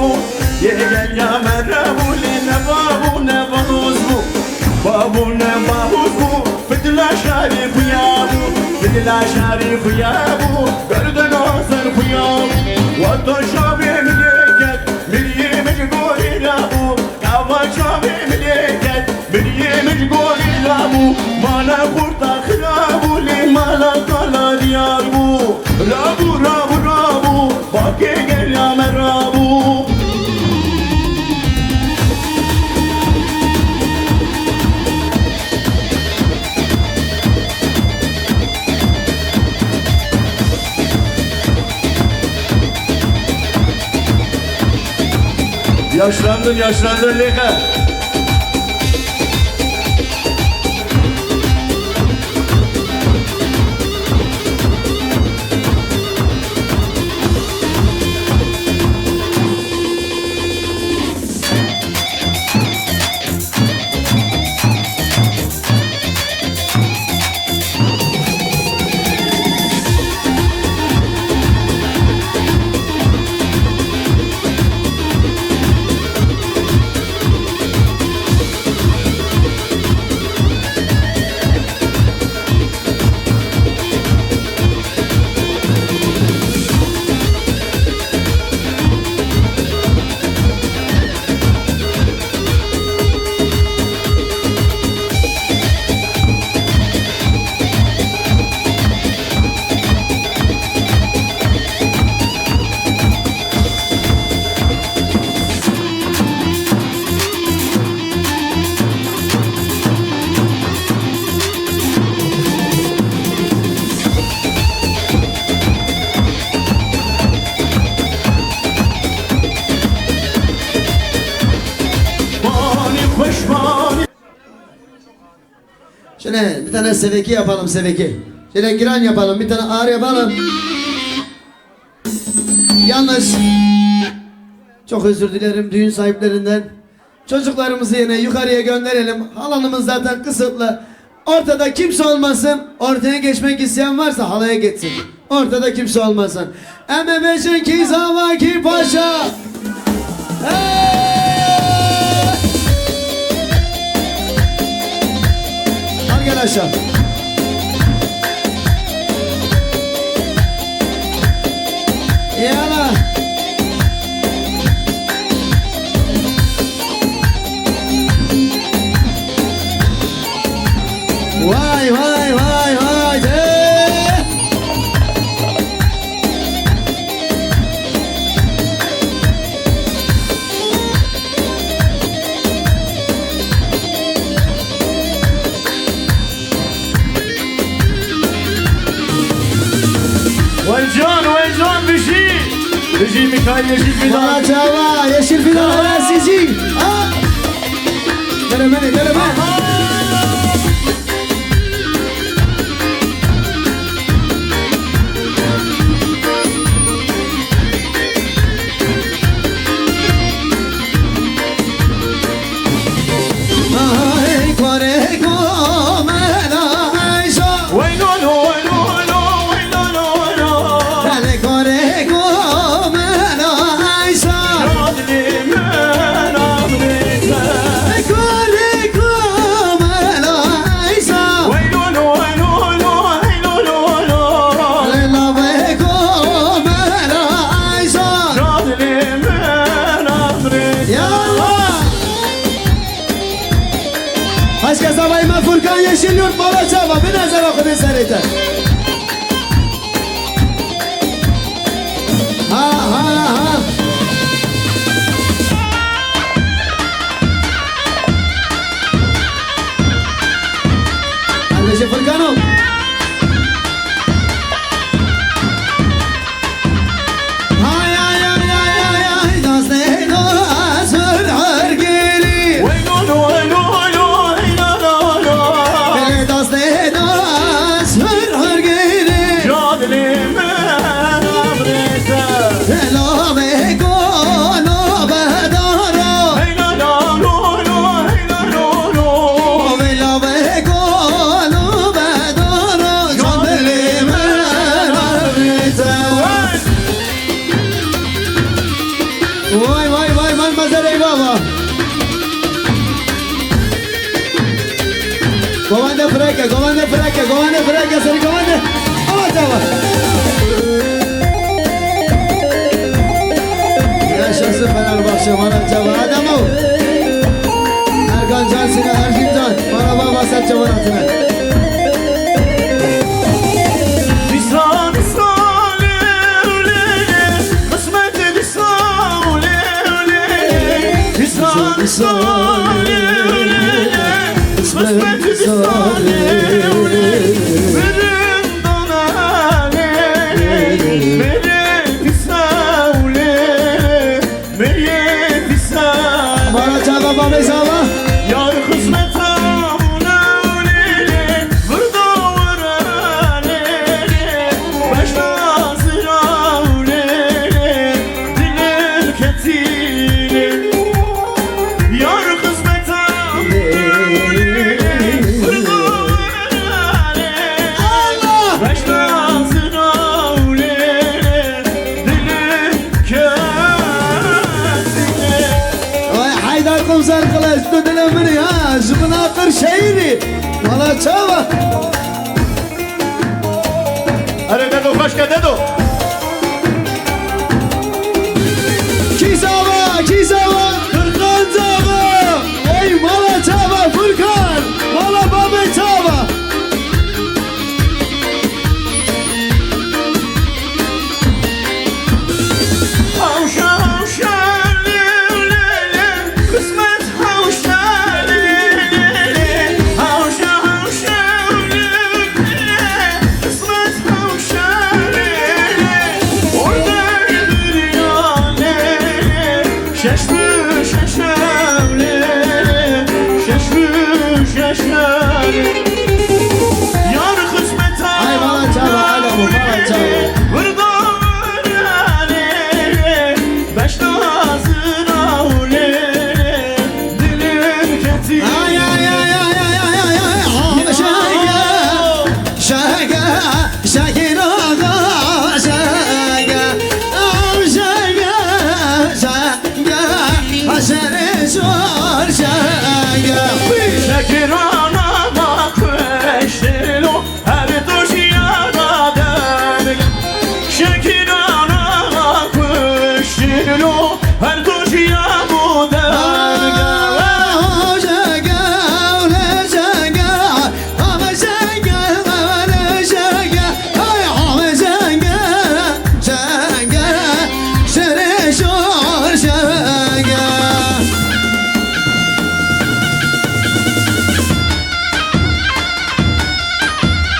Yê geliya me rabû, lê ne babû, ne bahoz bû. Babû, ne bahoz bû, fitila şarî xuya bû. Fitila şarî xuya bû, gerdena ser xuya bû. Wata şavê milê ket, miliyê min ji gorî rabû. Gava çavê milê ket, miliyê min ji gorî rabû. Mala xurta xira bû, lê mala kala diyar bû. Rabû, rabû, rabû, bakê geriya me rabû. Yaşlandın, yaşlandın Leka. Şöyle bir tane seveki yapalım, seveki. Şöyle giran yapalım, bir tane ağır yapalım. Yalnız çok özür dilerim düğün sahiplerinden. Çocuklarımızı yine yukarıya gönderelim. Alanımız zaten kısıtlı. Ortada kimse olmasın. Ortaya geçmek isteyen varsa halaya geçsin. Ortada kimse olmasın. Eme beşin kizava ki paşa. Hey! Arkadaşlar. Yala. Vay, vay, vay, vay, hey! Vay can, vay can, bijî. Bijî Mikail, Yeşil Fidan. Valla çava, Yeşil Fidan, Alasizî. Ha! Delemene, delemene. Heşke zavayê me Furkan Yeşilyurt, mala çava, bi nezera Xwedê serê te. Ha, ha, ha. Kardeşim Furkano. Hay, hay, hay, hay, hay, hay, dastê nas hur hur gelî. Weylo, lo, lo, lo, lo, lo, lo. Belê dastê nas hur hur gelî. Cadlê min abrêze. Lave golo bedaro. Hey, lo, lo, lo, lo, hey, lo, lo, lo. Ve lave golo bedaro. Cadlê min abrêze. Hey! Vay, vay, vay, vay, mazerê baba. Govende fireke, govende fireke, govende fireke, serî govende. Ama çava. Yaşasın Fenerbahçe, bana çava. Adamo. Erkan Can Sinan, Erkin Can. Bana baba, sen çava atına. Misal, misal, lê, lê, lê. Qismet dîsa lê, lê, lê. Dîsa, dîsa lê, lê, lê. Qismet dîsa lê, lê, lê. Birin dana lê, lê, lê. Lê, lê, dîsa lê, lê. Meyê dîsa. Mara çava, babê çava. Yar xizmeta mûna lê, lê. Virda wera lê, lê. Beşna zira lê, lê. Dilê ketî lê. Yar xizmeta mûna lê, lê. Virda wera lê, lê. Allah! Beşna zira lê, lê. Dilê ketî lê. Vay Heydar Komiser Kılıç, tu dilê min î ha, ji min a qir şehîdî. Wala çava. Erê Dedo, xweş ke Dedo. Kî zava, kî zava, Furkan zava. Ey mala çava Furkan, mala babê çava. Hawşa, hawşa, lê, lê, lê. Qismet hawşa, lê, lê, lê. Hawşa, hawşa, lê, Şekirana kuştilo, her tu jiyana derge. Şekirana kuştilo, her tu jiya bu derge.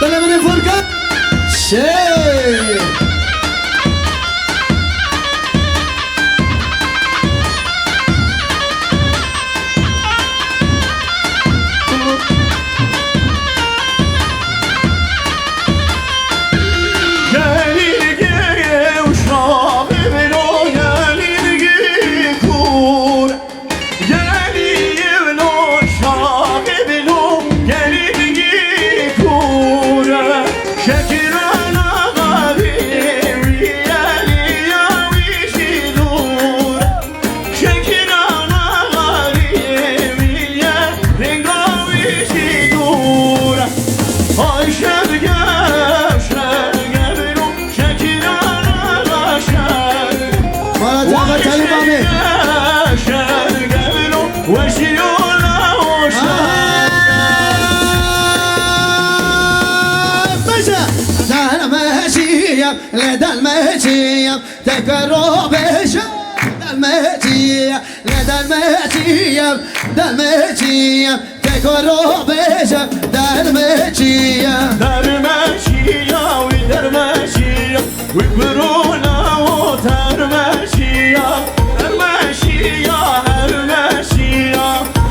Belê min ê Furkan. Şey. Gelîrgê uşaxê bêlo, gelîrgê kûr. Gelîrgê uşaxê bêlo, gelîrgê kûr. Şekirana xalî wî yelî ya wî jî dûr. Şekirana xalî wî ye, rênga wî jî dûr e. Ay şerge, şerge biro, şekirana şerge. Mala Tava Talî Mamê. Şerge biro, weşiyo la o şerge. Beje. Dalmeşiyem, le dalmeşiyem. Tekrar o beşe, delmeciye, ne delmeciye, delmeciye. Tekrar o beşe, delmeciye. Dermeşiya, wi dermeşiya, wi kuruna o dermeşiya. Dermeşiya, dermeşiya,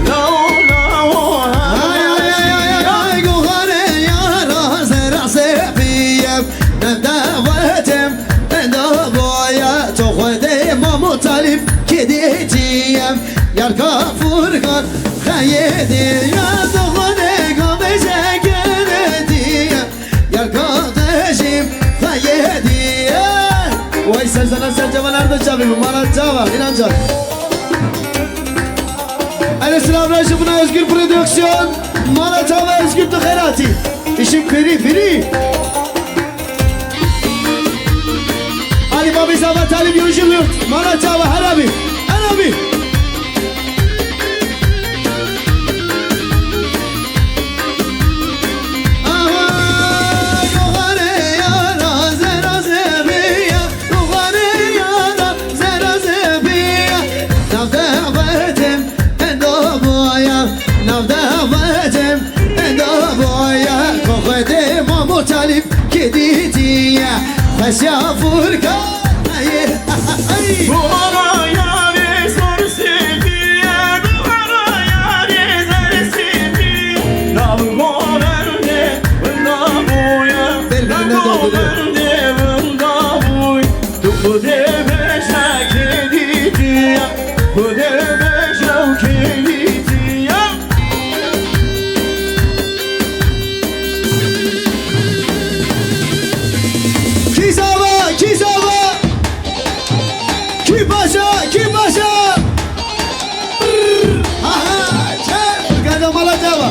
la o, la o, ay, ay, ay, ay, dermeşiya. Ay, gohare ya, raze, raze, piyem, ne davetim. Enda boya to xwedê Mamo Talîb kê dê ciyem. Yarka Furkan xeyê dê ya to xwedê gavêje kê dê ciyem. Yarka Dejîm xeyê dê. Vay ser zana ser ceva nerede çavî bu? Mala çava, inan can. Alo, selam, Raşi buna Özgür Prodüksiyon. Mala çava Özgür tu xeratî. İşim free, free. Ali Babi Zava Talib Yürüyüşü Yurt. Mala çava harabi. Harabi. Aha, gohare ya, raze, raze, biya. Ruxanê yara zera zebiya. Nav davetim endo boya. Nav davetim endo boya. Ko xwedê Mamo Talîb kê dîtiye. Xwesiya Furkan. Ay, ay. Buhara yarê zor sebiye. Buhara yarê zor sebiye. Nav govende winda boya. Nav govende winda boya. Tu Xwedê beşa kê dîtiye, Xwedê beşa kê dîtiye. Kî zava, kî zava? Kî başa, kî başa? Aha, çek, gada mala cava.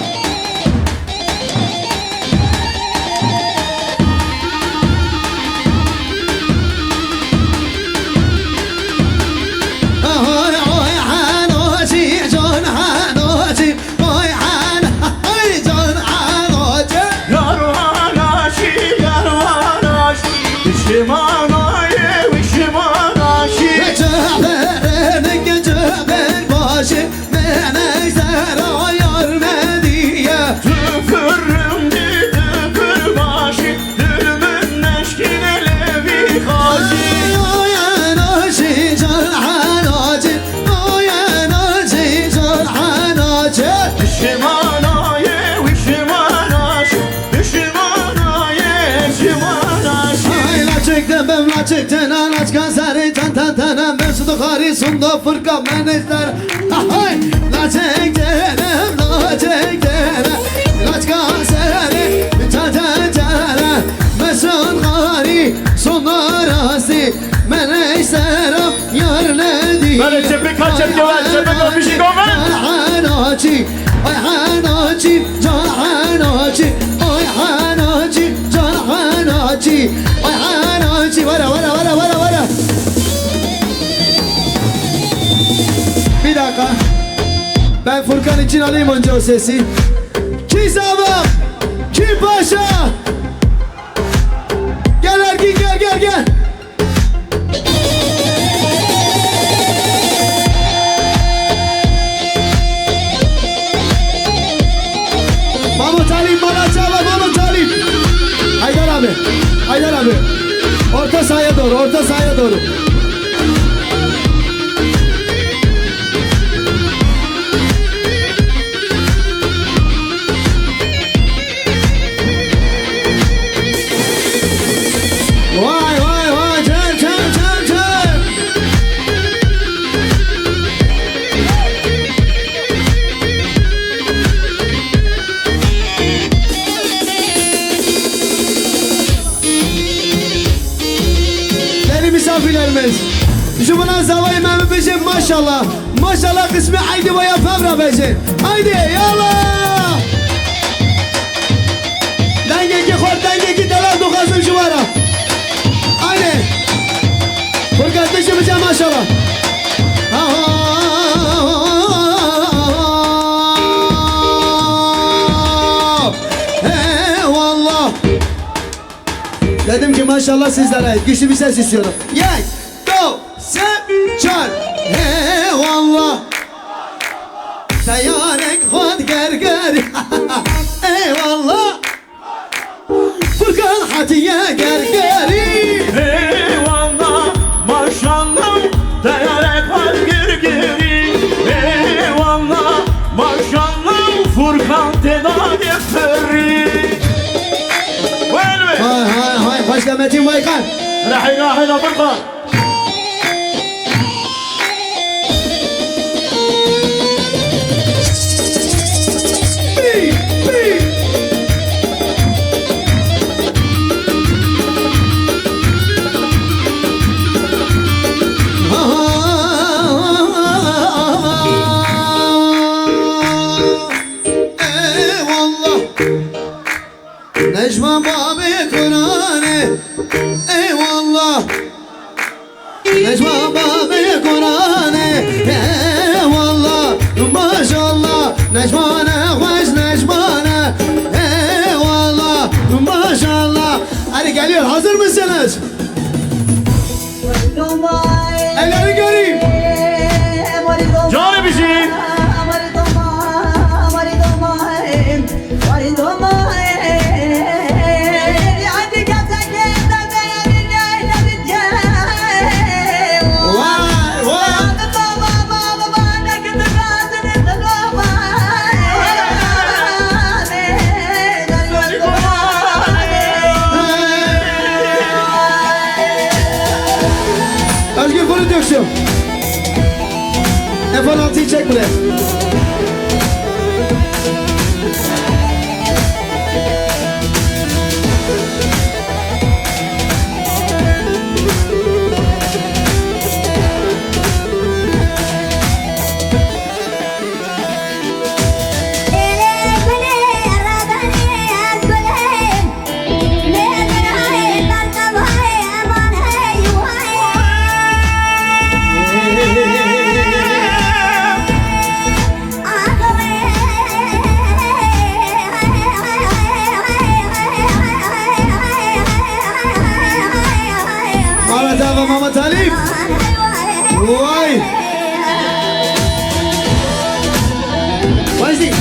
Pişimanayê, pişimanayê. Çaverê, çaver başê. Meney sera yar nediye. Tifirrim di tifir başî, dil min neşkîne levî xacî. Oy, oy, enoşî can henacî. Oy, enoşî can henacî. Pişimanayê, pişimanaşî. Pişimanayê, pişimanaşî. Ay, laçik de bem, laçik de na, laçka zerê, tan, tan, tan, tan, ben su dixarî, sunda furka, meney ser. Hay! Laçek dere, laçek dere, laçka serê, ça, ça, ça, ça. Meşan xarî, sona rastî, meney sera yar nedî. Belê, çepik ha, çepik ha, çepik ha, bijî gove. Ay Henaçî, can Henaçî, ay Henaçî, can Henaçî, ay Henaçî, were, were, were, were, were. Bir dakika. Ben Furkan için alayım önce o sesi. Kim sağlam? Kim paşa? Gel Ergin, gel, gel, gel. Mamo Talip, bana çaba, Mamo Talip. Haydar abi, Haydar abi. Orta sahaya doğru, orta sahaya doğru. Vay, vay, vay, çek, çek, çek, çek. Değerli misafirlerimiz, ji bina zavayê me bibêjin maşallah. Maşallah qismê eydê we ya pevra bêjin. Haydi, yallah! Dengekî xurt, dengekî delal dixwazim ji we re. Haydi! Furkan, tu jî bice maşallah. Eyvallah. Dedim ki maşallah sizlere güçlü bir ses istiyorum. Yek, do, se, çar. Eyvallah. Teyarek xwend gerger. Eyvallah. Furkan hatiye gergeri. Eyvallah, maşallah, teyarek xwend gergeri. Eyvallah, maşallah, Furkan têda yê pirî. Vay, vay, vay, hoş geldin Metin Baykan. Rahî, rahî, Furkan. Eyvallah. Necma babê Kur'anê. Eyvallah. Necma babê Kur'anê. Eyvallah. Maşallah. Necmane xweş necmane. Eyvallah. Maşallah. Hadi geliyor. Hazır mısınız? Elleri göreyim. Canı bizim. Vay, vay. Özgür, bunu döksün. F on altıyı çek buraya. Mehmet Ağa, Mehmet Halim. Vay. Vay.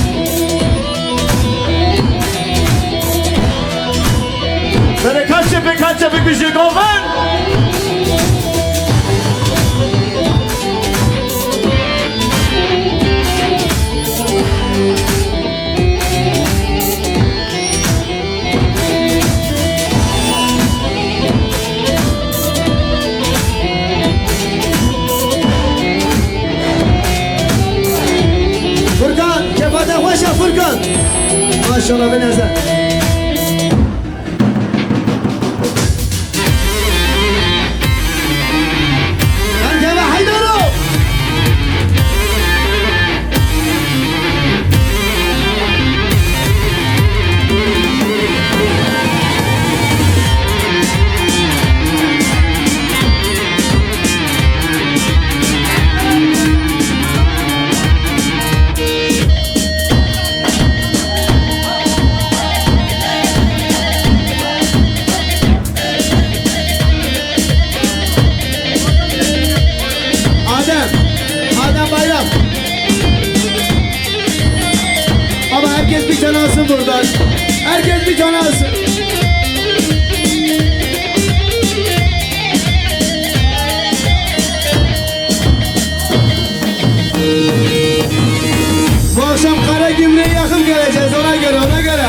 Berekat çepek, kat çepek bir şey kalmadı. Furkan, kefa te xweş e Furkan. Maşallah, bin ezer. Erkeve Heydero! Bir tane alsın buradan. Herkes bir tane alsın. Bu akşam Karagümrük'e yakın geleceğiz, ona göre, ona göre.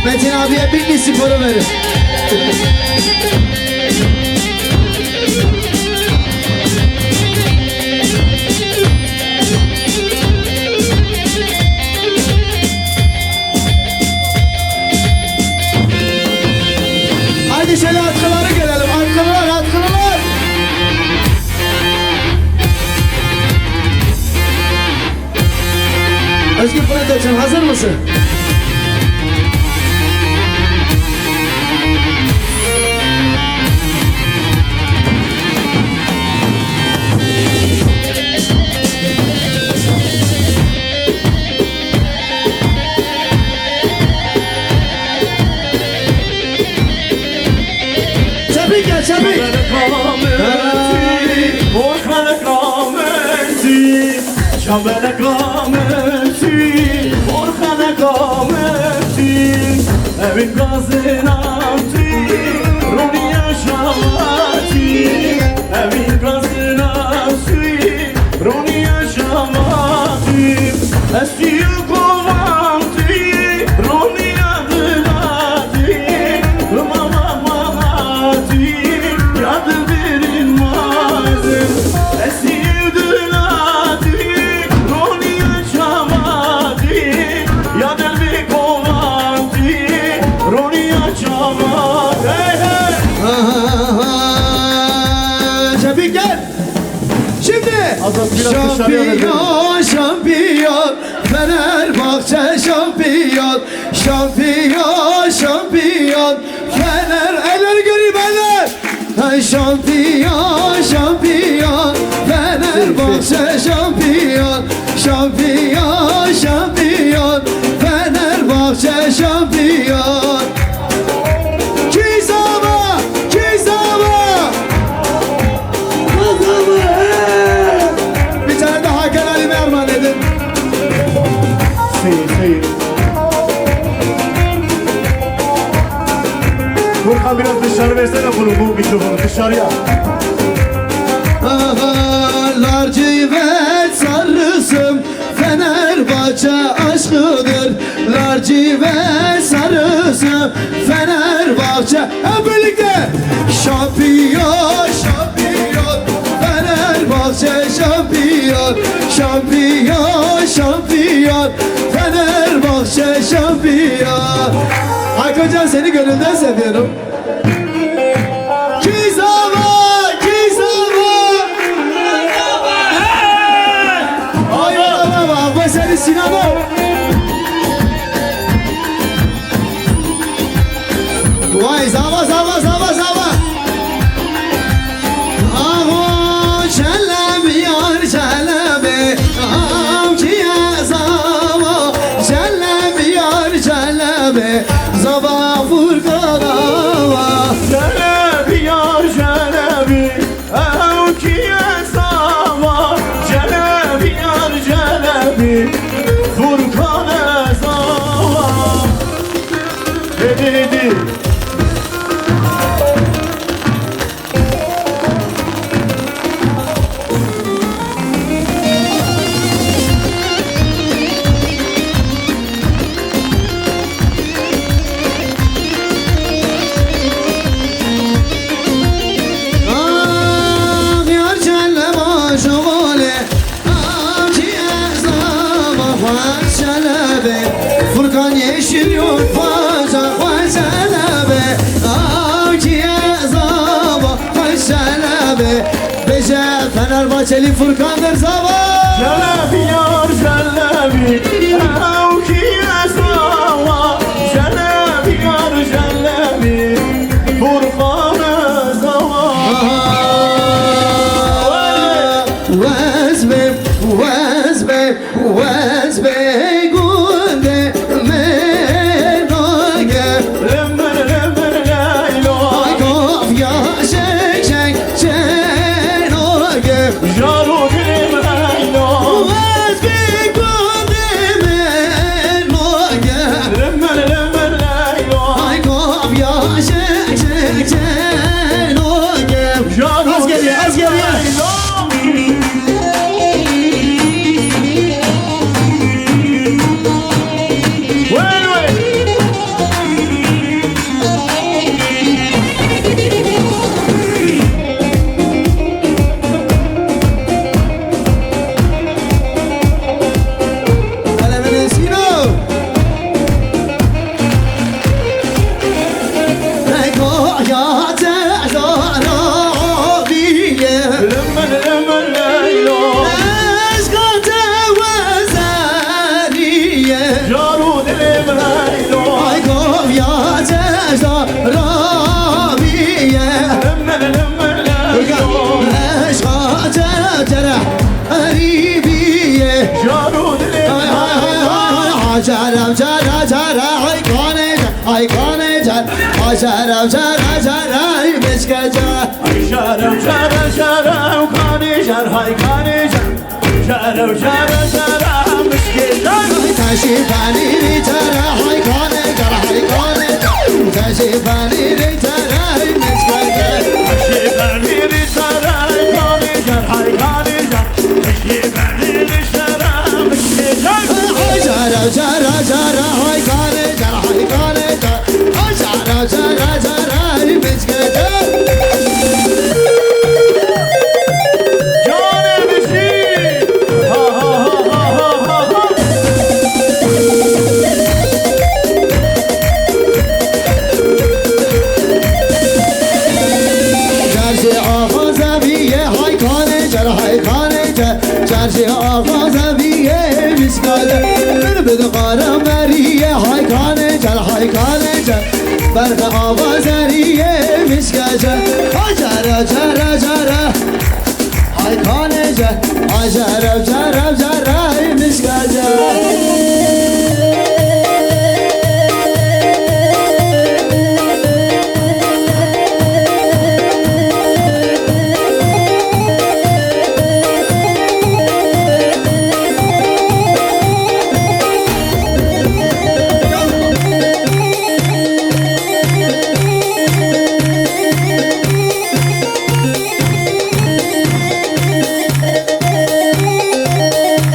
Metin abiye bir sporu verin. Haydi şöyle atkıları görelim. Atkılar, atkılar. Özgür Pınar'cığım, hazır mısın? Çepik ya, çepik. Orxaneka min tî, çameleka min tî, orxaneka min tî, evîn gazina tî, roniya şama tî, evîn gazina tî, roniya şama tî, ez tî kovan tî, roniya dina tî, mama mama tî, ya dilbirîn mazin. Esîr dilatî, roniya çamatî, ya dervê kovantî, roniya çamat. Hey, hey! Aha, Şefik gel. Şimdi. Azat, biraz dışarıya ver beni. Şampiyon, şampiyon, Fenerbahçe şampiyon, şampiyon, şampiyon, Fener, elleri göreyim, eller. Ay şampiyon, şampiyon, Fenerbahçe şampiyon, şampiyon, şampiyon, Fenerbahçe şampiyon. Kizama, Kizama. Kizama, hey! Bir tane daha Hakan Ali Merman edin. Seyir, seyir. Furkan, biraz dışarı versene bunu, bu mikrofonu dışarıya. Aha, lacivert sarısı Fenerbahçe aşkıdır. Lacivert sarısı Fenerbahçe. Hep birlikte. Şampiyon, şampiyon, Fenerbahçe şampiyon. Şampiyon, şampiyon, Fenerbahçe şampiyon. Hakkı Hocam, seni gönülden seviyorum. Kizava, Kizava. Hey! Ay, bravo, bravo. Aferin Sinan'a. Vay, zava, zava, zava, zava. Aho Çelebi, yar Çelebi, am kiye zava, Çelebi, yar Çelebi, zava Furkan ava. Çelebi, yar Çelebi, ew kiye zava, Çelebi, yar Çelebi, Furkan zava. Hedi, hedi. Ah, yar Çelebi, şovale. Furkan yeşil yurt paşa xweşelebe. Akiye zava xweşelebe. Beje Fenerbahçeli Furkan'dır zava. Jelebi yar jelebi. Akiye zava. Jelebi yar jelebi. Furkan zava. Aha. Wez be, wez be. Wez bê gundê min, Jara, jara, jara, mişke car. Ay jara, jara, jara, kanê car, hay kanê car. Jara, jara, jara, mişke car. Taşî panîrî jara, hay kanê car, hay kanê car. Taşî panîrî jara, mişke car. Taşî panîrî jara, hay kanê car, hay kanê car. Taşî panîrî jara, mişke car. Jara, jara, jara, hay kanê car, hay kanê car. Jara, jara, jara, mişke car. Canê bijî. Ha, ha, ha. Car jî axa zevî ye, hay kanê car, hay kanê car. Car jî axa zevî ye, mişke car. Min bi qara merî ye, hay kanê car, hay kanê car. Berxe ava zerî ye, mişke car. Ha jara, jara, jara. Hay kanê car. Ha jara, jara, jara, mişke car.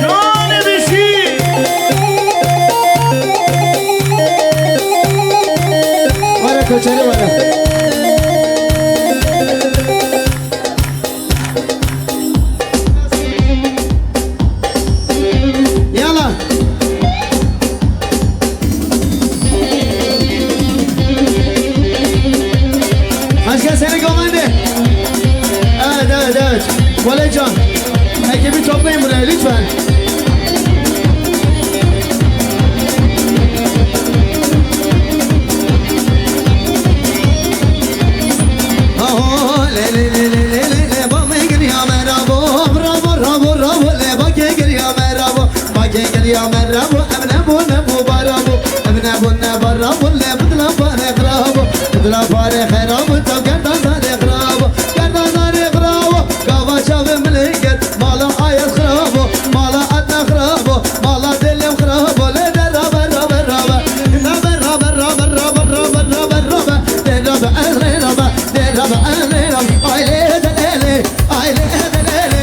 Canê bijî. Were koçerê were. Yala. Başka seni komandi. Evet, evet, evet. Voleycan. Ekibi toplayın buraya lütfen. Aho, le, le, le, ba me giriya merabo, bravo, bravo, bravo, le ba ke giriya merabo. Makê giriya me rabo, em nebû, nebû barabû. Em nebû, ne barabû, lê bi dila parê xirabû. Bi dila parê xirabû, taw gerdan zarê xirabû. Gerdan zarê xirabû, gava çavê milê get. Mala ayet xirabû, mala etna xirabû. Mala dilê xirabû, lê de rabe, rabe, rabe. Rabe, rabe, rabe. Dê rabe, ez rê rabe, dê rabe, ez rê rabe. Ay lê de lê lê, ay lê de lê lê.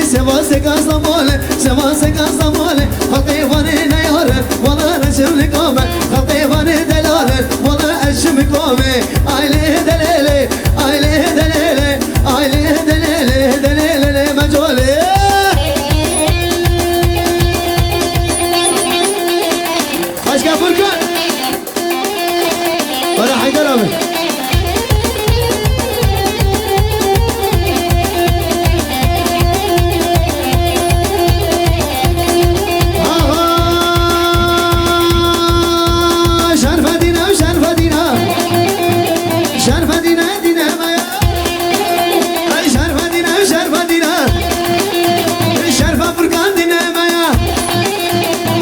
Sivasê Kastamone, Sivasê Kastamone, xelkê vanê neyare, wala reşim nikame, xelkê vanê delale, wala eşim kame. Ay lê delele, ay lê delele, ay lê delele, delele, mecolê. Başka Furkan. Were Heyder abi. Aha! Şerfedîne, Şerfedîne. Şerfedîne, dîne me ya. Ey Şerfedîne, Şerfedîne. Şerfa Furkan dîne me ya.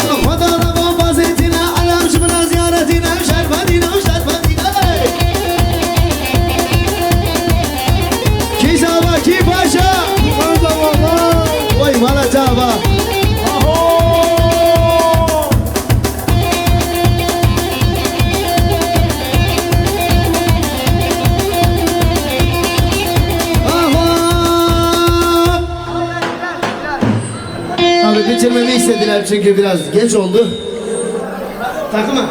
Xweda reva bazêtîne, elem ji min re ziyaretîne, şerfedîne, şerfedîne. Kî zava, kî paşa? Oy, mala çava. Aho! Aho! Abi bitirmemi istediler çünkü biraz geç oldu. Takımı.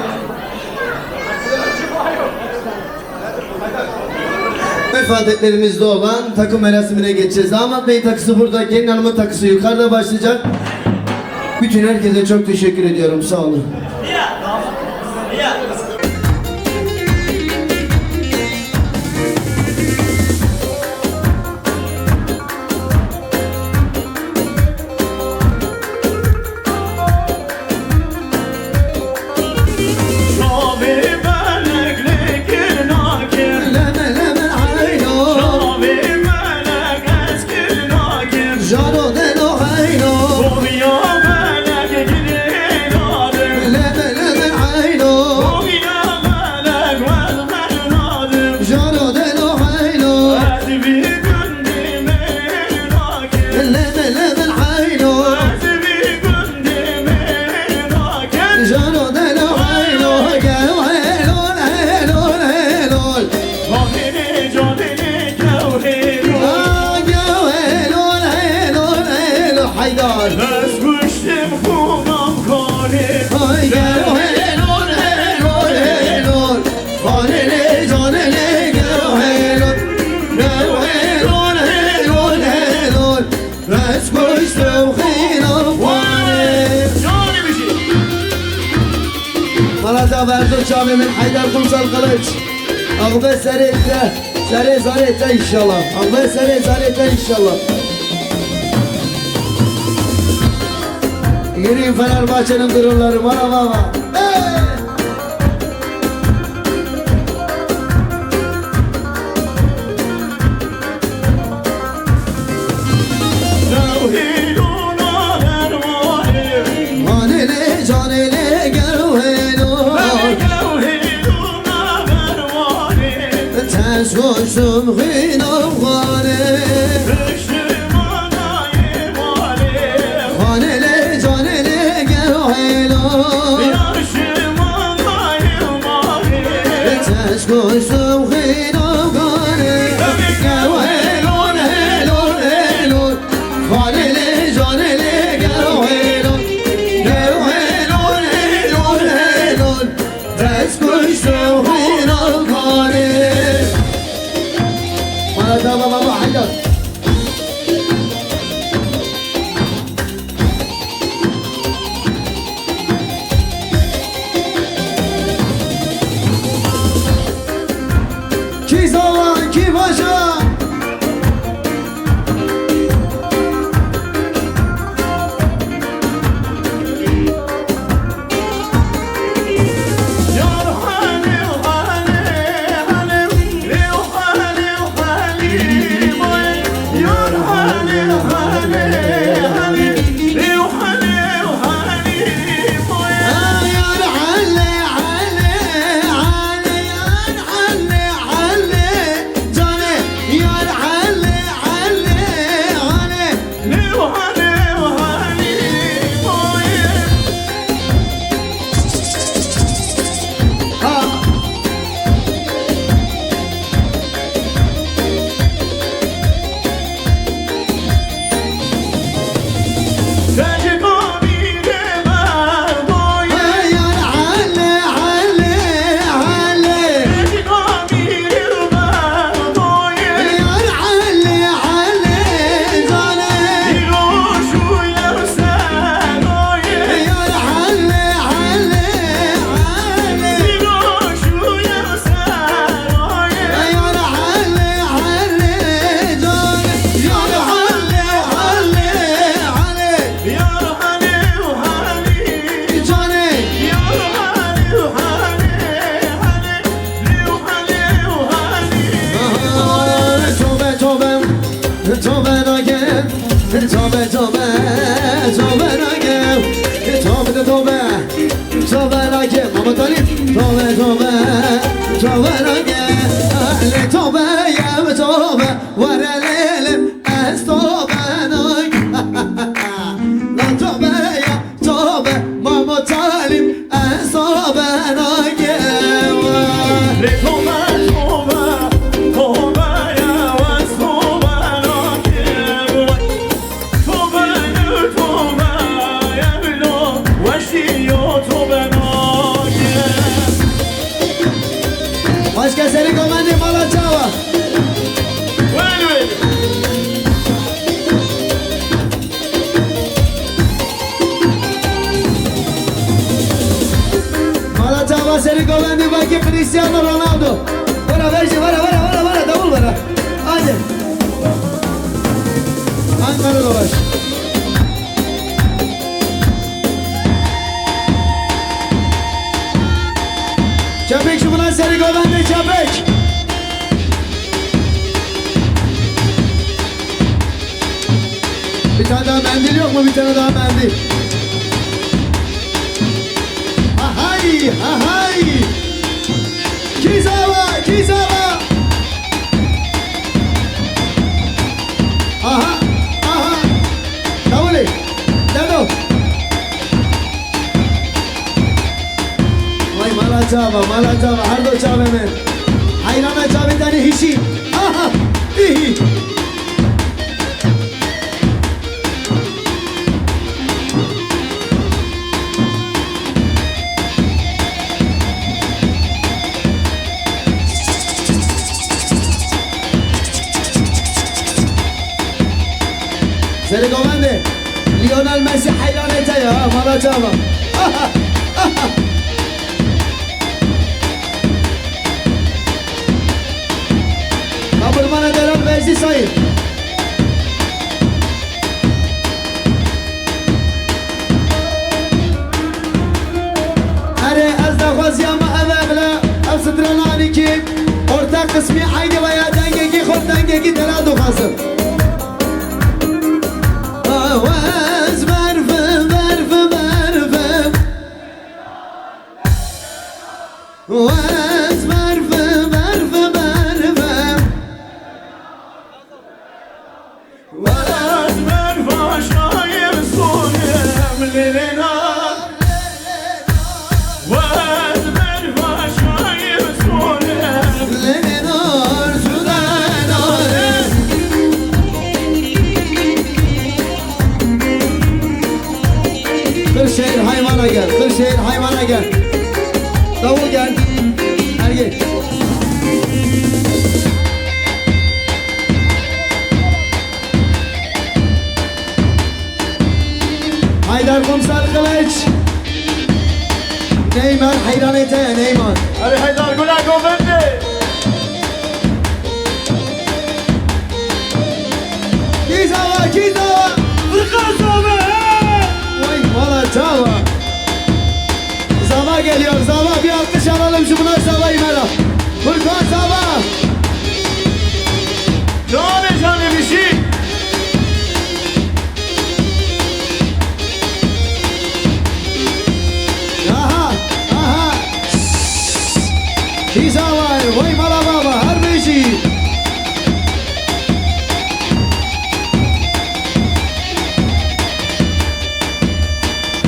Vefat etlerimizde olan takım merasimine geçeceğiz. Damat Bey'in takısı burada, gelin hanımın takısı yukarıda başlayacak. Bütün herkese çok teşekkür ediyorum. Sağ olun. Ez kuştim xûna xanê. Ay, gel, helol, helol, helol. Xanê lê, canê lê, gel, helol. Gel, helol, helol, helol. Ez kuştim xûna xanê. Canê bijî. Mala te berdo çavê min Heyder Kumsal Kılıç. Axbe serê te. Serê zarê te înşallah. Allah serê zarê te înşallah. Yürüyün Fenerbahçe'nin gururları. Mara mama. Hey! Hanê lê canê lê gel wêno. Tez goşum xîno xanê. Xanê lê canê lê gel wêno. Tez goşum xîno xanê. Gel wêno, wêno, wêno. Xanê lê canê lê gel wêno. Gel wêno, wêno, wêno. Dest kuştim xîna xanê. Bana da baba baba Haydar. Kî zawa, kî baja? Tobe, tobe, tobe nake, tobe, tobe, tobe nake, tobe de tobe, tobe nake, Mama Talib, tobe, tobe, tobe nake, ehlê tobe ye, tobe, were lêlim, ez tobe nake, na tobe ye, Tobe, Mamo Talib, ez tobe nake. Lê tobe, tobe, tobe ya, ez tobe nake. Tobe, tobe, ya bilo, weşî yo tobe nake. Başka serî komendê mala çawa. Wên wên. Mala çava serî govendî vekî Cristiano Ronaldo. Vera vejî, vera, vera, vera, vera, davul vera. Hadi. Ankara dolaş. Çepek şu buna serî govendî çepek. Bir tane daha mendil yok mu? Bir tane daha mendil. Ahay, ahay. Kî zawa, kî zawa. Aha, aha. Davulê. Dedo. Vay mala çava, mala çava, her do çavê min. Heyrana çavê tenê hişî. Aha, hihi. Li govendê Lionel Messi heyranê te ye ha, mala çava. Kaburmana delal Veysi Sayın. Erê, ez daxwaziya me ev e, bila ev strana anîkî orta qismî eynî veya dengekî xurt, dengekî delal dixwazim. Wez berf, berf, berf. Wez berf, berf, berf. Wez berf aşayê Sûriyem lê lê na. Wez berf aşayê Sûriyem lê lê na. Kırşehir hayvana gel, Kırşehir hayvana gel. Davul gel. Ergin. Haydar Komiser Kılıç. Neymar heyranê te ye, Neymar. Erê Haydar gula govendê. Kî zava, kî zava? Furkan zava, he! Vay, valla çava. Zava geliyor, zava. Bir alkış alalım şu buna, zava İmera. Furkan zava. Canê, canê bir şey. Aha, aha. Kî zava ye, vay mala baba, her bijî.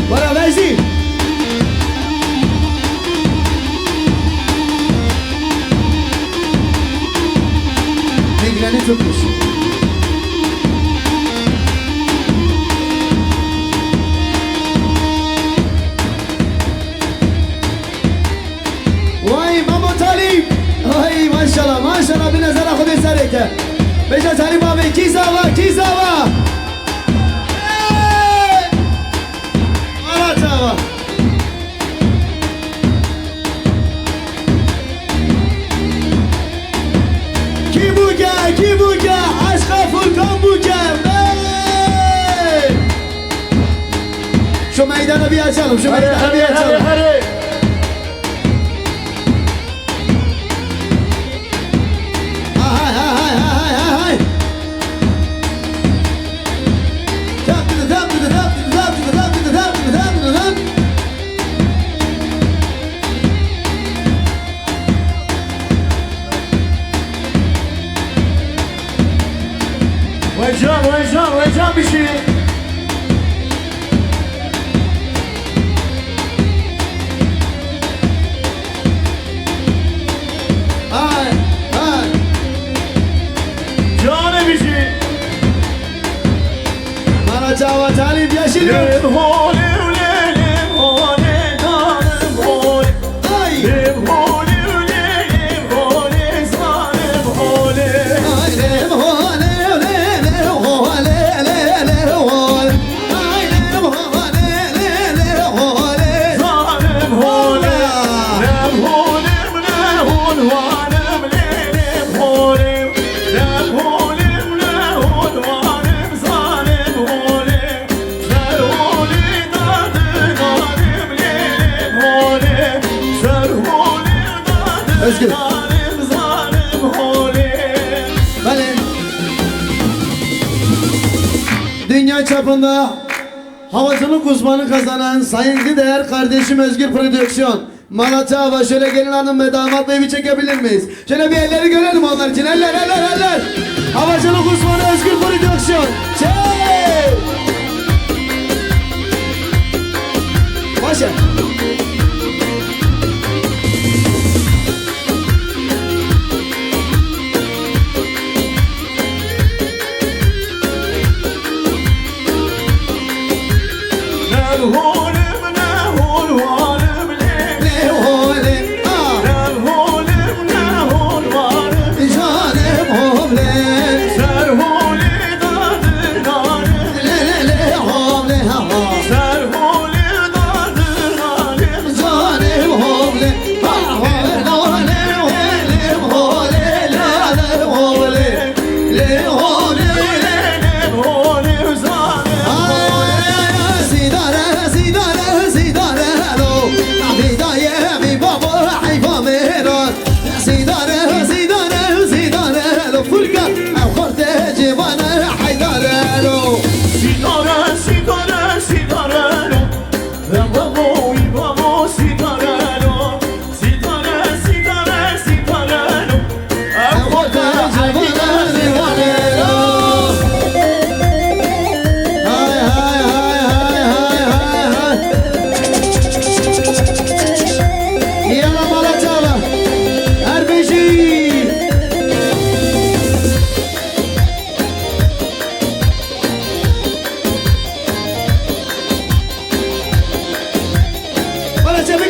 Wara vejî. Migranî tutmuş. Vay Mamo Talîb! Vay maşallah, maşallah, bi nezera Xwedê serê ke. Bêje Talîb abi, kî zava, kî zava? Hey! Ala çava. Kî bûke, kî bûke? Eşqa Furkan bûke. Hey! Şu meydanı bir açalım, şu meydanı bir açalım. Hay, hay, hay, hay, hay, hay, hay. Vay can, vay can, vay can bir şey. Ay, ay. Canê bijî. Bana çava Talîb yeşil yok. Lê holê, lê, lê holê, canê holê. Ay. Lê holê, lê, lê holê, canê holê. Ay, lê holê, lê, lê holê, lê, lê holê. Özgür. Belê. Dünya çapında havacılık uzmanı kazanan saygıdeğer kardeşim Özgür Prodüksiyon. Mala çava, şöyle gelin hanım ve damat bey bir çekebilir miyiz? Şöyle bir elleri görelim onlar için. Eller, eller, eller. Havacılık uzmanı Özgür Prodüksiyon. Çek! Başla.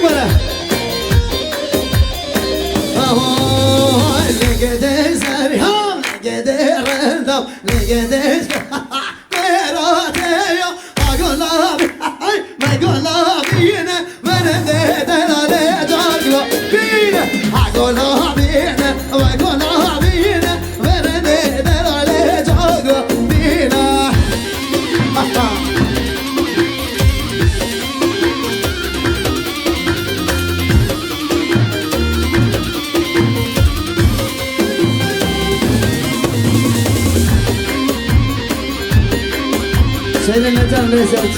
Were. Aho, legede zerha, legede rendam, legede merateya, agola bi, ay, megola bine, verende delale cagla bine, agola bine, megola bine, verende delale cagla bine. Senin ne can lezzet.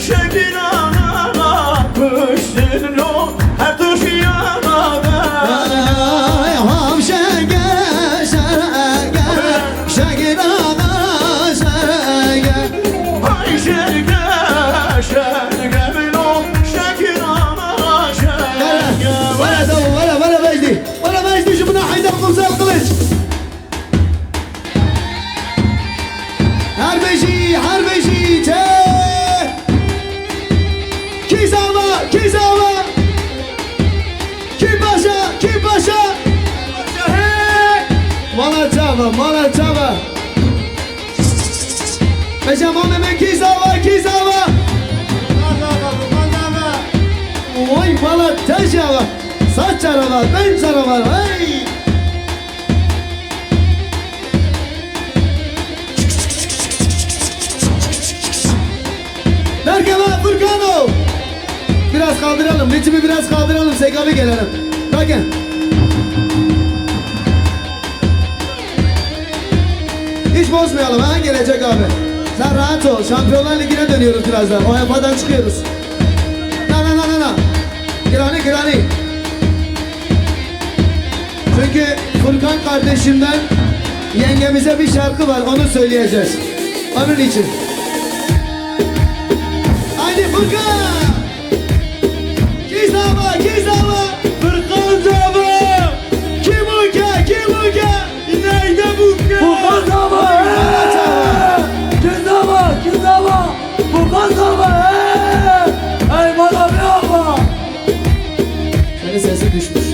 Şekil ana kuştin lo her tuşiya da. Ay, ham şege, şege, şege, şege, şege. Ay, şege, şege, bilo, şege, şege. Wala, wala, wala, wala, Mecdi. Wala, Mecdi, ji bina Heyder Komiser Kılıç. Her bijî, her bijî, çe! Kî zava, kî zava? Kî paşa, kî paşa? Mala çava, mala çava. Beja mame me kî zava, kî zava? Oy, mala te java. Saç çarava, ben çarava, hey! Derkeve Furkano. Biraz kaldıralım, ritmi biraz kaldıralım, sekabe gelelim. Bakın. Hiç bozmayalım ha, gelecek abi. Sen rahat ol, Şampiyonlar Ligi'ne dönüyoruz birazdan. UEFA'dan çıkıyoruz. Na, na, na, na, na. Girani, girani. Çünkü Furkan kardeşimden yengemize bir şarkı var, onu söyleyeceğiz. Onun için. Haydi Furkan! Kizava, kizava! Furkan zava! Kim o ke, kim o ke? Neyde bu ke? Furkan zava! Ay, Furkan zava! Kizava, kizava! Furkan zava! Hey! Hey, bana bir ama! Senin sesin düşmüş.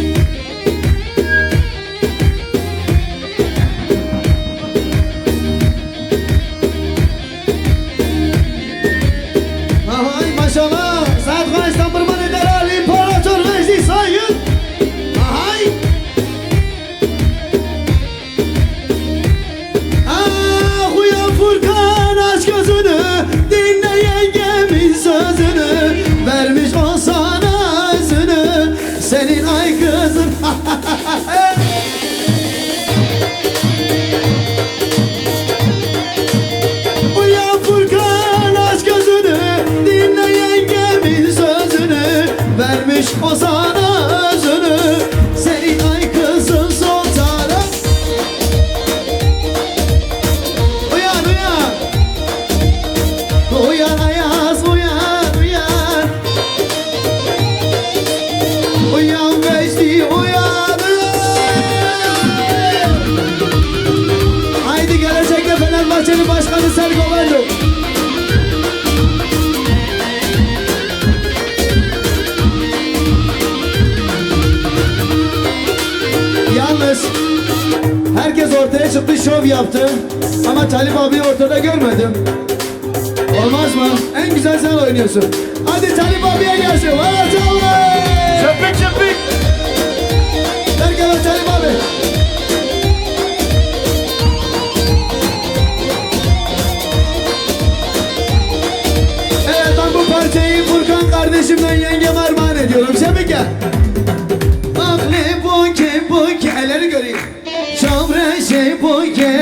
Ahay, maşallah! Saet xwe Îstanbul mane delal İmparator Mecdi Saygın! Ahay! Ah uyan Furkan, aç gözünü, dinle yengemin sözünü. Vermiş o sana özünü, senin ay kızın. Uyan Furkan, aç gözünü, dinle yengemin sözünü. Vermiş o sana özünü, senin ay kızın sultanı. Uyan, uyan. Uyan Ayaz, uyan, uyan. Uyan Vecdi, uyan, uyan. Haydi gelecekte Fenerbahçe'nin başkanı Sergo Bendo. Yalnız herkes ortaya çıktı, şov yaptı. Ama Talip abi ortada görmedim. Olmaz mı? En güzel sen oynuyorsun. Hadi Talip abiye gelsin. Valla Talip! Çepik, çepik! Ver gel o Talip abi. Evet, ben bu parçayı Furkan kardeşimden yengeme armağan ediyorum. Çepik gel. Akli buki buki, elleri göreyim. Çavreşê bûkê,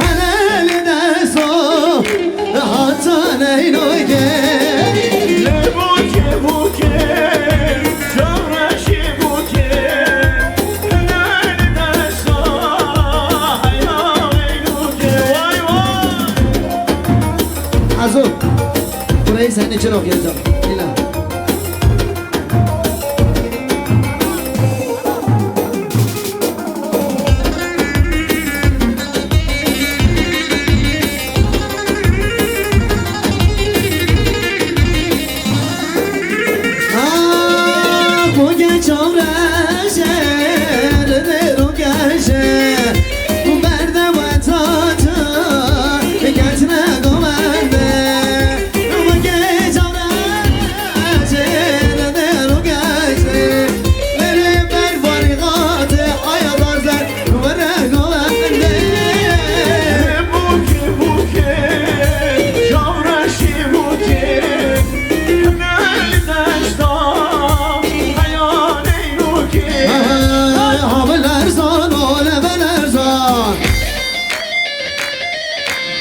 hele li dest o, hata neynokê. Lê bûkê, bûkê, çavreşê bûkê, hele li dest o, heya neynokê. Vay, vay. Azo, burayı senin için okuyacağım. Lila.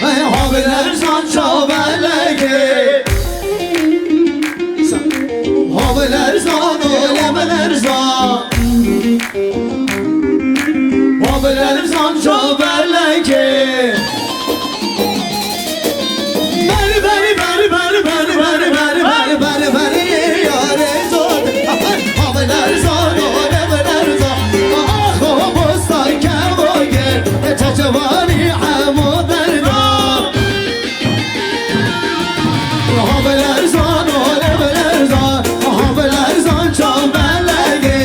Hey, ha bi lerzan çavelekê. Ha bi lerzan, ole bi lerzan. Ha bi lerzan çavelekê. Beri, beri, beri, yarê zor. Ha bi lerzan, ole bi lerzan. Ax, o bostan kevogê, te cewanî hemo derda. Aha bi lerzan, ole bi lerzan, aha bi lerzan çav belegê,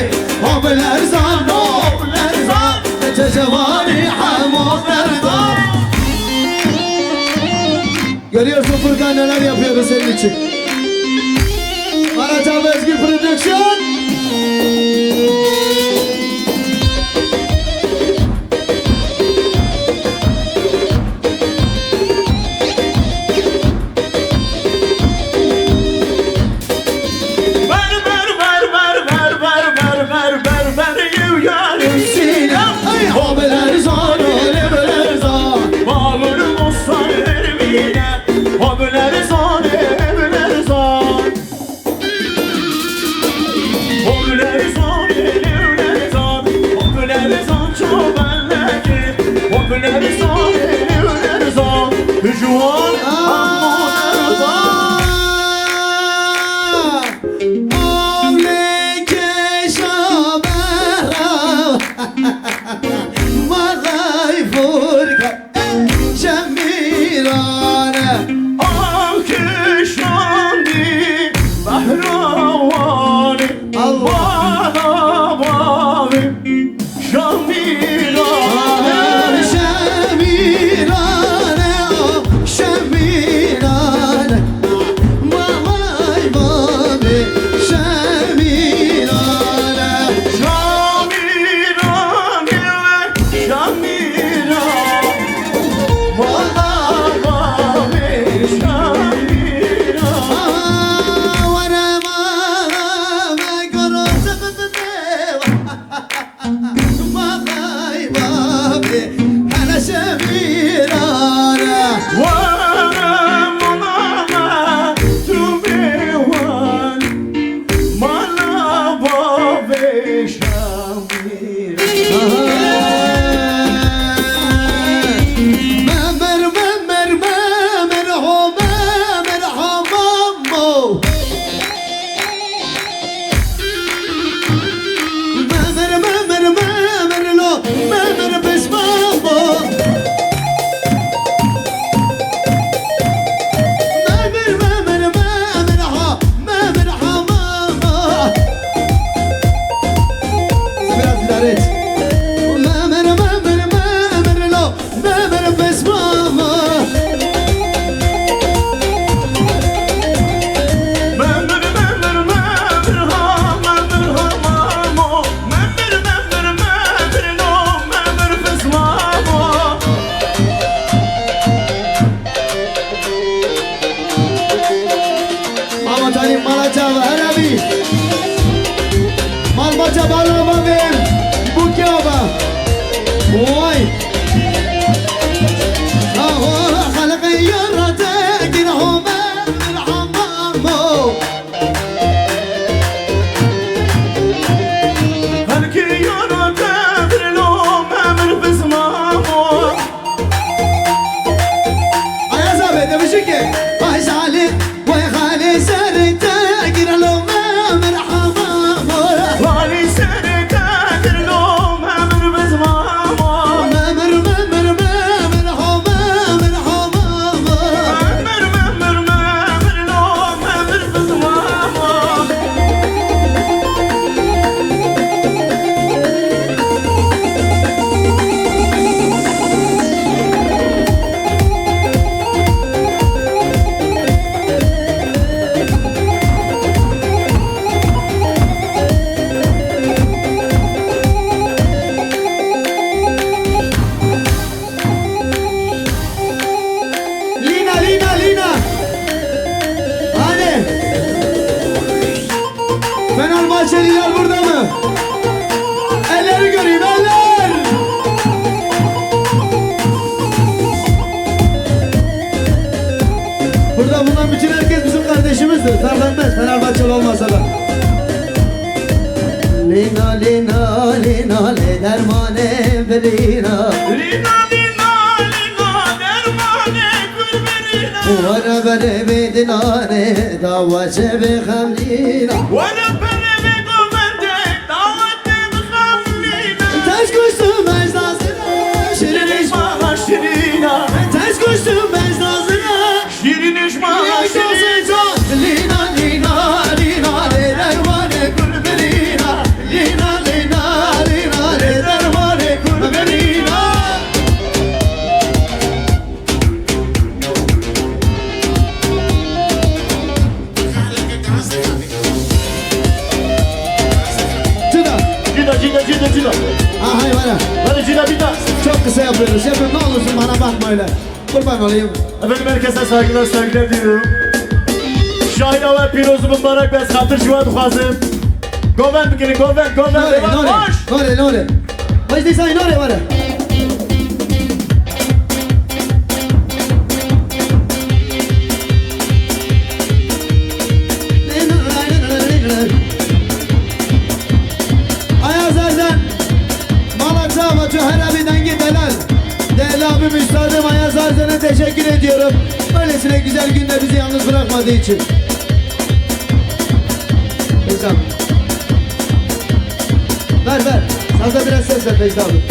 aha bi lerzan, aha bi lerzan, te cewanî hemo derda. Görüyorsun Furkan neler yapıyoruz senin için. Maracan Özgür Prodüksiyon. Ber, ber, ber, ber, ber, ber, ber, ber, ber, ber, yew yarê sîne. Hey, ha bi lerzan, ole bi lerzan. Balur mustan hermîne. Ha bi lerzan, e bi lerzan. Ha bi lerzan, e bi lerzan. Ha bi lerzan, çavelekê. Ha bi lerzan, e bi lerzan. Ji wan hemû lerzan. Avleke şabera. Malay Furkan Şemîrane. Av kişandî behra Wanê. Allah. Bana bavê Şemîrane. Şemîrane, Şemîrane. Mamay bavê Şemîrane. Şamîrane, Şamîra. Mala bavê Şamîra. Were mala me goro. Mamay bavê hele Şemîrane. Were mala me tu bêwan. Mala bavê Şamîr. Aha. Memir, memir, memir, ho memir, ho mammo. Memir, memir, memir, lo, memir, pişman bo. Aho xelqê ya rate gir home bir hamamo. Xelqê ya rate gir home bir bizmamo. Ayaz abi, demişik ki, vay Salih. Wey xalê serê te gir lome merhaba mo. Xalê serê te gir lome mir bizmamo. Memir, memir, memir, ho, memir, ho, memir. Memir, memir, memir, lome mir bizmamo. Lina, Lina, Lina. Hadi. Fenerbahçeliler burada mı? Elleri göreyim, eller! Burada bulunan bütün herkes bizim kardeşimizdir. Fark etmez, Fenerbahçeli olmasa da. Lina, Lina, Lina, lê dermanê birîna. Lina, Lina, Lina, dermanê kurbirîna. Were berê vê dilanê, dawa çê vê xemlîna. Were berê vê govendê, dawa çê vê xemlîna. Ters koştum ez nazına, şirin iş bana şirîna. Ters koştum ez nazına. Şîrîn ji me re şîrîn. Lîna, lîna, lîna, lê dermanê kurbirîna. Lîna, lîna, lîna, lê dermanê kurbirîna. Cida. Cida, cida, cida, cida. Aha, bana. Hadi cida, cida. Çok kısa yapıyoruz. Yapın, ne olursun, bana bakma öyle. Kurban olayım. Efendim, herkese saygılar, sevgiler diliyorum. Şahîna we pîroz û mimbarek be, ez xatir ji we dixwazim. Govend bikirin, govend, govend, Nore, govend, nore, hoş! Nore, nore. Hoş dîsa nore, nore. Ayaz Erzen, Malak Zava, Cöher abi, Dengi Delal. Değerli abim, üstadım Ayaz Erzen'e teşekkür ediyorum. Böylesine güzel günde bizi yalnız bırakmadığı için. Hocam. Ver, ver. Saza biraz ses ver Feyzi abi.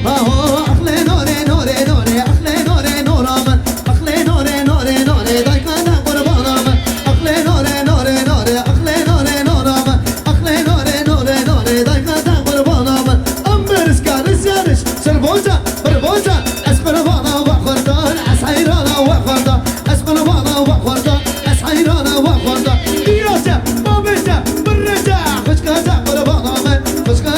Ha ho, ax lê norê, norê, norê, ax lê norê, nora min. Ax lê norê, norê, norê, dayka te qurbana min. Ax lê norê, norê, norê, ax lê norê, nora min. Ax lê norê, norê, norê, dayka te qurbana min. Em biriska risyariş, sirboca, birboca. Ez qurbana we xurdan, ez heyrana we xurdan. Ez qurbana we xurdan, ez heyrana we xurdan. Diyase, babese, birrese, xwişka te qurbana min. Xwişka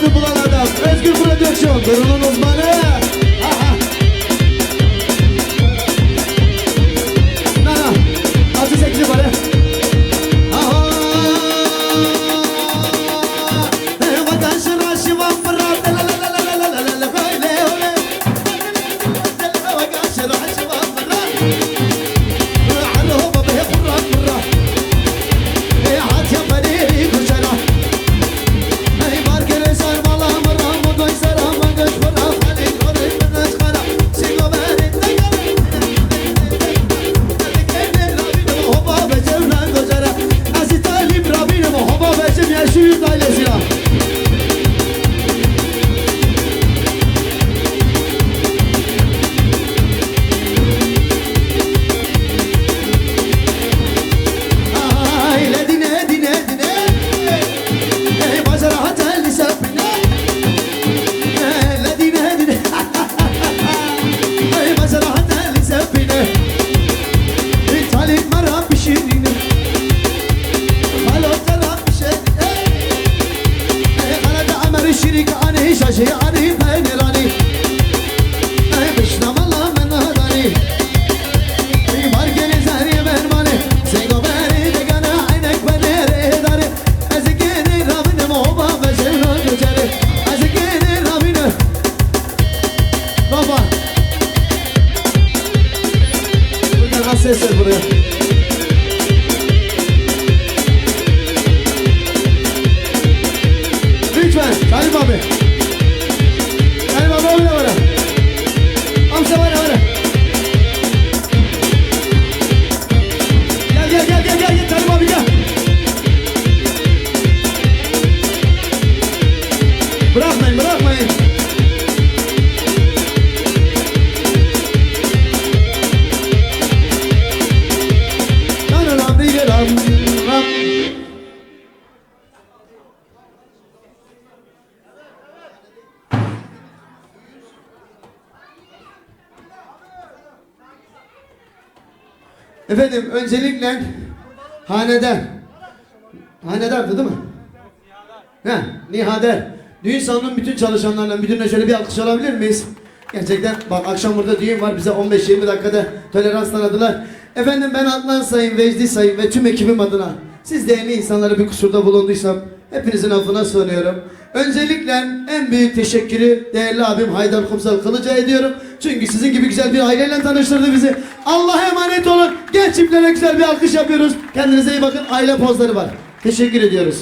Bulan adam, Özgür Prodüksiyon, durunun uzmanı. Aha. Na, na. Altı sekiz para. Aha. Vatandaşın aşı var, fırlat, la, la, la, la, la, la, la, la, la, la, la, la, la, la. Şirîk anî şaşê anî peynîranî. Ey bişna mala min nadanî. Ey bargelê zerê bermanê. Sêgo berê degana eynek benê rê darê. Ez ê gênê rabinem hoba vejê rojê. Ez ê gênê rabinem. Baba. Burada nasıl ses buraya? Lütfen, Talip abi. Talip abi, öyle var. Amca var, var. Gel, gel, gel, gel, gel, gel, Talip abi, gel. Bırakmayın, bırakmayın. Lan, lan, lan, lan, lan. Efendim, öncelikle haneden, hanedardı değil mi? Ha, Nihader. Düğün salonunun bütün çalışanlarına, müdürüne şöyle bir alkış alabilir miyiz? Gerçekten bak, akşam burada düğün var, bize on beş yirmi dakikada tolerans tanıdılar. Efendim, ben Adnan Sayın, Vecdi Sayın ve tüm ekibim adına siz değerli insanlara bir kusurda bulunduysam hepinizin affına sığınıyorum. Öncelikle en büyük teşekkürü değerli abim Haydar Kumsal Kılıç'a ediyorum. Çünkü sizin gibi güzel bir aileyle tanıştırdı bizi. Allah'a emanet olun. Genç çiftlere güzel bir alkış yapıyoruz. Kendinize iyi bakın. Aile pozları var. Teşekkür ediyoruz.